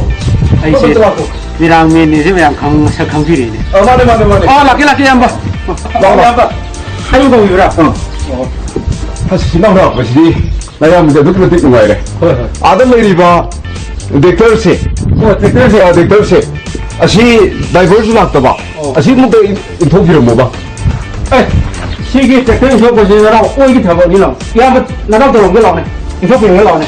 ꯑꯩꯁꯦ ꯁꯣꯝꯗ ꯑꯝꯇ ꯂꯥꯛꯈꯣ꯫ ꯃꯤꯔꯥꯡ ꯃꯤꯅꯤꯁꯦ ꯃꯌꯥꯝ ꯈꯪ-, ꯃꯁꯛ ꯈꯪꯕꯤꯔꯦꯅꯦ꯫ ꯑ, ꯃꯥꯅꯦ, ꯃꯥꯅꯦ, ꯃꯥꯅꯦ꯫ ꯑꯣ, ꯂꯥꯛꯀꯦ, ꯂꯥꯛꯀꯦ, ꯏꯌꯥꯝꯕ꯫ ꯂꯥꯛꯑꯣ, ꯂꯥꯛꯑꯣ꯫ ꯏꯌꯥꯝꯕ꯫ ꯍꯥꯏꯕ ꯀꯧꯕꯤꯕ꯭ꯔꯥ? ꯑꯥ꯫ ꯑꯣ꯫ ꯑꯁ, ꯏꯅꯥꯎ ꯂꯥꯛꯄꯁꯤꯗꯤ ꯃꯌꯥꯝꯁꯦ ꯑꯗꯨꯛꯀꯤ ꯃꯇꯤꯛ ꯅꯨꯡꯉꯥꯏꯔꯦ꯫ ꯍꯣꯏ, ꯍꯣꯏ꯫ ꯑꯥꯗ ꯂꯩꯔꯤꯕ ꯗꯦꯛꯇꯔꯁꯦ, ꯑꯣ, ꯗꯦꯛꯇꯔꯁꯦ꯫ ꯑ, ꯗꯦꯛꯇꯔꯁꯦ, ꯑꯁꯤ ꯗ꯭ꯔꯥꯏꯚꯔꯁꯨ ꯂꯥꯛꯇꯕ, ꯑꯣ꯫ ꯑꯁꯤ ꯑꯃꯨꯛꯇ ꯏꯟ-, ꯏꯟꯊꯣꯛꯄꯤꯔꯝꯃꯣꯕ꯫ ꯑꯦ, ꯁꯤꯒꯤ ꯗꯦꯛꯇꯔ ꯏꯟꯊꯣꯛꯄꯁꯤ ꯅꯅꯥꯎ ꯑꯣꯏꯒꯤ ꯊꯕꯛꯅꯤ ꯂꯥꯎ꯫ ꯏꯌꯥꯝꯕ, ꯅꯅꯥꯎ ꯇꯧꯔꯝꯒꯦ ꯂꯥꯎꯅꯦ, ꯏꯟꯊꯣꯛꯄꯤꯔꯝꯒꯦ ꯂꯥꯎꯅꯦ꯫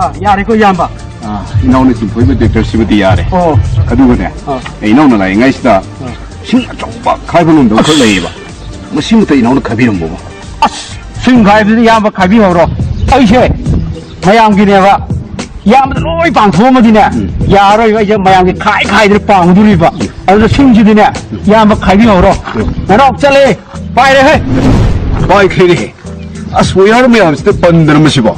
ꯑꯥ, ꯌꯥꯔꯦꯀꯣ, ꯏꯌꯥꯝꯕ? ꯑꯥ, ꯏꯅꯥꯎꯅ ꯆꯤꯡꯊꯣꯛꯏꯕ ꯗꯦꯛꯇꯔꯁꯤꯕꯨꯗꯤ ꯌꯥꯔꯦ꯫ ꯑꯣ꯫ ꯑꯗꯨꯒꯅꯦ, ꯑꯥ꯫ ꯑꯦ, ꯏꯅꯥꯎꯅ ꯂꯥꯛꯏꯉꯩꯁꯤꯗ ꯑꯥ꯫ ꯁꯤꯡ ꯑꯆꯧꯕ ꯈꯥꯏꯕ ꯂꯣꯝꯗꯕ ꯈꯔ ꯂꯩꯌꯦꯕ꯫ ꯃꯁꯤꯃꯇ ꯏꯅꯥꯎꯅ ꯈꯥꯏꯕꯤꯔꯝꯃꯣꯕ꯫ ꯑꯁ, ꯁꯤꯡ ꯈꯥꯏꯕꯗꯨꯗꯤ ꯏꯌꯥꯝꯕ ꯈꯥꯏꯕꯤꯍꯧꯔꯣ꯫ ꯑꯩꯁꯦ ꯃꯌꯥꯝꯒꯤꯅꯦꯕ꯫ ꯏꯌꯥꯝꯕꯗ ꯂꯣꯏ ꯄꯥꯡꯊꯣꯛꯑꯝꯃꯗꯤꯅꯦ, ꯎꯝ꯫ ꯌꯥꯔꯔꯣꯏꯕ꯫ ꯑꯩꯁꯦ ꯃꯌꯥꯝꯒꯤ ꯈꯥꯏ ꯈꯥꯏꯗꯅ ꯄꯥꯡꯗꯣꯔꯤꯕ꯫ ꯎꯝ꯫ ꯑꯗꯨꯅ ꯁꯤꯡꯁꯤꯗꯤꯅꯦ, ꯎꯝ꯫ ꯏꯌꯥꯝꯕ ꯈꯥꯏꯕꯤꯍꯧꯔꯣ꯫ ꯎꯝ꯫ ꯅꯅꯥꯎ ꯆꯠꯂꯦ, ꯄꯥꯏꯔꯦꯍꯦ꯫ ꯄꯥꯏꯈ꯭ꯔꯦꯅꯦ꯫ ꯑꯁ, ꯋꯥꯌꯔ ꯃꯌꯥꯝꯁꯤꯗ ꯄꯟꯗꯅ ꯃꯁꯤꯕꯣ꯫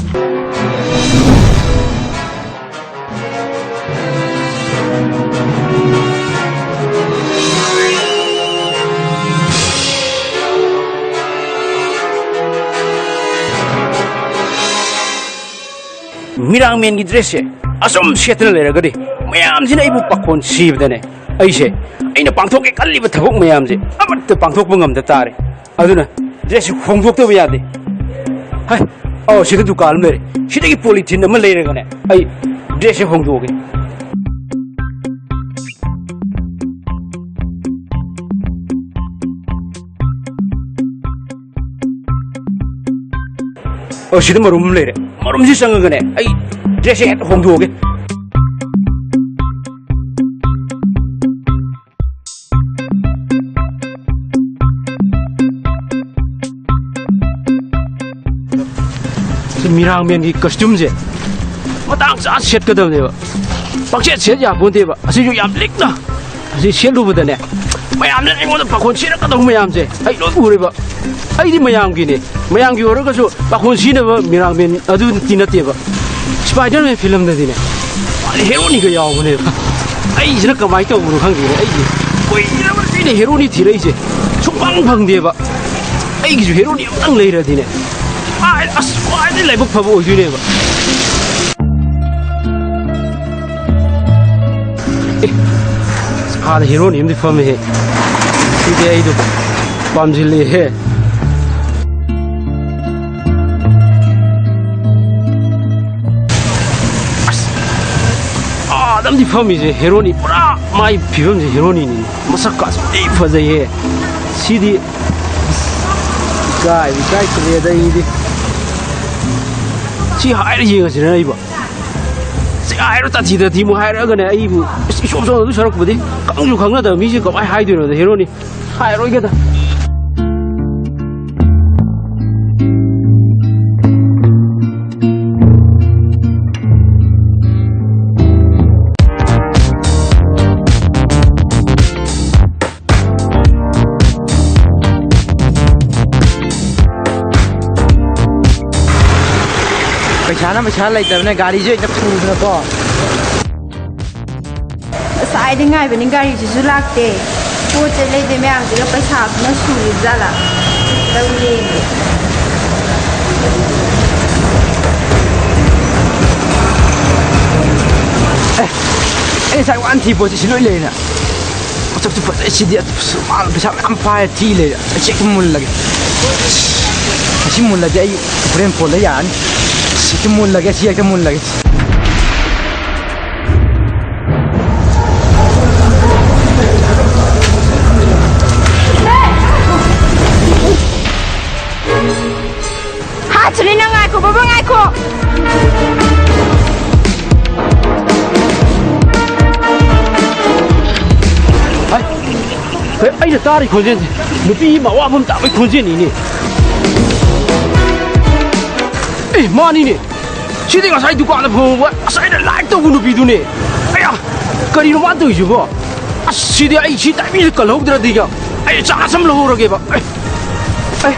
ꯃꯤꯔꯥꯡꯃꯦꯟꯒꯤ ꯗ꯭ꯔꯦꯁꯁꯦ ꯑꯁꯨꯝ ꯁꯦꯠꯇꯅ ꯂꯩꯔꯒꯗꯤ ꯃꯌꯥꯝꯁꯤꯅ ꯑꯩꯕꯨ ꯄꯥꯈꯣꯟ ꯁꯤꯕꯗꯅꯦ, ꯑꯩꯁꯦ, ꯑꯩꯅ ꯄꯥꯡꯊꯣꯛꯀꯦ ꯈꯜꯂꯤꯕ ꯊꯕꯛ ꯃꯌꯥꯝꯁꯦ ꯑꯃꯠꯇ ꯄꯥꯡꯊꯣꯛꯄ ꯉꯝꯗ ꯇꯥꯔꯦ꯫ ꯑꯗꯨꯅ dress ꯁꯦ ꯍꯣꯡꯗꯣꯛꯇꯕ ꯌꯥꯗꯦ꯫ ꯍꯥꯏ, ꯑꯧ, ꯁꯤꯗ ꯗꯨꯀꯥꯟ ꯑꯃ ꯂꯩꯔꯦ꯫ ꯁꯤꯗꯒꯤ polythene ꯑꯃ ꯂꯩꯔꯒꯅꯦ, ꯑꯩ dress ꯁꯦ ꯍꯣꯡꯗꯣꯛꯑꯒꯦ꯫ ꯑꯣ, ꯁꯤꯗ ꯃꯔꯨꯝ ꯑꯃ ꯂꯩꯔꯦ꯫ ꯃꯔꯨꯝꯁꯤ ꯆꯪꯉꯒꯅꯦ, ꯑꯩ dress ꯁꯦ ꯍꯦꯛ ꯍꯣꯡꯗꯣꯛꯑꯒꯦ꯫ ꯁꯤ ꯃꯤꯔꯥꯡꯃꯦꯟꯒꯤ costume ꯁꯦ ꯃꯇꯥꯡ ꯆꯥ ꯁꯦꯠꯀꯗꯕꯅꯦꯕ꯫ ꯄꯪꯁꯦꯠ ꯁꯦꯠ ꯌꯥꯄꯣꯟꯇꯦꯕ꯫ ꯑꯁꯤꯁꯨ ꯌꯥꯝ ꯂꯤꯛꯅ ꯑꯁꯤ ꯁꯦꯠꯂꯨꯕꯗꯅꯦ, ꯃꯌꯥꯝꯅ ꯑꯩꯉꯣꯟꯗ ꯄꯥꯈꯣꯟ ꯁꯤꯔꯛꯀꯗꯧꯕ ꯃꯌꯥꯝꯁꯦ ꯑꯩ ꯂꯣꯏ ꯎꯔꯦꯕ꯫ ꯑꯩꯗꯤ ꯃꯌꯥꯝꯒꯤꯅꯦ, ꯃꯌꯥꯝꯒꯤ ꯑꯣꯏꯔꯒꯁꯨ ꯄꯥꯈꯣꯟ ꯁꯤꯅꯕ ꯃꯤꯔꯥꯡꯃꯦꯟ ꯑꯗꯨꯗꯤ ꯅꯠꯇꯦꯕ꯫ Spiderman film ꯗꯗꯤꯅꯦ, ꯃꯥꯗꯤ hero ꯅꯤꯒ ꯌꯥꯎꯕꯅꯦꯕ꯫ ꯑꯩꯁꯤꯅ ꯀꯃꯥꯏꯅ ꯇꯧꯕꯅꯣ ꯈꯪꯗꯦꯅꯦ꯫ ꯑꯩꯁꯦ ꯀꯨꯏꯔꯕꯅꯤꯅꯦ hero ꯅꯤ ꯊꯤꯔꯛꯏꯁꯦ, ꯁꯨꯡꯐꯪ ꯐꯪꯗꯦꯕ꯫ ꯑꯩꯒꯤꯁꯨ hero ꯅꯤ ꯑꯝꯇꯪ ꯂꯩꯔꯗꯤꯅꯦ, ꯈ꯭ꯋꯥꯏ-, ꯑꯁ, ꯈ꯭ꯋꯥꯏꯗꯒꯤ ꯂꯥꯏꯕꯛ ꯐꯕ ꯑꯣꯏꯗꯣꯏꯅꯦꯕ꯫ ꯑꯦ, ꯑꯥꯗ hero ꯅꯤ ꯑꯃꯗꯤ ꯐꯝꯃꯦꯍꯦ꯫ ꯁꯤꯗꯤ ꯑꯩꯗꯣ ꯄꯥꯝꯁꯤꯜꯂꯦꯍꯦ꯫ ꯑꯁ, ꯑꯥꯗ ꯑꯃꯗꯤ ꯐꯝꯃꯤꯁꯦ hero ꯅꯤ, ꯄꯨꯔꯥ ꯃꯥꯏ ꯐꯤꯕꯝꯁꯦ hero ꯅꯤꯅꯤꯅꯦ꯫ ꯃꯁꯛꯀꯥꯁꯦ ꯊꯤ ꯐꯖꯩꯍꯦ꯫ ꯁꯤꯗꯤ ꯏꯀꯥꯏ, ꯏꯀꯥꯏ ꯈꯨꯔꯦꯗ ꯑꯩꯗꯤ꯫ ꯁꯤ ꯍꯥꯏꯔ ꯌꯦꯡꯉꯁꯤꯔ ꯑꯩꯕꯣ? ꯁꯤ ꯍꯥꯏꯔ ꯇꯥꯊꯤ ꯇꯥꯊꯤ ꯑꯃꯨꯛ ꯍꯥꯏꯔꯛꯑꯒꯅꯦ ꯑꯩꯕꯨ, ꯑꯁ, ꯏꯁꯣꯝ ꯁꯣꯝꯗ ꯑꯗꯨ ꯁꯔꯛꯄꯨꯗꯤ ꯈꯪꯁꯨ ꯈꯪꯅꯗꯕ ꯃꯤꯁꯦ ꯀꯃꯥꯏꯅ ꯍꯥꯏꯗꯣꯏꯅꯣꯗ hero ꯅꯤ? ꯍꯥꯏꯔꯣꯏꯒꯦꯗ꯫ ꯄꯩꯁꯥꯅ ꯄꯩꯁꯥ ꯂꯩꯇꯕꯅꯦ, ꯒꯥꯔꯤꯁꯦ ꯍꯦꯛꯇ ꯊꯨꯗꯅꯀꯣ꯫ ꯉꯁꯥꯏꯗꯤ ꯉꯥꯏꯕꯅꯤ, ꯒꯥꯔꯤꯁꯤꯁꯨ ꯂꯥꯛꯇꯦ꯫ ꯄꯣꯠ ꯆꯩ ꯂꯩꯗꯣꯏ ꯃꯌꯥꯝꯁꯤꯒ ꯄꯩꯁꯥꯗꯨꯅ ꯁꯨꯔꯤꯕ ꯖꯥꯠꯂꯥ? ꯂꯧ ꯌꯦꯡꯒꯦ꯫ ꯑꯦ, ꯑꯩ ꯉꯁꯥꯏ ꯋꯥꯅ ꯊꯤ ꯄꯣꯠꯁꯤ ꯁꯤ ꯂꯣꯏ ꯂꯩꯔꯦ꯫ ꯃꯁꯛꯁꯨ ꯐꯖꯩ ꯁꯤꯗꯤ꯫ ꯑꯁ, ꯃꯥ ꯄꯩꯁꯥ ꯃꯌꯥꯝ ꯄꯥꯏꯔꯦ ꯊꯤ ꯂꯩꯔꯦ꯫ ꯑꯩ ꯆꯦꯛꯇ ꯃꯨꯜꯂꯒꯦ꯫ ꯑꯁꯤ ꯃꯨꯜꯂꯗꯤ ꯑꯩ ꯍꯣꯔꯦꯟ ꯐꯣꯟꯗ ꯌꯥꯔꯅꯤ꯫ ꯁꯤ ꯍꯦꯛꯇ ꯃꯨꯜꯂꯒꯦ, ꯁꯤ ꯍꯦꯛꯇ ꯃꯨꯜꯂꯒꯦ꯫ ꯍꯥ, ꯆꯨꯂꯤ, ꯅꯪ ꯉꯥꯏꯈꯣ, ꯕꯕꯥ, ꯉꯥꯏꯈꯣ꯫ ꯍꯩ, ꯍꯩ, ꯑꯩꯅ ꯇꯥꯔꯤ ꯈꯣꯟꯖꯦꯜꯁꯦ ꯅꯨꯄꯤ ꯑꯃ ꯑꯋꯥꯐꯝ ꯇꯥꯕꯒꯤ ꯈꯣꯟꯖꯦꯜꯅꯤꯅꯦ꯫ ꯑꯦ, ꯃꯥꯅꯤꯅꯦ꯫ ꯁꯤꯗꯤ ꯉꯁꯥꯏ ꯗꯨꯀꯥꯟꯗ ꯐꯝꯍꯧꯕ, ꯑꯁ, ꯑꯩꯅ ꯂꯥꯏꯛ ꯇꯧꯕ ꯅꯨꯄꯤꯗꯨꯅꯦ꯫ ꯑꯌꯥ, ꯀꯔꯤꯅꯣ ꯃꯥꯅ ꯇꯧꯔꯤꯁꯤꯕꯣ? ꯑꯁ, ꯁꯤꯗꯤ ꯑꯩ ꯁꯤ ꯇꯥꯏꯃꯤꯡꯁꯤꯗ ꯀꯜꯍꯧꯗ꯭ꯔꯗꯤꯒ ꯑꯩ ꯆꯥꯟꯁ ꯑꯃ ꯂꯧꯍꯧꯔꯒꯦꯕ꯫ ꯑꯩ, ꯑꯩ,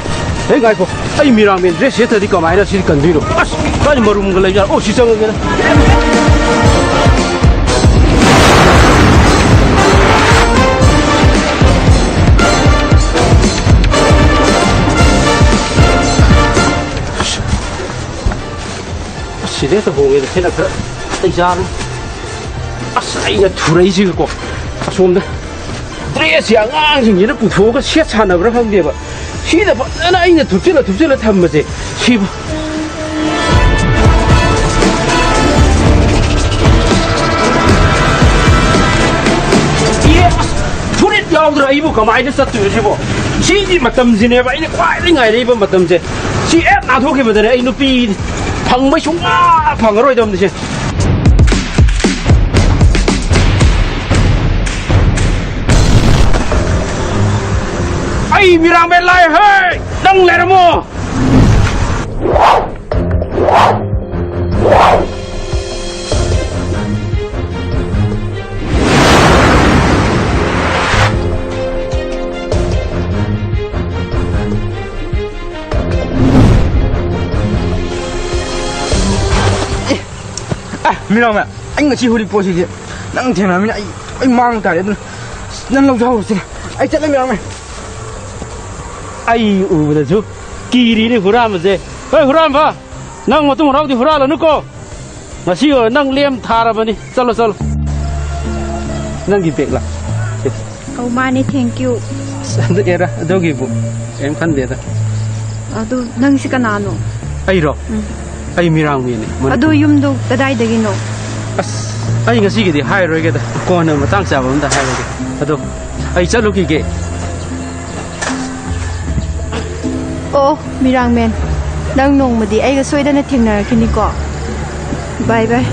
ꯑꯦ, ꯉꯥꯏꯈꯣ, ꯑꯩ ꯃꯤꯔꯥꯡꯃꯦꯟ ꯗ꯭ꯔꯦꯁ ꯁꯦꯠꯇ꯭ꯔꯗꯤ ꯀꯃꯥꯏꯅ ꯁꯤꯗꯤ ꯀꯟꯗꯣꯏꯅꯣ? ꯑꯁ, ꯀꯥꯏꯗ ꯃꯔꯨꯝꯒ ꯂꯩꯖꯥꯠꯅꯣ? ꯑꯣ, ꯁꯤ ꯆꯪꯉꯒꯦꯗ꯫ ꯑꯁ, ꯁꯤꯗ ꯍꯦꯛꯇ ꯍꯣꯡꯉꯦꯗ, ꯁꯤꯅ ꯈꯔ ꯅꯥꯇꯩ ꯆꯥꯔꯅꯤ꯫ ꯑꯁ, ꯑꯩꯅ ꯊꯨꯔꯛꯏꯁꯤꯒꯀꯣ, ꯑꯁꯣꯝꯗ ꯗ꯭ꯔꯦꯁꯁꯦ ꯑꯉꯥꯡꯁꯤꯡꯁꯤꯅ ꯄꯨꯊꯣꯛꯑꯒ ꯁꯦꯠ ꯁꯥꯟꯅꯕ꯭ꯔꯥ ꯈꯪꯗꯦꯕ꯫ ꯁꯤꯗ ꯐꯖꯅ ꯑꯩꯅ ꯊꯨꯞꯆꯤꯜꯂ ꯊꯨꯞꯆꯤꯜꯂ ꯊꯝꯕꯁꯦ ꯁꯤꯕꯨ꯫ ꯑꯦ, ꯑꯁ, ꯐꯨꯔꯤꯠ ꯌꯥꯎꯗ꯭ꯔꯥ? ꯑꯩꯕꯨ ꯀꯃꯥꯏꯅ ꯆꯠꯇꯣꯏꯅꯣ ꯁꯤꯕꯣ? ꯁꯤꯒꯤ ꯃꯇꯝꯁꯤꯅꯦꯕ ꯑꯩꯅ ꯈ꯭ꯋꯥꯏꯗꯒꯤ ꯉꯥꯏꯔꯛꯏꯕ ꯃꯇꯝꯁꯦ꯫ ꯁꯤ ꯍꯦꯛ ꯅꯥꯟꯊꯣꯛꯈꯤꯕꯗꯅꯦ ꯑꯩ ꯅꯨꯄꯤ ꯐꯪꯕꯩ ꯁꯨꯡꯐꯪ ꯐꯪꯉꯔꯣꯏꯗꯕꯅꯤꯁꯦ꯫ ꯑꯩ ꯃꯤꯔꯥꯡꯃꯦꯟ ꯂꯥꯛꯑꯦ ꯍꯦ! ꯅꯪ ꯂꯩꯔꯝꯃꯣ! ꯑꯦ, ꯃꯤꯔꯥꯡꯃꯦꯟ, ꯑꯩ ꯉꯁꯤ ꯍꯨꯔꯤ ꯄꯣꯠꯁꯤꯗꯤ ꯅꯪ ꯊꯦꯡꯅꯔꯃꯤꯅ ꯑꯩ ꯂꯣꯏ ꯃꯥꯡ ꯇꯥꯔꯦ꯫ ꯑꯗꯨꯅ ꯅꯪ ꯂꯧꯖꯍꯧꯔꯣꯁꯦ꯫ ꯑꯩ ꯆꯠꯂꯦ, ꯃꯤꯔꯥꯡꯃꯦꯟ꯫ ꯑꯩ ꯎꯕꯗꯁꯨ ꯀꯤꯔꯤꯅꯦ ꯍꯨꯔꯥꯟꯕꯁꯦ꯫ ꯍꯣꯏ, ꯍꯨꯔꯥꯟꯕ, ꯅꯪ ꯃꯇꯨꯡ ꯍꯔꯥꯎꯗꯤ ꯍꯨꯔꯥꯜꯂꯅꯨꯀꯣ꯫ ꯉꯁꯤ ꯑꯣꯏ ꯅꯪ ꯂꯦꯝ ꯊꯥꯔꯕꯅꯤ꯫ ꯆꯠꯂꯣ, ꯆꯠꯂꯣ꯫ ꯅꯪꯒꯤ ꯕꯦꯒꯂ? ꯑꯧ, ꯃꯥꯅꯦ, thank you꯫ ꯑꯁ, ꯑꯗꯨ ꯑꯦꯔꯥ, ꯑꯗꯨꯒꯤꯕꯨ ꯀꯩꯝ ꯈꯟꯗꯦꯗ꯫ ꯑꯗꯨ ꯅꯪꯁꯤ ꯀꯅꯥꯅꯣ? ꯑꯩꯔꯣ? ꯎꯝ꯫ ꯑꯩ ꯃꯤꯔꯥꯡꯃꯤꯅꯦ, ꯃꯅꯤꯄꯨꯔ꯫ ꯑꯗꯨ ꯌꯨꯝꯗꯨ ꯀꯗꯥꯏꯗꯒꯤꯅꯣ? ꯑꯁ, ꯑꯩ ꯉꯁꯤꯒꯤꯗꯤ ꯍꯥꯏꯔꯣꯏꯒꯦꯗ, ꯀꯣꯟꯅ ꯃꯇꯥꯡ ꯆꯥꯕ ꯑꯝꯗ ꯍꯥꯏꯔꯒꯦ꯫ ꯑꯗꯣ ꯑꯩ ꯆꯠꯂꯨꯈꯤꯒꯦ꯫ ꯑꯣ, ꯃꯤꯔꯥꯡꯃꯦꯟ, ꯅꯪ ꯅꯣꯡꯃꯗꯤ ꯑꯩꯒ ꯁꯣꯏꯗꯅ ꯊꯦꯡꯅꯔꯛꯈꯤꯅꯤꯀꯣ꯫ ꯕꯥꯏ ꯕꯥꯏ꯫